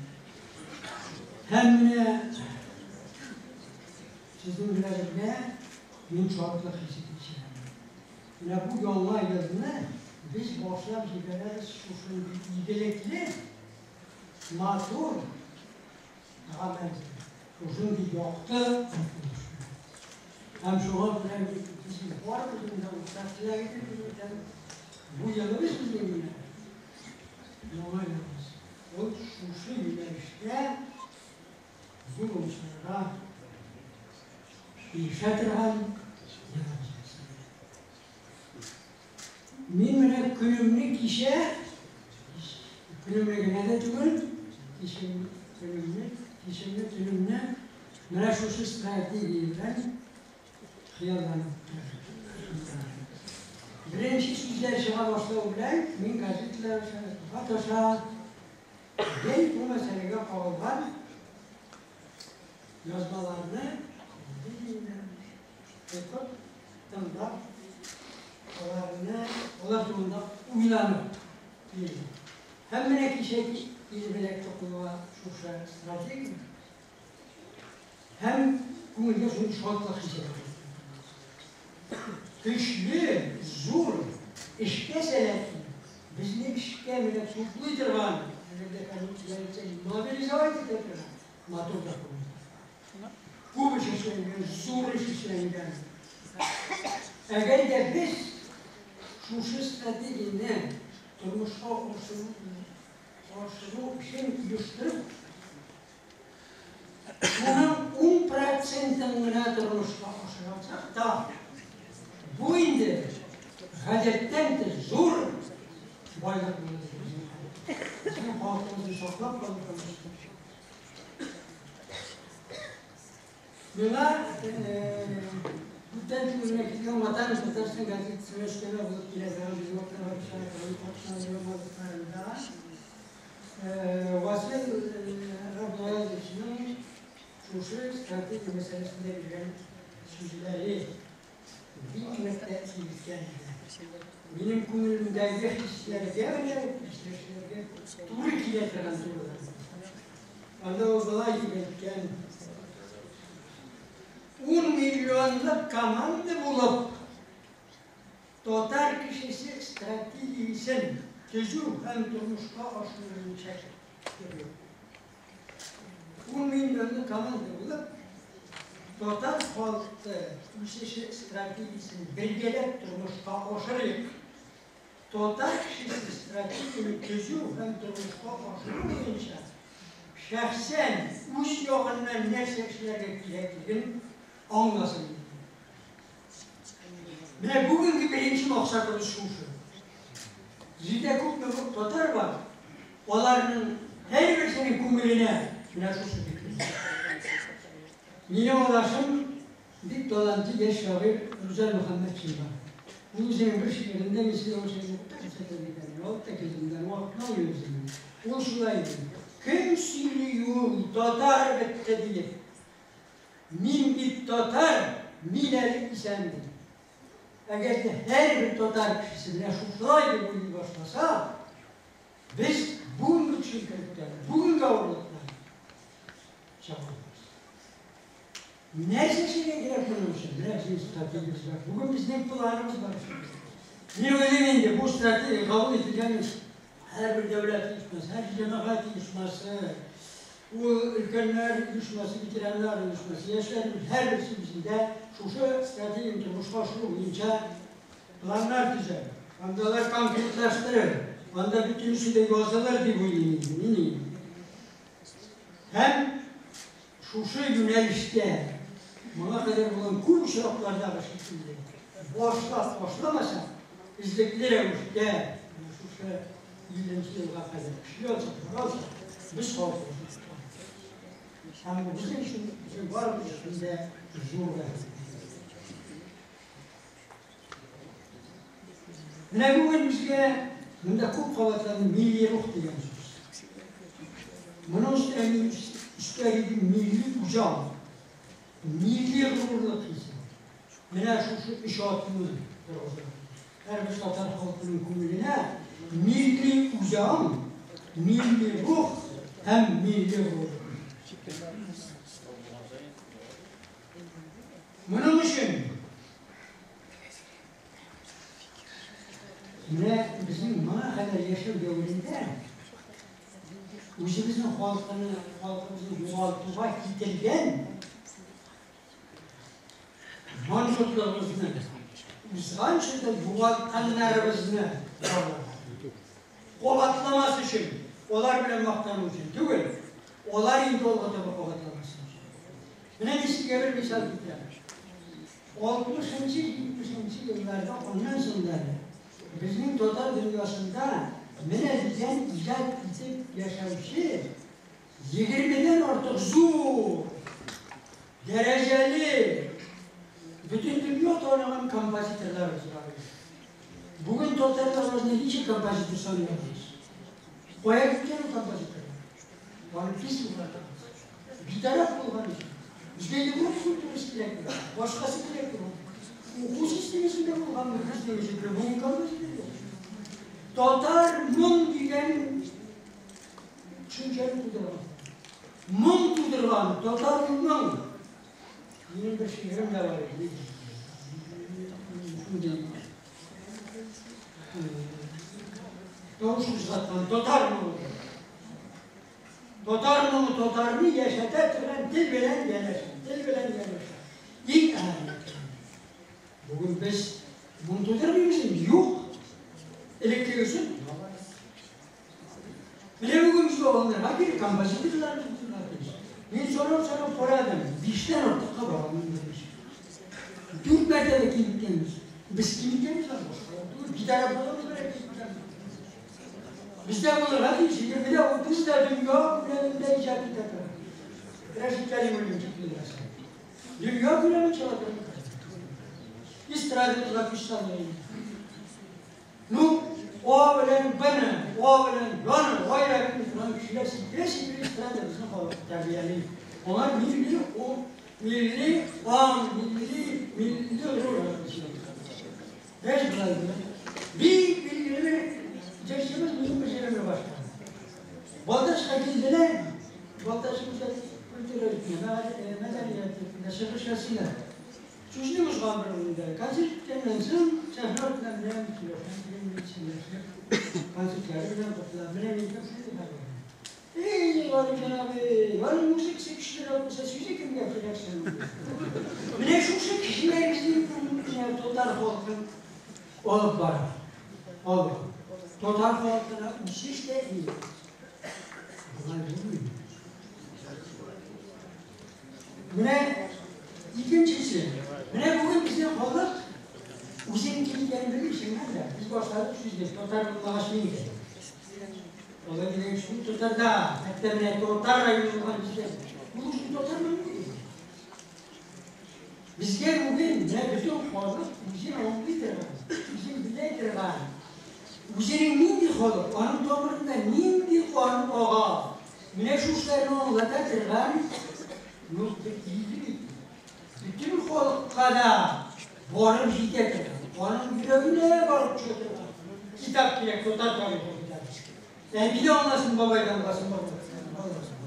Һәм менә сезнең белән бергә мин шатлык хисе кичерәм. Менә бу яңа елны без башлап җибәрәбез шушындый игелекле, матур гамәл белән, шушындый якты омтылыш белән. Һәм шуңа күрә мин безнең барыбызның да уртак теләгебез дип әйтәм, бу елыбыз безнең менә яңа елыбыз. Ул шушы юнәлештә зур уңышларга ирешә торган елыбыз булсын. Мин менә көнемне кичә, көнемне генә дә түгел, кичем, көнемне, кичемне, төнемне менә шушы стратегия белән хыялланып үткәрдем. Беренче сүзләр чыга башлау белән мин газеталар аша, хат аша гел бу мәсьәләгә кагылган язмаларны укып, тыңлап, аларны, алар турында уйланып килдем. Һәм менә кичә килеп эләкте кулга шушы стратегия. Һәм күңелгә шундый шатлык хисе кайтты. Көчле, зур, эшкә сәләтле, безне эшкә менә туплый торган, әгәр дә фәнни сүзләр әйтсәк, мобилизовать итә торган матур документ. Күп эш эшләнгән, зур эш эшләнгән. Әгәр дә без шушы стратегияне тормышка ашыру эшен оештырып, шуның 10 процентын гына тормышка ашырсак та, бу инде гадәттән тыш зур байлык булыр. Безнең халкыбызны саклап калу. Миңа күптән түгел генә килгән «Ватан Татарстан» газетасына өстәмә булып килә торган безнең ватыкларында Васил Габдуллаевичның шушы стратегия мәсьәләсендә биргән сүзләре бик нык тәэсир иткән иде. Минем күңелемдәге хисләргә, менә хисләргә туры килә торган турыдан. Анда ул болай дип әйткән: 10 миллионлык команда булып, татар кешесе стратегиясен төзү һәм тормышка ашыру буенча. 10 миллионлык команда булып, татар халкы үсеше стратегиясен бергәләп тормышка ашырыйк. Татар кешесе стратегияне төзү һәм тормышка ашыру буенча шәхсән үз ягыннан нәрсә эшләргә кирәклеген аңласын. Менә бүгенге беренче максатыбыз шушы. Җирдә күпме татар бар, аларның һәрберсенең күңеленә менә шушы фикер. Минем адашым, бик талантлы яшь шагыйрь Рүзәл Мөхәммәтшин бар. Ул үзенең бер шигырендә, мин сезгә ул шигырьне күрсәтәм икән, алып та килдем, вакытны алмыйм үземнең. Ул шулай ди: «Кем сөйли ул, татар бетте диеп? Мин бит татар, мин әле исән», – ди. Әгәр дә һәрбер татар кешесе менә шушылай дип уйлый башласа, без бүгенге төшенкелектән, бүгенге авырлыктан чыга алабыз. Нәрсә эшләргә кирәк моның өчен? Менә безнең стратегиябез бар. Бүген безнең планыбыз бар. Мин уйлыйм инде, бу стратегия кабул ителгән, һәрбер дәүләт оешмасы, һәр җәмәгать оешмасы, ул өлкәннәр оешмасы, ветераннар оешмасы, яшьләрнең һәрберсе үзендә шушы стратегияне тормышка ашыру буенча планнар төзәр. Анда алар конкретлаштырыр. Анда бөтенесе дә язылыр дип уйлыйм инде мин. Һәм шушы юнәлештә моңа кадәр булган күп очраклардагы шикелле башлап башламаса, эзлекле рәвештә менә шушы 50 елга кадәр эшли алсак, бара алсак, без халкыбызны. Һәм бу безнең өчен, безнең барыбыз өчен дә зур бәхет. Менә бүген безгә монда күп кабатланды милли рух дигән сүз. Моның өстенә мин өстәр идем милли үзаң, милли горурлык хисе. Менә шушы өч атны торгызырга. Һәрбер татар халкының күңеленә милли үзаң, милли рух һәм милли горурлык. Моның өчен менә безнең моңа кадәр яшәү дәверендә үзебезнең халкыны, халкыбызны югалтуга китергән мансапларыбызны, узган чорда югалтканнарыбызны кабатламас өчен, алар белән мактану өчен түгел, алар инде алга таба кабатламасын өчен. Менә мин сезгә бер мисал китерәм. 60-70 елларда, аннан соң да безнең татар дөньясында менә дигән иҗат итеп яшәүче 20дән артык зур, дәрәҗәле, бөтен дөнья таныган композиторларыбыз бар иде. Бүген татарлар арасында ничә композитор саный алабыз? Кая киткән ул композиторлар? Аны тиз югалтабыз. Битараф булган өчен. Безгә Европа культурасы кирәк түгел, башкасы кирәк түгел. Уку системасында булган безнең өчен бүген композитор юк. Татар моң дигән төшенчәне тудырган. Моң тудырган, татар моң. Минем бер шигырем дә бар иде. Шундый тавыш кузгаткан татар моңы. Татар моңы татарны яшәтә торган тел белән янәшә. тел белән янәшә. Иң әһәмиятле. Бүген без моны тудырмыйбыз инде, юк. Элеккеге өчен. Менә бүген безгә алынырга кирәк, композиторлар булырга тиеш. Мин сорап-сорап карадым, 5-тән артыкка бара алмыйм. 4 мәртәбә кимиткәнбез. Без кимиткәнбез, башкалар түгел, битарафлыгыбыз белән кимиткәнбез. Бездә булырга тиеш, 20-дә 30 да дөнья күләмендә иҗат итә торган. Рәшит Кәримуллин шикелле. Дөнья күләмен чала торган. Эстрадабызга күз салдык инде. Ну, О белән Б-ны, О белән Я-ны аера белми торган кешеләр сикерә-сикерә эстрадабызны халык тәрбияли. Алар милли ул, милли аң, милли горур. Без болай бик билгеле бер җырчыбыз минем бер җырымны башкарды. Балтачка килделәр, Балтач культура мәдәният йортында чыгыш ясыйлар. Сүзне узган бер урында концерт үткәннән соң сәхнә артыннан белән сөйләшеп, концертлары белән котлап, менә мин шундый хәл булды. Эй, Галимҗан абый, аның музыкасы көчлерәк булса, сүзе кемгә кирәк соң? Менә шушы кешеләр безнең менә татар халкын алып бара. Алып. Татар халкына үсеш тә ия. Болай булмый. Менә икенчесе. Менә бүген безнең халык үзенең кем икәнен белми, чыннан да. Без башладык сүзне, татар булмагач мин икән. Алай дигән шул татарда, хәтта менә татар районы булган бездә. Ул үзен татармын ди. Безгә бүген менә бөтен халык үзен аңлый торган, үзен белә торган, үзенең нинди халык, аның тамырында нинди кан ага, менә шушыларны аңлата торган, ну, бер бит. Бөтен халыкка да барып җитә торган, аның йөрәгенә барып төшә торган китап кирәк, татар тарихы китабы. Әби дә аңласын, бабай да аңласын, аңласын.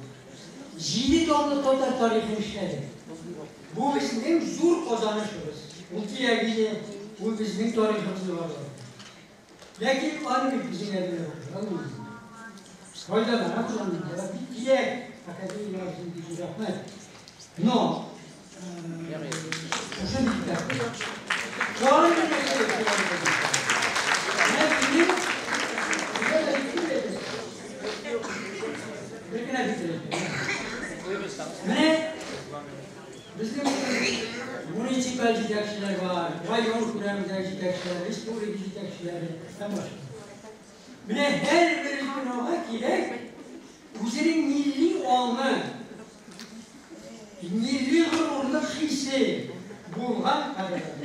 7 томлык татар тарихын эшләде. Бу безнең зур казанышыбыз. Ул кирәк иде, ул безнең тарихыбызны барлады. Ләкин аны бит безнең әбиләр укыган. Файдаланабыз аннан, бик кирәк. Академия өчен бик зур рәхмәт. Но шушы китап. Тагын бер нәрсә Менә минем бер генә фикер. Менә безнең муниципаль җитәкчеләр бар, район күләмендәге җитәкчеләр, республика җитәкчеләре һәм башка. Менә һәрбер звенога кирәк үзенең милли аңы, милли горурлык хисе булган кадрлар.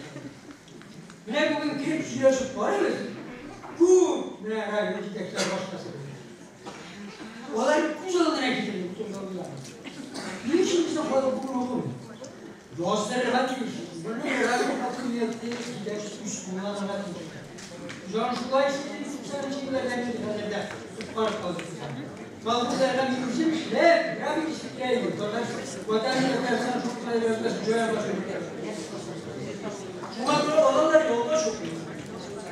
Менә бүген килеп сөйләшеп карыйбыз, күп менә район җитәкчеләре башкасы. Алар күз алдына китереп тордылар. Ни өчен безнең халык бүген укымый? Яздырырга тиеш. Моны район хакимияте җитәкче үз кулланырга тиеш. Җан шулай 90 елларда инде хәзердә коткарып калды. Колхозларга мин үзем эшләп, график ишеткә идем. Ватан Татарстан шул кадәр язмасын җоя башлый. Шуңа күрә алалар ялгыш укый.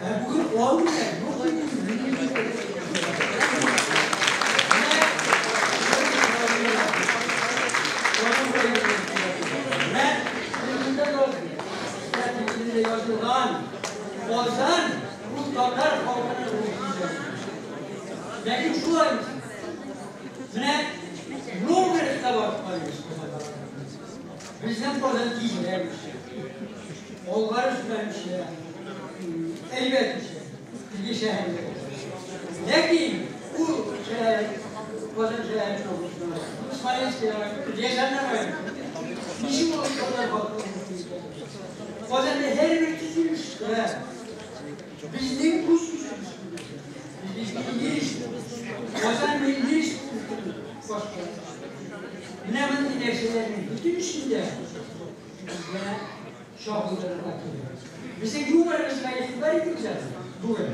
Ә бүген алмыйлар, юк инде. Менә язылган Казан ул татар халкының рухи үзәге. Ләкин шулай менә Новгородта барып карыйбыз Казанга. Безнең Казан тизрәк үсә. Алгарыш белән үсә, әйбәт үсә. Теге шәһәрләр. Ләкин ул шәһәр Казан шәһәре Смоленский районы, Рязаннан районы. Ничек ул татар халкы Казанда һәрбер төзелештә безнең үз көчебез. Без милли Казан милли башка. Менә мондый нәрсәләрнең бөтенесендә безгә чагылдырырга кирәк. Безнең юморыбызга игътибар итегез әле бүген.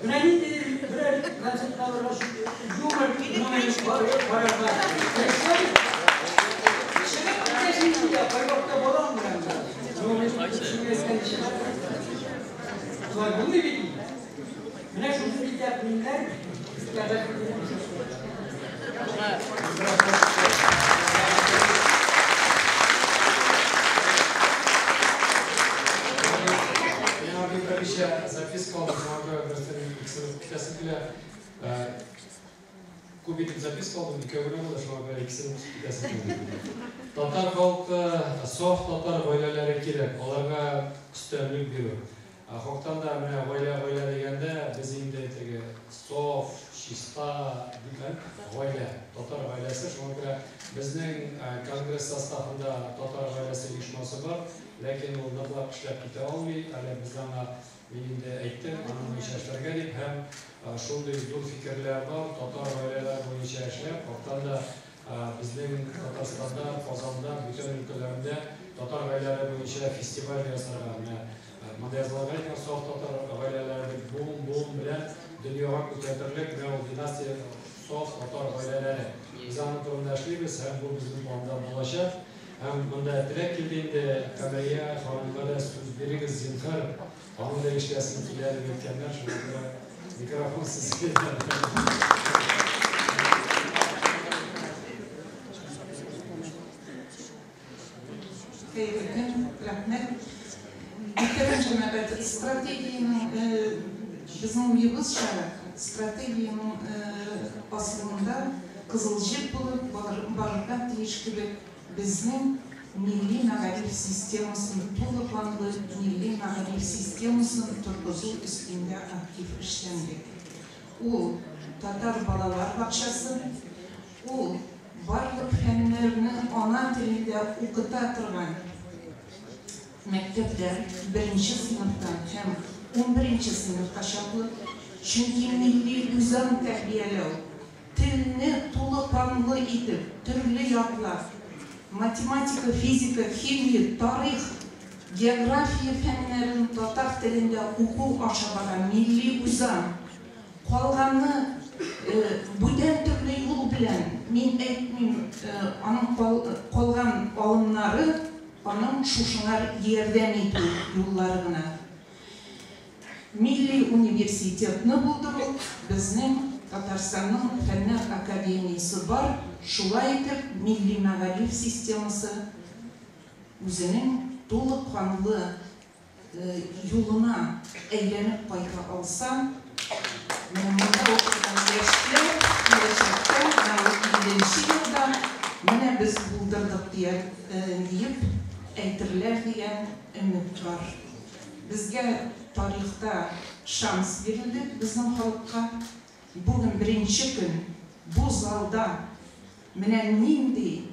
Менә ниндидер берәр концертка баргач, юмор номерын карарга тырышсаң, чыгып китәсең инде, кайвакытта балаң белән. Номер төшенгән чыгып. Шулай булмый бит инде. Менә шушы тәкъдимнәр кәгазь китәсем килә. Күп итеп записка алдым, икәү генә булды, шуңа күрә икесен укып китәсем килә. Татар халкы, саф татар гаиләләре кирәк, аларга өстенлек бирү. Хактан да менә гаилә-гаилә дигәндә без инде теге саф, чиста дигән гаилә, татар гаиләсе. Шуңа күрә безнең конгресс составында татар гаиләсе оешмасы бар, ләкин ул ныклап эшләп китә алмый. Әле без аңа, мин инде әйттем, аның буенча эшләргә дип, һәм шундый зур фикерләр бар, татар гаиләләре буенча эшләп, хактан да безнең Татарстанда, Казанда, бүтән өлкәләрендә татар гаиләләре буенча фестиваль ясарга. Менә монда язылган икән, саф татар гаиләләре дип буын-буын белән дөньяга күтәртерлек, менә ул династия саф татар гаиләләре. Без аның турында эшлибез һәм бу безнең планда булачак. Һәм монда теләк килде инде, Камәрия ханымга да сүз бирегез, зинһар, аның да ишетәсем килә дип әйткәннәр, шуңа күрә микрофон сезгә. Хәерле көн, рәхмәт. Мөхтәрәм җәмәгать, стратегиянең безнең уебызча, стратегиянең асылында кызыл җеп булып барырга тиеш кебек безнең милли мәгариф системасын, тулы канлы милли мәгариф системасын торгызу өстендә актив эшчәнлек. Ул татар балалар бакчасы, ул барлык фәннәрне ана телендә укыта торган мәктәпләр беренче сыйныфтан һәм 11 сыйныфка чаклы, чөнки милли үзаң тәрбияләү, телне тулы канлы итеп, төрле яклап, математика, физика, химия, тарих, география фәннәрен татар телендә уку аша бара милли үзаң. Калганы бүтән төрле юл белән, мин әйтмим, аның калган алымнары, аның шушыңар ярдәм итү юллары гына. Милли университетны булдыру, безнең Татарстанның Фәннәр академиясе бар, шулай итеп милли мәгариф системасы үзенең тулы канлы юлына әйләнеп кайта алса, менә монда укыган яшьләр киләчәктә, менә ул 50 елда менә без булдырдык диеп әйтерләр дигән өмет бар. Безгә тарихта шанс бирелде безнең халыкка. Бүген беренче көн бу залда менә нинди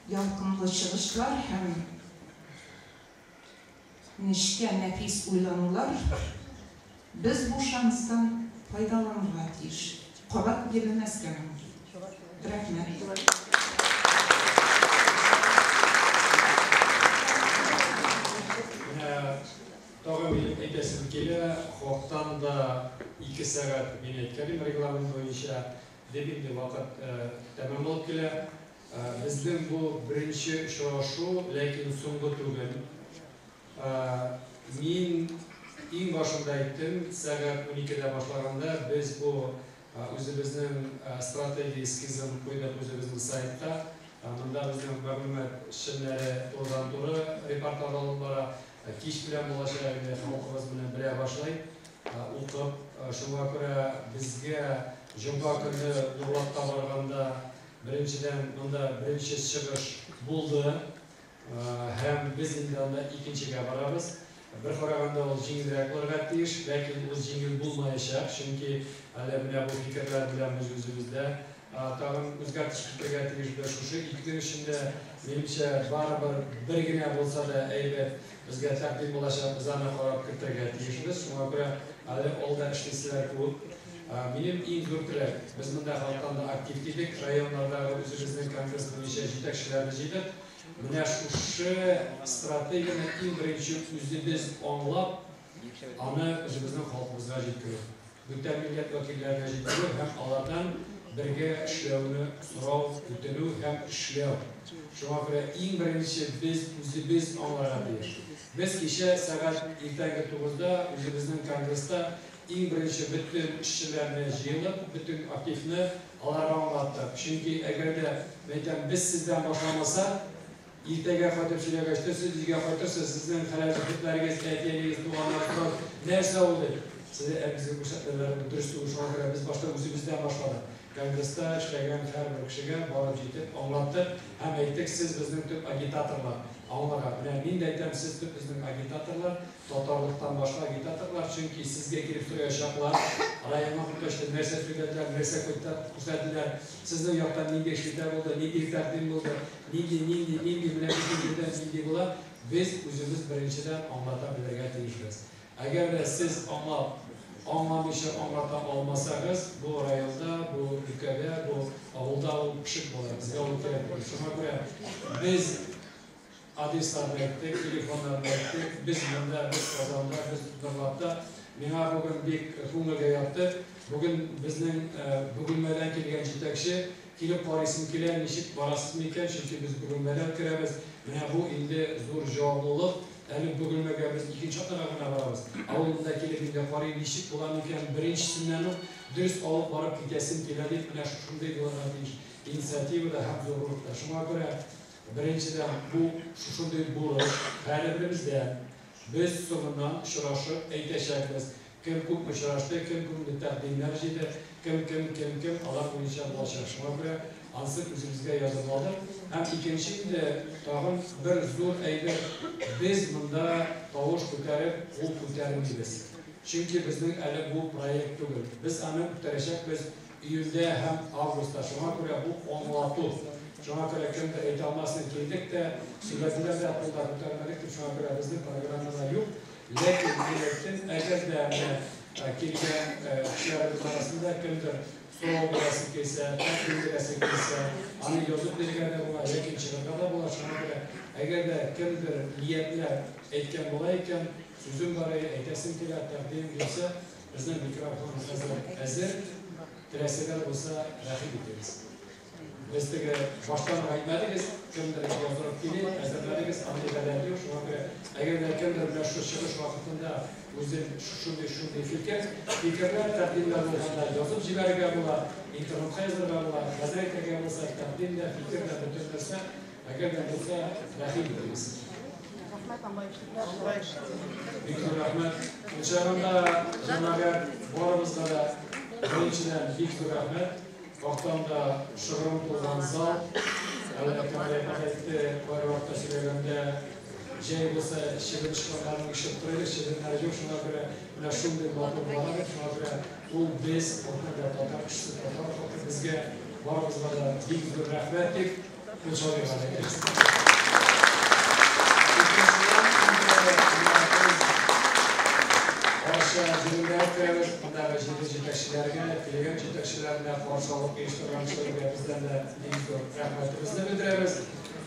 ялкынлы чыгышлар һәм нечкә нәфис уйланулар, без бу шанстан файдаланырга тиеш. Кабат бирелмәскә мөмкин. Рәхмәт. Менә тагын минем әйтәсем килә, хактан да 2 сәгать мин әйткәнем регламент буенча, дип инде вакыт тәмам булып килә. Безнең бу беренче очрашу, ләкин соңгы түгел. Мин иң башында әйттем, сәгать 12-дә башлаганда без бу үзебезнең стратегия эскизын куйдык үзебезнең сайтта. Монда безнең мәгълүмат эшчәннәре турыдан-туры репортаж алып бара. Кич белән булачак инде, халкыбыз менә белә башлый, укып. Шуңа күрә безгә җомга көне Нурлатка барганда беренчедән монда беренче чыгыш булды. Һәм без инде анда икенчегә барабыз. Бер караганда ул җиңелрәк булырга тиеш, ләкин ул җиңел булмаячак, чөнки әле менә бу фикерләр белән без үзебездә тагын үзгәртеш кертергә тиешбез. Шушы 2 көн эчендә, минемчә, барыбер бер генә булса да әйбәт безгә тәкъдим булачак, без аны карап кертергә тиешбез. Шуңа күрә әле алда эшлиселәр күп. Минем иң зур теләк, без монда халыктан да актив дидек, районнардагы үзебезнең конгресс буенча җитәкчеләрне җыйдык. Менә шушы стратегияне иң беренче үзебез аңлап, аны үзебезнең халкыбызга җиткерү, бүтән милләт вәкилләренә җиткерү һәм алардан бергә эшләүне сорау, үтенү һәм эшләү. Шуңа күрә иң беренче без үзебез аңларга тиеш. Без кичә сәгать иртәнге 9-да үзебезнең конгресста иң беренче бөтен эшчеләрне җыелып, бөтен активны аларга аңлаттык. Чөнки әгәр дә, әйтәм, без сездән башламасак, иртәгә кайтып сөйләгәч, сез өйгә кайтырсыз, сезнең хәләл җефетләрегез, әти-әниегез, туганнар сорар, нәрсә ул дип. Сезгә безгә күрсәтмәләр дөрес түгел, шуңа күрә без башта үзебездән башладык. Конгресста эшләгән һәрбер кешегә барып җитеп аңлаттык һәм әйттек, сез безнең төп агитаторлар. Аңларга. Менә мин дә әйтәм, сез төп безнең агитаторлар, татарлыктан башка агитаторлар, чөнки сезгә килеп сораячаклар, районга кайткач нәрсә сөйләделәр, нәрсә күрсәттеләр, сезнең яктан нинди эшләр булды, нинди тәкъдим булды, нинди, нинди, нинди, менә бөтен җирдән нинди була, без үзебез беренчедән аңлата белергә тиешбез. Әгәр дә сез аңлап, аңламыйча аңлата алмасагыз, бу районда, бу өлкәдә, бу авылда ул пешек була, безгә ул кирәк түгел. Шуңа күрә без адресларны әйттек, телефоннарны әйттек, без монда, без Казанда, без Нурлатта. Миңа бүген бик күңелгә ятты. Бүген безнең Бөгелмәдән килгән җитәкче килеп карыйсым килә, ничек барасыз микән, чөнки без Бөгелмәдән керәбез. Менә бу инде зур җаваплылык. Әле Бөгелмәгә без икенче атнага гына барабыз. Авылында килеп инде карый, ничек була микән, беренчесеннән үк дөрес алып барып китәсем килә дип, менә шушындый булырга тиеш инициатива да һәм зурлык та. Шуңа күрә беренчедән бу шушындый бурыч һәрберебездә. Без соңыннан очрашып әйтәчәкбез, кем күпме очрашты, кем күпме тәкъдимнәр җыйды, кем, кем, кем, кем, алар буенча булачак. Шуңа күрә ансы үзебезгә язып алдык. Һәм икенче инде тагын бер зур әйбер, без монда тавыш күтәреп, кул күтәрмибез. Чөнки безнең әле бу проект түгел. Без аны үткәрәчәкбез июльдә һәм августта. Шуңа күрә бу аңлату. Шуңа күрә кемдер әйтә алмасын, килдек тә, сөйләделәр дә, кулда күтәрмәдек дип, шуңа күрә безнең программада юк. Ләкин мин әйттем, әгәр дә менә килгән кешеләребез арасында кемдер сорау бирәсе килсә, тәкъдим бирәсе килсә, аны язып бирергә дә була, ләкин чыгарга да була. Шуңа күрә әгәр дә кемдер ниятләп әйткән була икән, сүзем бар, әйтәсем килә, тәкъдим килсә, безнең микрофон хәзер әзер. Теләсәләр булса, рәхим итегез. Без теге баштан ук әйтмәдегез, кемдер яздырып килеп, әзерләдегез, андый гадәт юк. Шуңа күрә әгәр дә кемдер менә шу чыгыш вакытында үзен шундый-шундый фикер, фикерләр, тәкъдимнәр булганда язып җибәрергә була, интернетка язырга була, хәзер әйтергә булса, тәкъдим дә, фикер дә, бөтен нәрсә, әгәр дә булса, рәхим итегез. Бик зур рәхмәт. Ул чагында, җәмәгать, барыбызга да беренчедән бик зур рәхмәт. Вактан да шыгрым тулган зал. Әле Камилә әйтте, кайвакытта сөйләгәндә җәй булса чебен чыкканнарын ишетеп тора идек, чебеннәр юк, шуңа күрә менә шундый матур бара бит, шуңа күрә ул без, халкы да татар кешесе, татар халкы безгә барыбызга да бик зур рәхмәт дип кул чабырга әйтәбез. Арча җирендә үткәрәбез, мондагы җирле җитәкчеләргә, килгән җитәкчеләренә каршы алып оештырган эшләргә бездән дә бик зур рәхмәтебезне белдерәбез.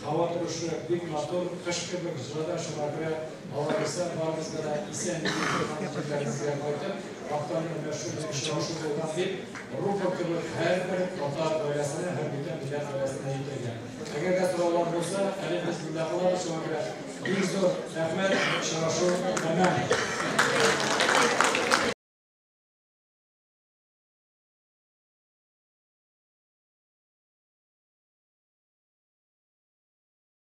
Һава торышы бик матур, кыш кебек җылыда, шуңа күрә алла бирсә, барыбызга да исән имин җирләребезгә кайтып, Актаның менә шундый очрашу булган дип, рупор кебек һәрбер татар гаиләсенә һәм бүтән милләт гаиләсенә җитәргә. Әгәр дә сораулар булса, әле без монда калабыз, шуңа күрә бик зур рәхмәт, очрашу тәмам.